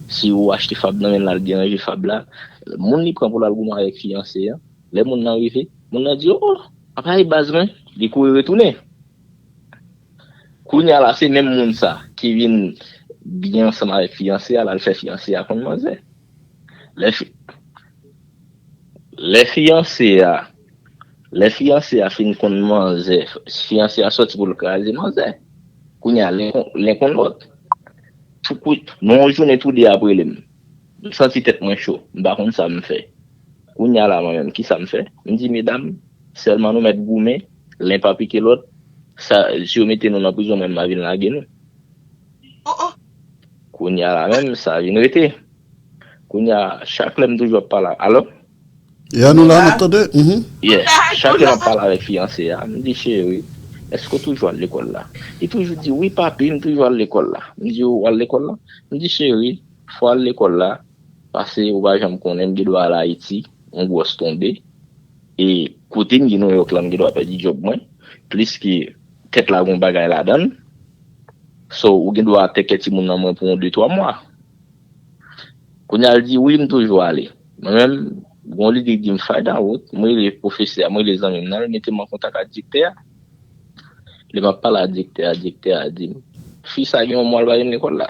Si ou achte fab nan men l, l al deranje fab la. Moun li pran pou l al goumen avèk fiyanse a, lè moun nan rive, moun nan di, "O, apa e baz mwen?" Li kouri retounen. Kounye a la, se menm moun sa ki vin byen ansanm avèk fiyanse a, l al fè fiyanse a konn manzè. Lè fi, lè fiyanse a, lè fiyanse a fin konn manzè, fiyanse a sòti pou l kraze manzè. Kounye a, len konn, len konn lòt. Tou kout, nan yon jounen tou de ap rele m. M santi tèt mwen cho. M pa konn sa m fè. Kounye a la, mwen menm, ki sa m fè? M di, medam, sèlman nou mèt goumen, len pa pike lòt, sa, si yo mete nou nan prizon, mwen, m a vin lage nou. Oh, oh. Kounye a la menm, sa vin rete. Kounye a, chak lè m toujou ap pale. Alo? Ya, nou la, n ap tande. Mhm. Yeah. Chak lè m ap pale avèk fiyanse a, m di, cheri, èske w toujou al lekòl la? Li toujou di, wi, papi, m toujou al lekòl la. M di, ou al lekòl la? M di, cheri, fò w al lekòl la, paske ou pa janm konnen, m gen dwa al Ayiti, yon gwòs tonbe. E kote m ye Nouyòk la, m gen dwa pèdi djòb mwen, plis ke tèt la gon bagay ladan l. So, ou gen dwa tèkè timoun nan mwen pou yon de twa mwa. Kounye a l di, wi, m toujou ale. Mwen menm, gon lide ki di m, fayda wot, mwen rele pwofesè a, mwen rele zanmi m nan, l mete m an kontak ak direktè a. Lè m ap pale ak direktè a, direktè a di m, fi sa gen yon mwa l pa vin lekòl la.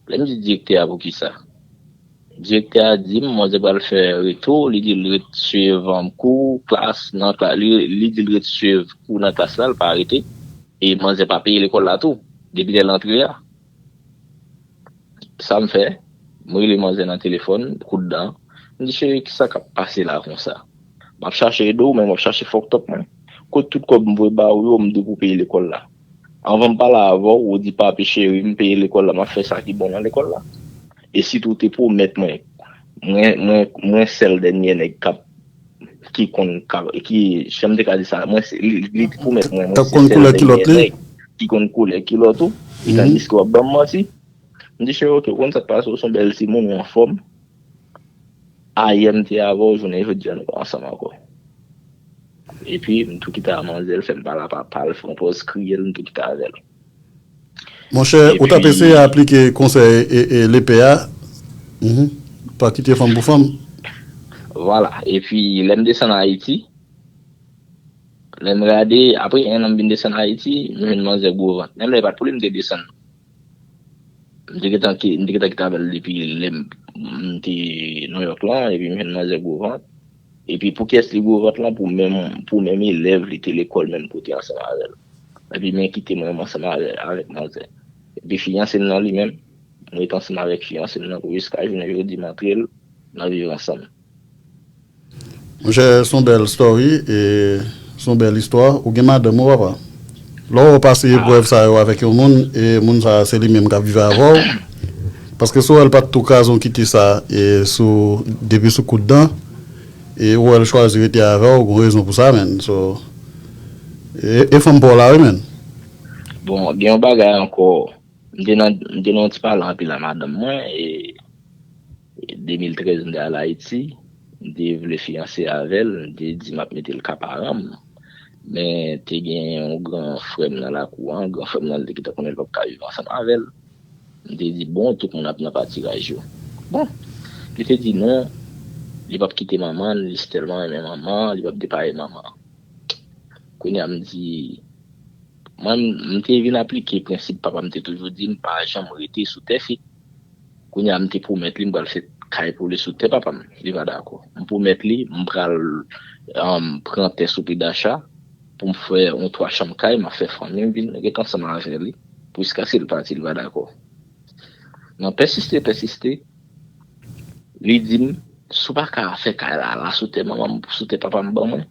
Lè m di direktè a poukisa? Direktè a di m, manzè pral fè retou, li di l ret swiv um, kou, klas, nan klas, li, li di l ret swiv kou nan klas la, l pa rete. E manzè pa peye lekòl la tou, depi lè l antre a. Sa m fè, m rele manzè nan telefòn, kout dan. M di, cheri, kisa k ap pase la konsa? M ap chache ede w, men m ap chache fòk tòp mwen. Kot tout kòb m voye ba ou yo, m di pou peye lekòl la. Anvan m pale avè w, ou di, papi cheri, m peye lekòl la, m ap fè sa ki bon nan lekòl la. E sitou w te pwomèt mwen, mwen, mwen, mwen sèl dènye nèg k ap ki konn ka- ki jan m te ka di sa, mwen se- li, li te pwomèt mwen mwen K ap konn koulè kilòt li. Ki konn koulè kilòt ou, e tandiske w ap ban m manti. M di cheri, oke, ou konn sa k pase, ou se yon bèl timoun, ou anfòm. Ayè m te avè w, jounen jodi a nou pa ansanm ankò. Epi m tou kite a manzè, l fè m pale a papa l, fè yon pòz kriye l, m tou kite avè l. Monchè, ou t ap eseye aplike konsèy e, e, lepè a. Mhm. Pa kite fanm pou fanm. Vwala. Epi lè m desann Ayiti, lè m gade, apre en an m vin desann Ayiti, m jwenn manzè gwo vant. Menm lè pa t pou li m te desann. M te gentan ki- m te gentan kite avè l depi lè m m te Nouyòk lan, epi m jwenn manzè gwo vant. Epi pou kiyès li gwo vant lan? Pou menm, pou menm elèv li te lekòl menm kote ansanm avè l. Epi men kite mwen menm ansanm avè, avèk manzè. Epi fiyanse m nan li menm, mwen ret ansanm avèk fiyanse m nan pou jiska jounen jodi m antre l, n ap viv ansanm. Monchè, se yon bèl story, e se yon bèl istwa. Ou gen madanm ou, papa? Lè w pase eprèv sa yo avèk yon moun, e moun sa se li menm k ap viv avè w. Paske si w wè l pa t tou kraze yon kite sa, e sou, depi sou kout dan, e ou wè l chwazi rete avè w, gon rezon pou sa, menn. So, e, e fanm pa w la, wi, menn. Bon, gen yon bagay ankò. M te nan, m te nan yon ti pale anpil a madanm mwen, e, e de mil trèz m te al Ayiti, m te vle fiyanse avè l, m te di m ap mete l ka paran m. Men te gen yon gran frè m nan lakou an, gran frè m nan li te gentan konnen l p ap ka viv ansanm avè l. M te di, bon, tout moun ap nan patiraj yo. Bon, li te di non, li p ap kite manman l, li tèlman renmen manman, li p ap depaye manman. Kounye a m di, mwen, m te vin aplike prensip papa m te toujou di m pa janm rete sou tè fi. Kounye a m te pwomèt li m pral fè kay pou li sou tè papa m. Li pa dakò. M pwomèt li m pral um, pran tè sou Pridacha pou m fè yon twa chanm kay, m ap fè fanmi m vin ret ansanm avè li. Jiskaske l pati, li pa dakò. Nan pèsiste, pèsiste, li di m, si w pa ka fè kay la, la sou tè manman m, sou tè papa m ban mwen,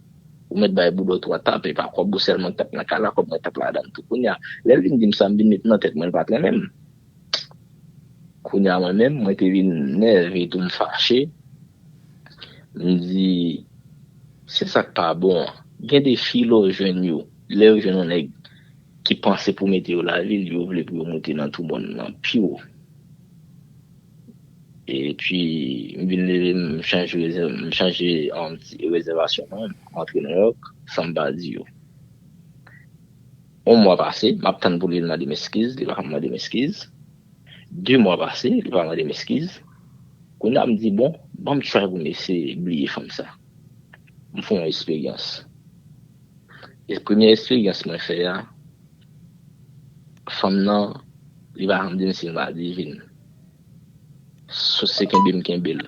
ou mèt bay boudòt ou a tape, pa kòb ou sèlman k t ap nan kay la, kòb mwen t ap ladan l tou. Kounye a, lè l vin di m sa, m vin met nan tèt mwen, l pa t renmen m. Kounye a, mwen menm, mwen te vin nève tou, m fache. M di, se sa k pa bon an. Gen de fi lè w jwenn yo, lè yo jwenn yon nèg ki panse pou mete yo lavil, yo vle pou yo moute nan twou mòn nan pi wo. Epi, m vin leve, m chanje rezèv, m chanje um, ti rezèvasyon mwen, m antre Nouyòk, san m pa di yo. Yon mwa pase, m ap tann pou li mande m eskiz, li pa janm mande m eskiz. De mwa pase, li pa mande m eskiz. Kounye a m di, bon, ban m try pou m eseye bliye fanm sa. M fè yon esperyans. E premye esperyans mwen fè a, fanm nan, li pa janm di m si l maladi vin. Se kenbe m kenbe l.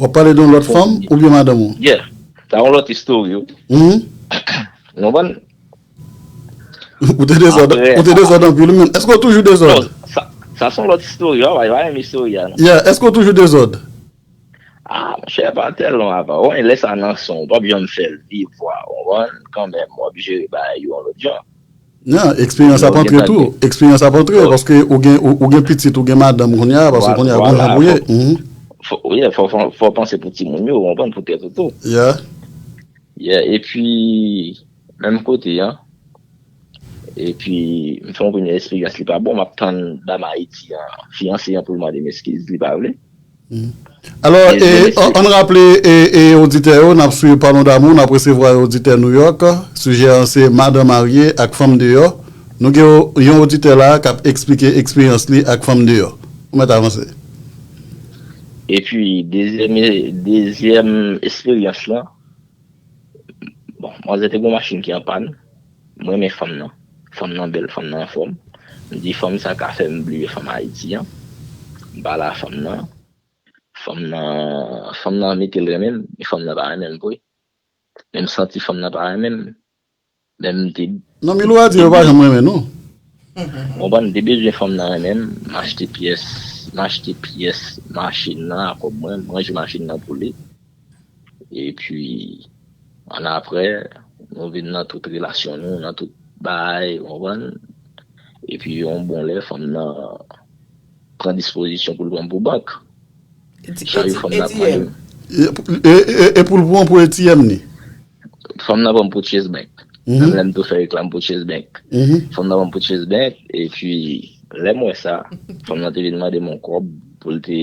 W ap pale de yon lòt fanm oubyen madanm ou? Yeah. Sa yon lòt istori, wi. Mhm. Nou konprann? Ou te dezòd, Apre- ou te dezòd anpil, men. Èske w toujou dezòd? Non, sa, sa se yon lòt istori, wi. Pa menm istori a, non. Yeah, èske w toujou dezòd? Ah, Monchè, pa tèlman apa. Ou konnen lè sa nan san w, w p ap janm fè l viv vwa, w konprann? Kanmenm, w ap jere bagay yo yon lòt jan. Non, eksperyans ap antre tou. Eksperyans ap antre paske ou gen ou, ou gen pitit, ou gen madanm kounye a, paske kounye a gon jan pou ye. Mhm. Fò, yeah, fò, fò, fò panse pou timoun yo, w konprann, pou tèt ou tou. Yeah. Yeah, epi, menm kote an, epi, m fè yon premye eksperyans, li pa bon, m ap tann dam Ayiti an, fiyanse an pou l mande m eskiz, li pa vle. Alò, e, an, ann raple e, e oditè yo, n ap swiv Parlons d'amour, n ap resevwa yon oditè New York. Sijè an se madan marye ak fanm deyò. Nou gen yon, yon oditè la k ap eksplike eksperyans li ak fanm deyò. Ou mèt avanse. Epi, dezyèm, dezyèm eksperyans lan, bon, manzè te gen yon machin ki an pàn. Mwen renmen fanm nan. Fanm nan bèl, fanm nan anfòm. M di fanm sa ka fè m bliye fanm Ayiti an. M pale a fanm nan. Fanm nan, fanm nan mete l renmen m, men fanm nan pa renmen m vre. Men m santi fanm nan pa renmen m. Men m te... Non, Milou a di yo pa janm renmen nou. Konprann, m te bezwen fanm nan renmen m, m achte pyès, m achte pyès machin nan a kòb mwen, m ranje machin nan pou li. Epi, annapre, nou vin nan tout relasyon nou, nan tout bagay, ou konprann? Epi, yon bon lè, fanm nan pran dispozisyon pou l pran m pou bank. Chak jou fanm nan pran m. E, e, e, e pou l pran pou A T M ni? Fanm nan pran m pou Chase Bank. Menm lè m tou fè reklam pou Chase Bank. Fanm nan pran m pou Chase Bank, epi lè m wè sa, fanm nan te vin mande m yon kòb pou l te,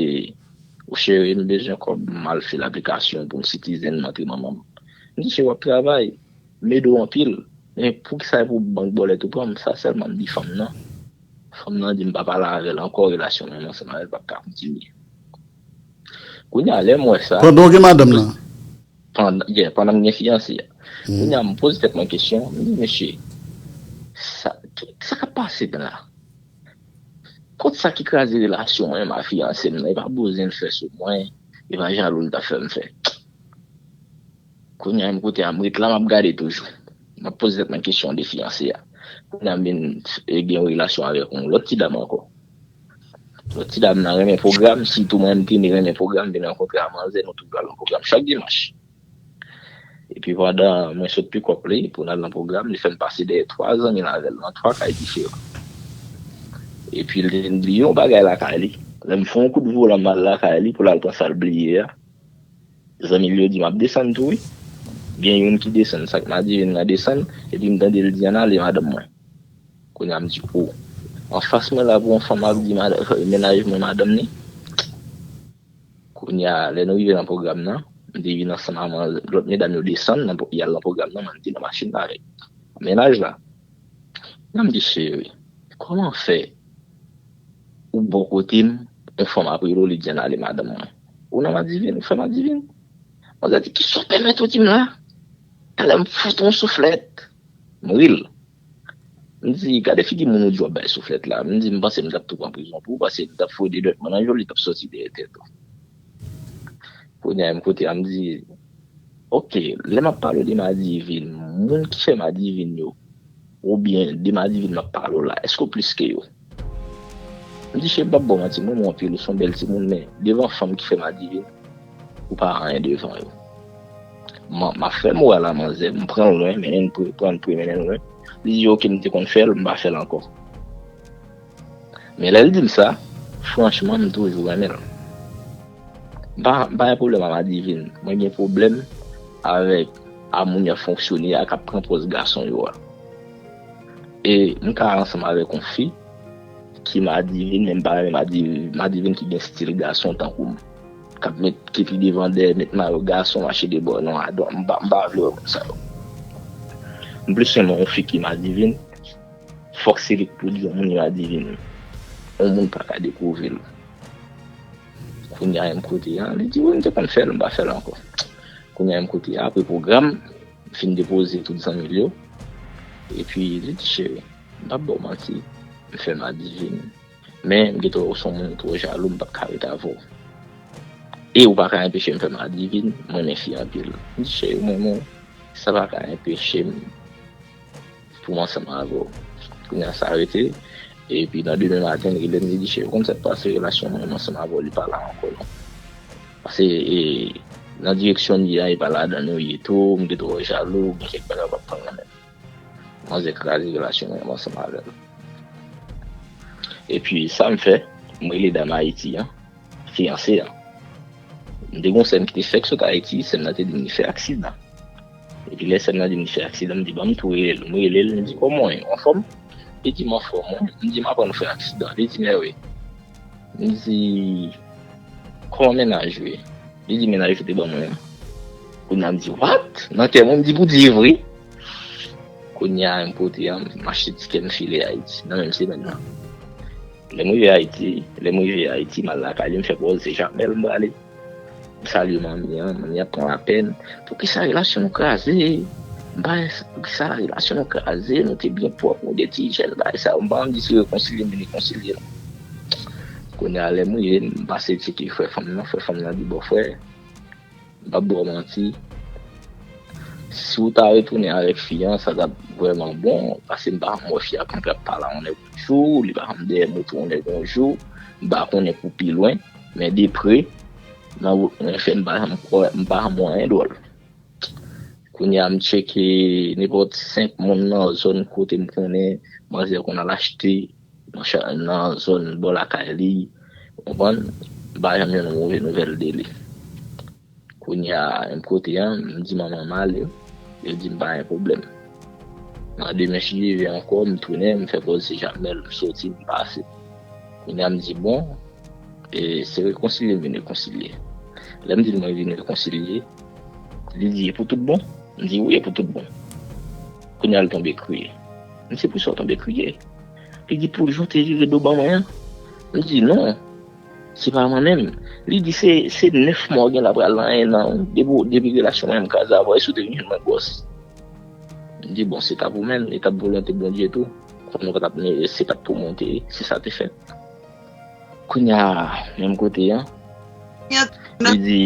o cheri, m bezwen kòb, m al fil aplikasyon pou m citizen, m antre manman m. M di, cheri, w ap travay, m ede w anpil, men poukisa e pou bank bòlèt ou pran m? Sa sèlman m di fanm nan. Fanm nan di m pa pale avè l ankò, relasyon mwen ansanm avè l p ap ka kontinye. Kounye a, lè m wè sa, Pandan w gen madanm nan? Pandan, yeah, pandan m gen fiyanse a. Kounye a, m poze tèt mwen kesyon, m di, mesye, sa, ki, sa k ap pase la? Kot sa ki kraze relasyon mwen, ma fiyanse m nan, e pa bouzen l fè sou mwen, e pa jalou l ta fè m fè. Kounye a, menm kote a, m ret la, m ap gade toujou. M ap poze tèt mwen kesyon de fiyanse a. Kounye a, m vin, e, gen yon relasyon avèk yon lòt ti dam ankò. Lòt ti dam nan renmen pwogram, sitou mwen, m te renmen pwogram, vin rankontre a manzè, nou tout pral nan pwogram chak dimanch. Epi pandan mwen sot pikòp li pou n al nan pwogram, li fè m pase dèyè twa zanmi l avè l nan twa kay diferan. Epi li te bliye yon bagay lakay li. Lè m fè yon kout volan m al lakay li pou l al pran sa l bliye a, zanmi l yo di m ap desann tou wi. Gen youn ki desann, sa k Madivin nan desann, epi m tande l di ann ale madanm mwen. Kounye a m di o. Anfas mwen la pou yon fanm ap di mennaj mwen madanm ni. Kounye a, lè nou rive nan pwogram nan, m te vin ansanm a manzè, lòt medam yo desann, y al nan pwogram nan, mwen m te nan machin nan avèk mennaj la. Mwen m di, cheri, kòman fè ou bò kote m, yon fanm ap rele w, li di ann ale madanm mwen? Ou nan Madivin, ou fè Madivin? Manzè di, kisa w pèmèt ou di m la? Talè m fout ou yon souflèt. M ri l. M di, gade figi moun ou di w ap bay souflèt la. M di, m panse m t ap tou pran prizon pou ou, paske m t ap foure de dwèt mwen nan je w, li t ap sòti dèyè tèt ou. Kounye a, m kote a, m di, oke, lè m ap pale w de Madivin, moun ki fè Madivin yo, oubyen de Madivin m ap pale w la, èske w plis ke yo? M di, cheri, m p ap ba w manti, m renmen w anpil, ou se yon bèl timoun, men devan fanm ki fè Madivin, ou pa anyen devan yo. M, m ap fè moral a manzè, m pran l lwen, mennen l pre, pran l pre, mennen l lwen. Li di, oke, m te konn fè l, m pa fè l ankò. Men lè l di m sa, franchman, m toujou renmen l. M pa, m pa gen pwoblèm a Madivin. Mwen gen pwoblèm avèk a moun y ap fonksyone a, k ap pran pòz gason yo a. E m ka ansanm avèk yon fi ki Madivin, men m pa renmen Madivin, Madivin ki gen stil gason tankou m. K ap met kepi devan dèyè, met mayo gason, mache de bò nan adwa. M pa, m pa vle wè moun sa yo. M plis renmen yon fi ki Madivin. Fòk se li k pou di yon moun li Madivin. Yon moun pa ka dekouvri l. Kounye a, m kote a, li di, wi, m te konn fè l, m pa fè l ankò. Kounye a, m kote a, apre pwogram, m fin depoze tout zanmi l yo. Epi, li di, cheri, m p ap ba w manti, m fè Madivin. Men, m gentan wè w se yon moun twò jalou, m p ap ka ret avè w. E ou pa ka enpeche m fè Madivin, mwen renmen fi anpil. M di, cheri, mwen, mwen, sa pa ka enpeche m pou m ansanm avè w. Kounye a sa rete. Epi nan demen maten, li rele m, li di, cheri, ou konn sa k pase, relasyon mwen ansanm avè w, li pa la ankò non. Paske, e, nan direksyon m ye a, e pa ladan nou ye tou, m te twò jalou, gen kèk bagay m ap pran kanmenm. Manzè kraze relasyon mwen ansanm avè l. Epi sa m fè, m rele dam Ayiti an, fiyanse an. M te gon sè m ki te fèk sot Ayiti, sè m nan te di m li fè aksidan. Epi lè sè m nan di m li fè aksidan, m di ban m tou rele l. M rele l, m di kòman w ye, w anfòm? Li di m anfòm wi. M di m aprann ou fè aksidan. Li di mèwi. M di kòman mennaj ou ye? Li di mennaj ou te ban mwen an. Kounye a m di what? Nan kè mwen m di pou di vre. Kounye a m pote an, m achte tikè m file Ayiti nan menm semèn nan. Lè m rive Ayiti, lè m rive Ayiti, m al lakay li, m fè pòz se Jamèl m prale. M salye manmi an, manmi an pran lapèn. Poukisa relasyon nou kraze? M pa, poukisa relasyon nou kraze? Nou te byen pwòp, nou de ti jèn, bagay sa yo. M pa janm di se rekonsilye m vin rekonsilye non. Kounye a lè m rive, m pase tcheke frè fanm nan, frè fanm nan di bon frè, m p ap ba w manti. Si w ta retounen avèk fi an, sa t ap vrèman bon, paske m pa janm wè fi a kontre ap pale a yon nèg yon jou, li pa janm dèyè moto yon nèg yon jou, m pa konnen pou pi lwen, men de pre, nan wout mwen fè, m pa janm kwè, m pa janm wè anyen dwòl. Kounye a m tcheke nenpòt senk moun nan zòn kote m konnen manzè konn al achte nan cha-, nan zòn bò lakay li, ou konprann? M pa janm jwenn yon move nouvèl de li. Kounye a, menm kote an, m di manman m ale, yo di m pa gen pwoblèm. Nan demen si Dye vle ankò, m tounen, m fè pòz se Jamèl, m soti, m pase. Kounye a m di bon, e, se rekonsilye m vin rekonsilye. Lè m di l mwen vin rekonsilye, li di e pou tout bon? M di wi, e pou tout bon. Kounye a l tonbe kriye. M di se pou sa w tonbe kriye? Li di pou jan w te vire do ban mwen an. M di non, se pa mwen menm. Li di se, se nèf mwa w gen la pral nan en an wi. Depi, depi relasyon mwen m kraze avè w, e si w te vin jwenn mwen gwòs? M di bon, se t ap ou menm, e t ap volonte Bondye tou. Konnen w pa t ap, se t ap pou mwen w te ye, se sa te fèt. Kounye a, menm kote an, li di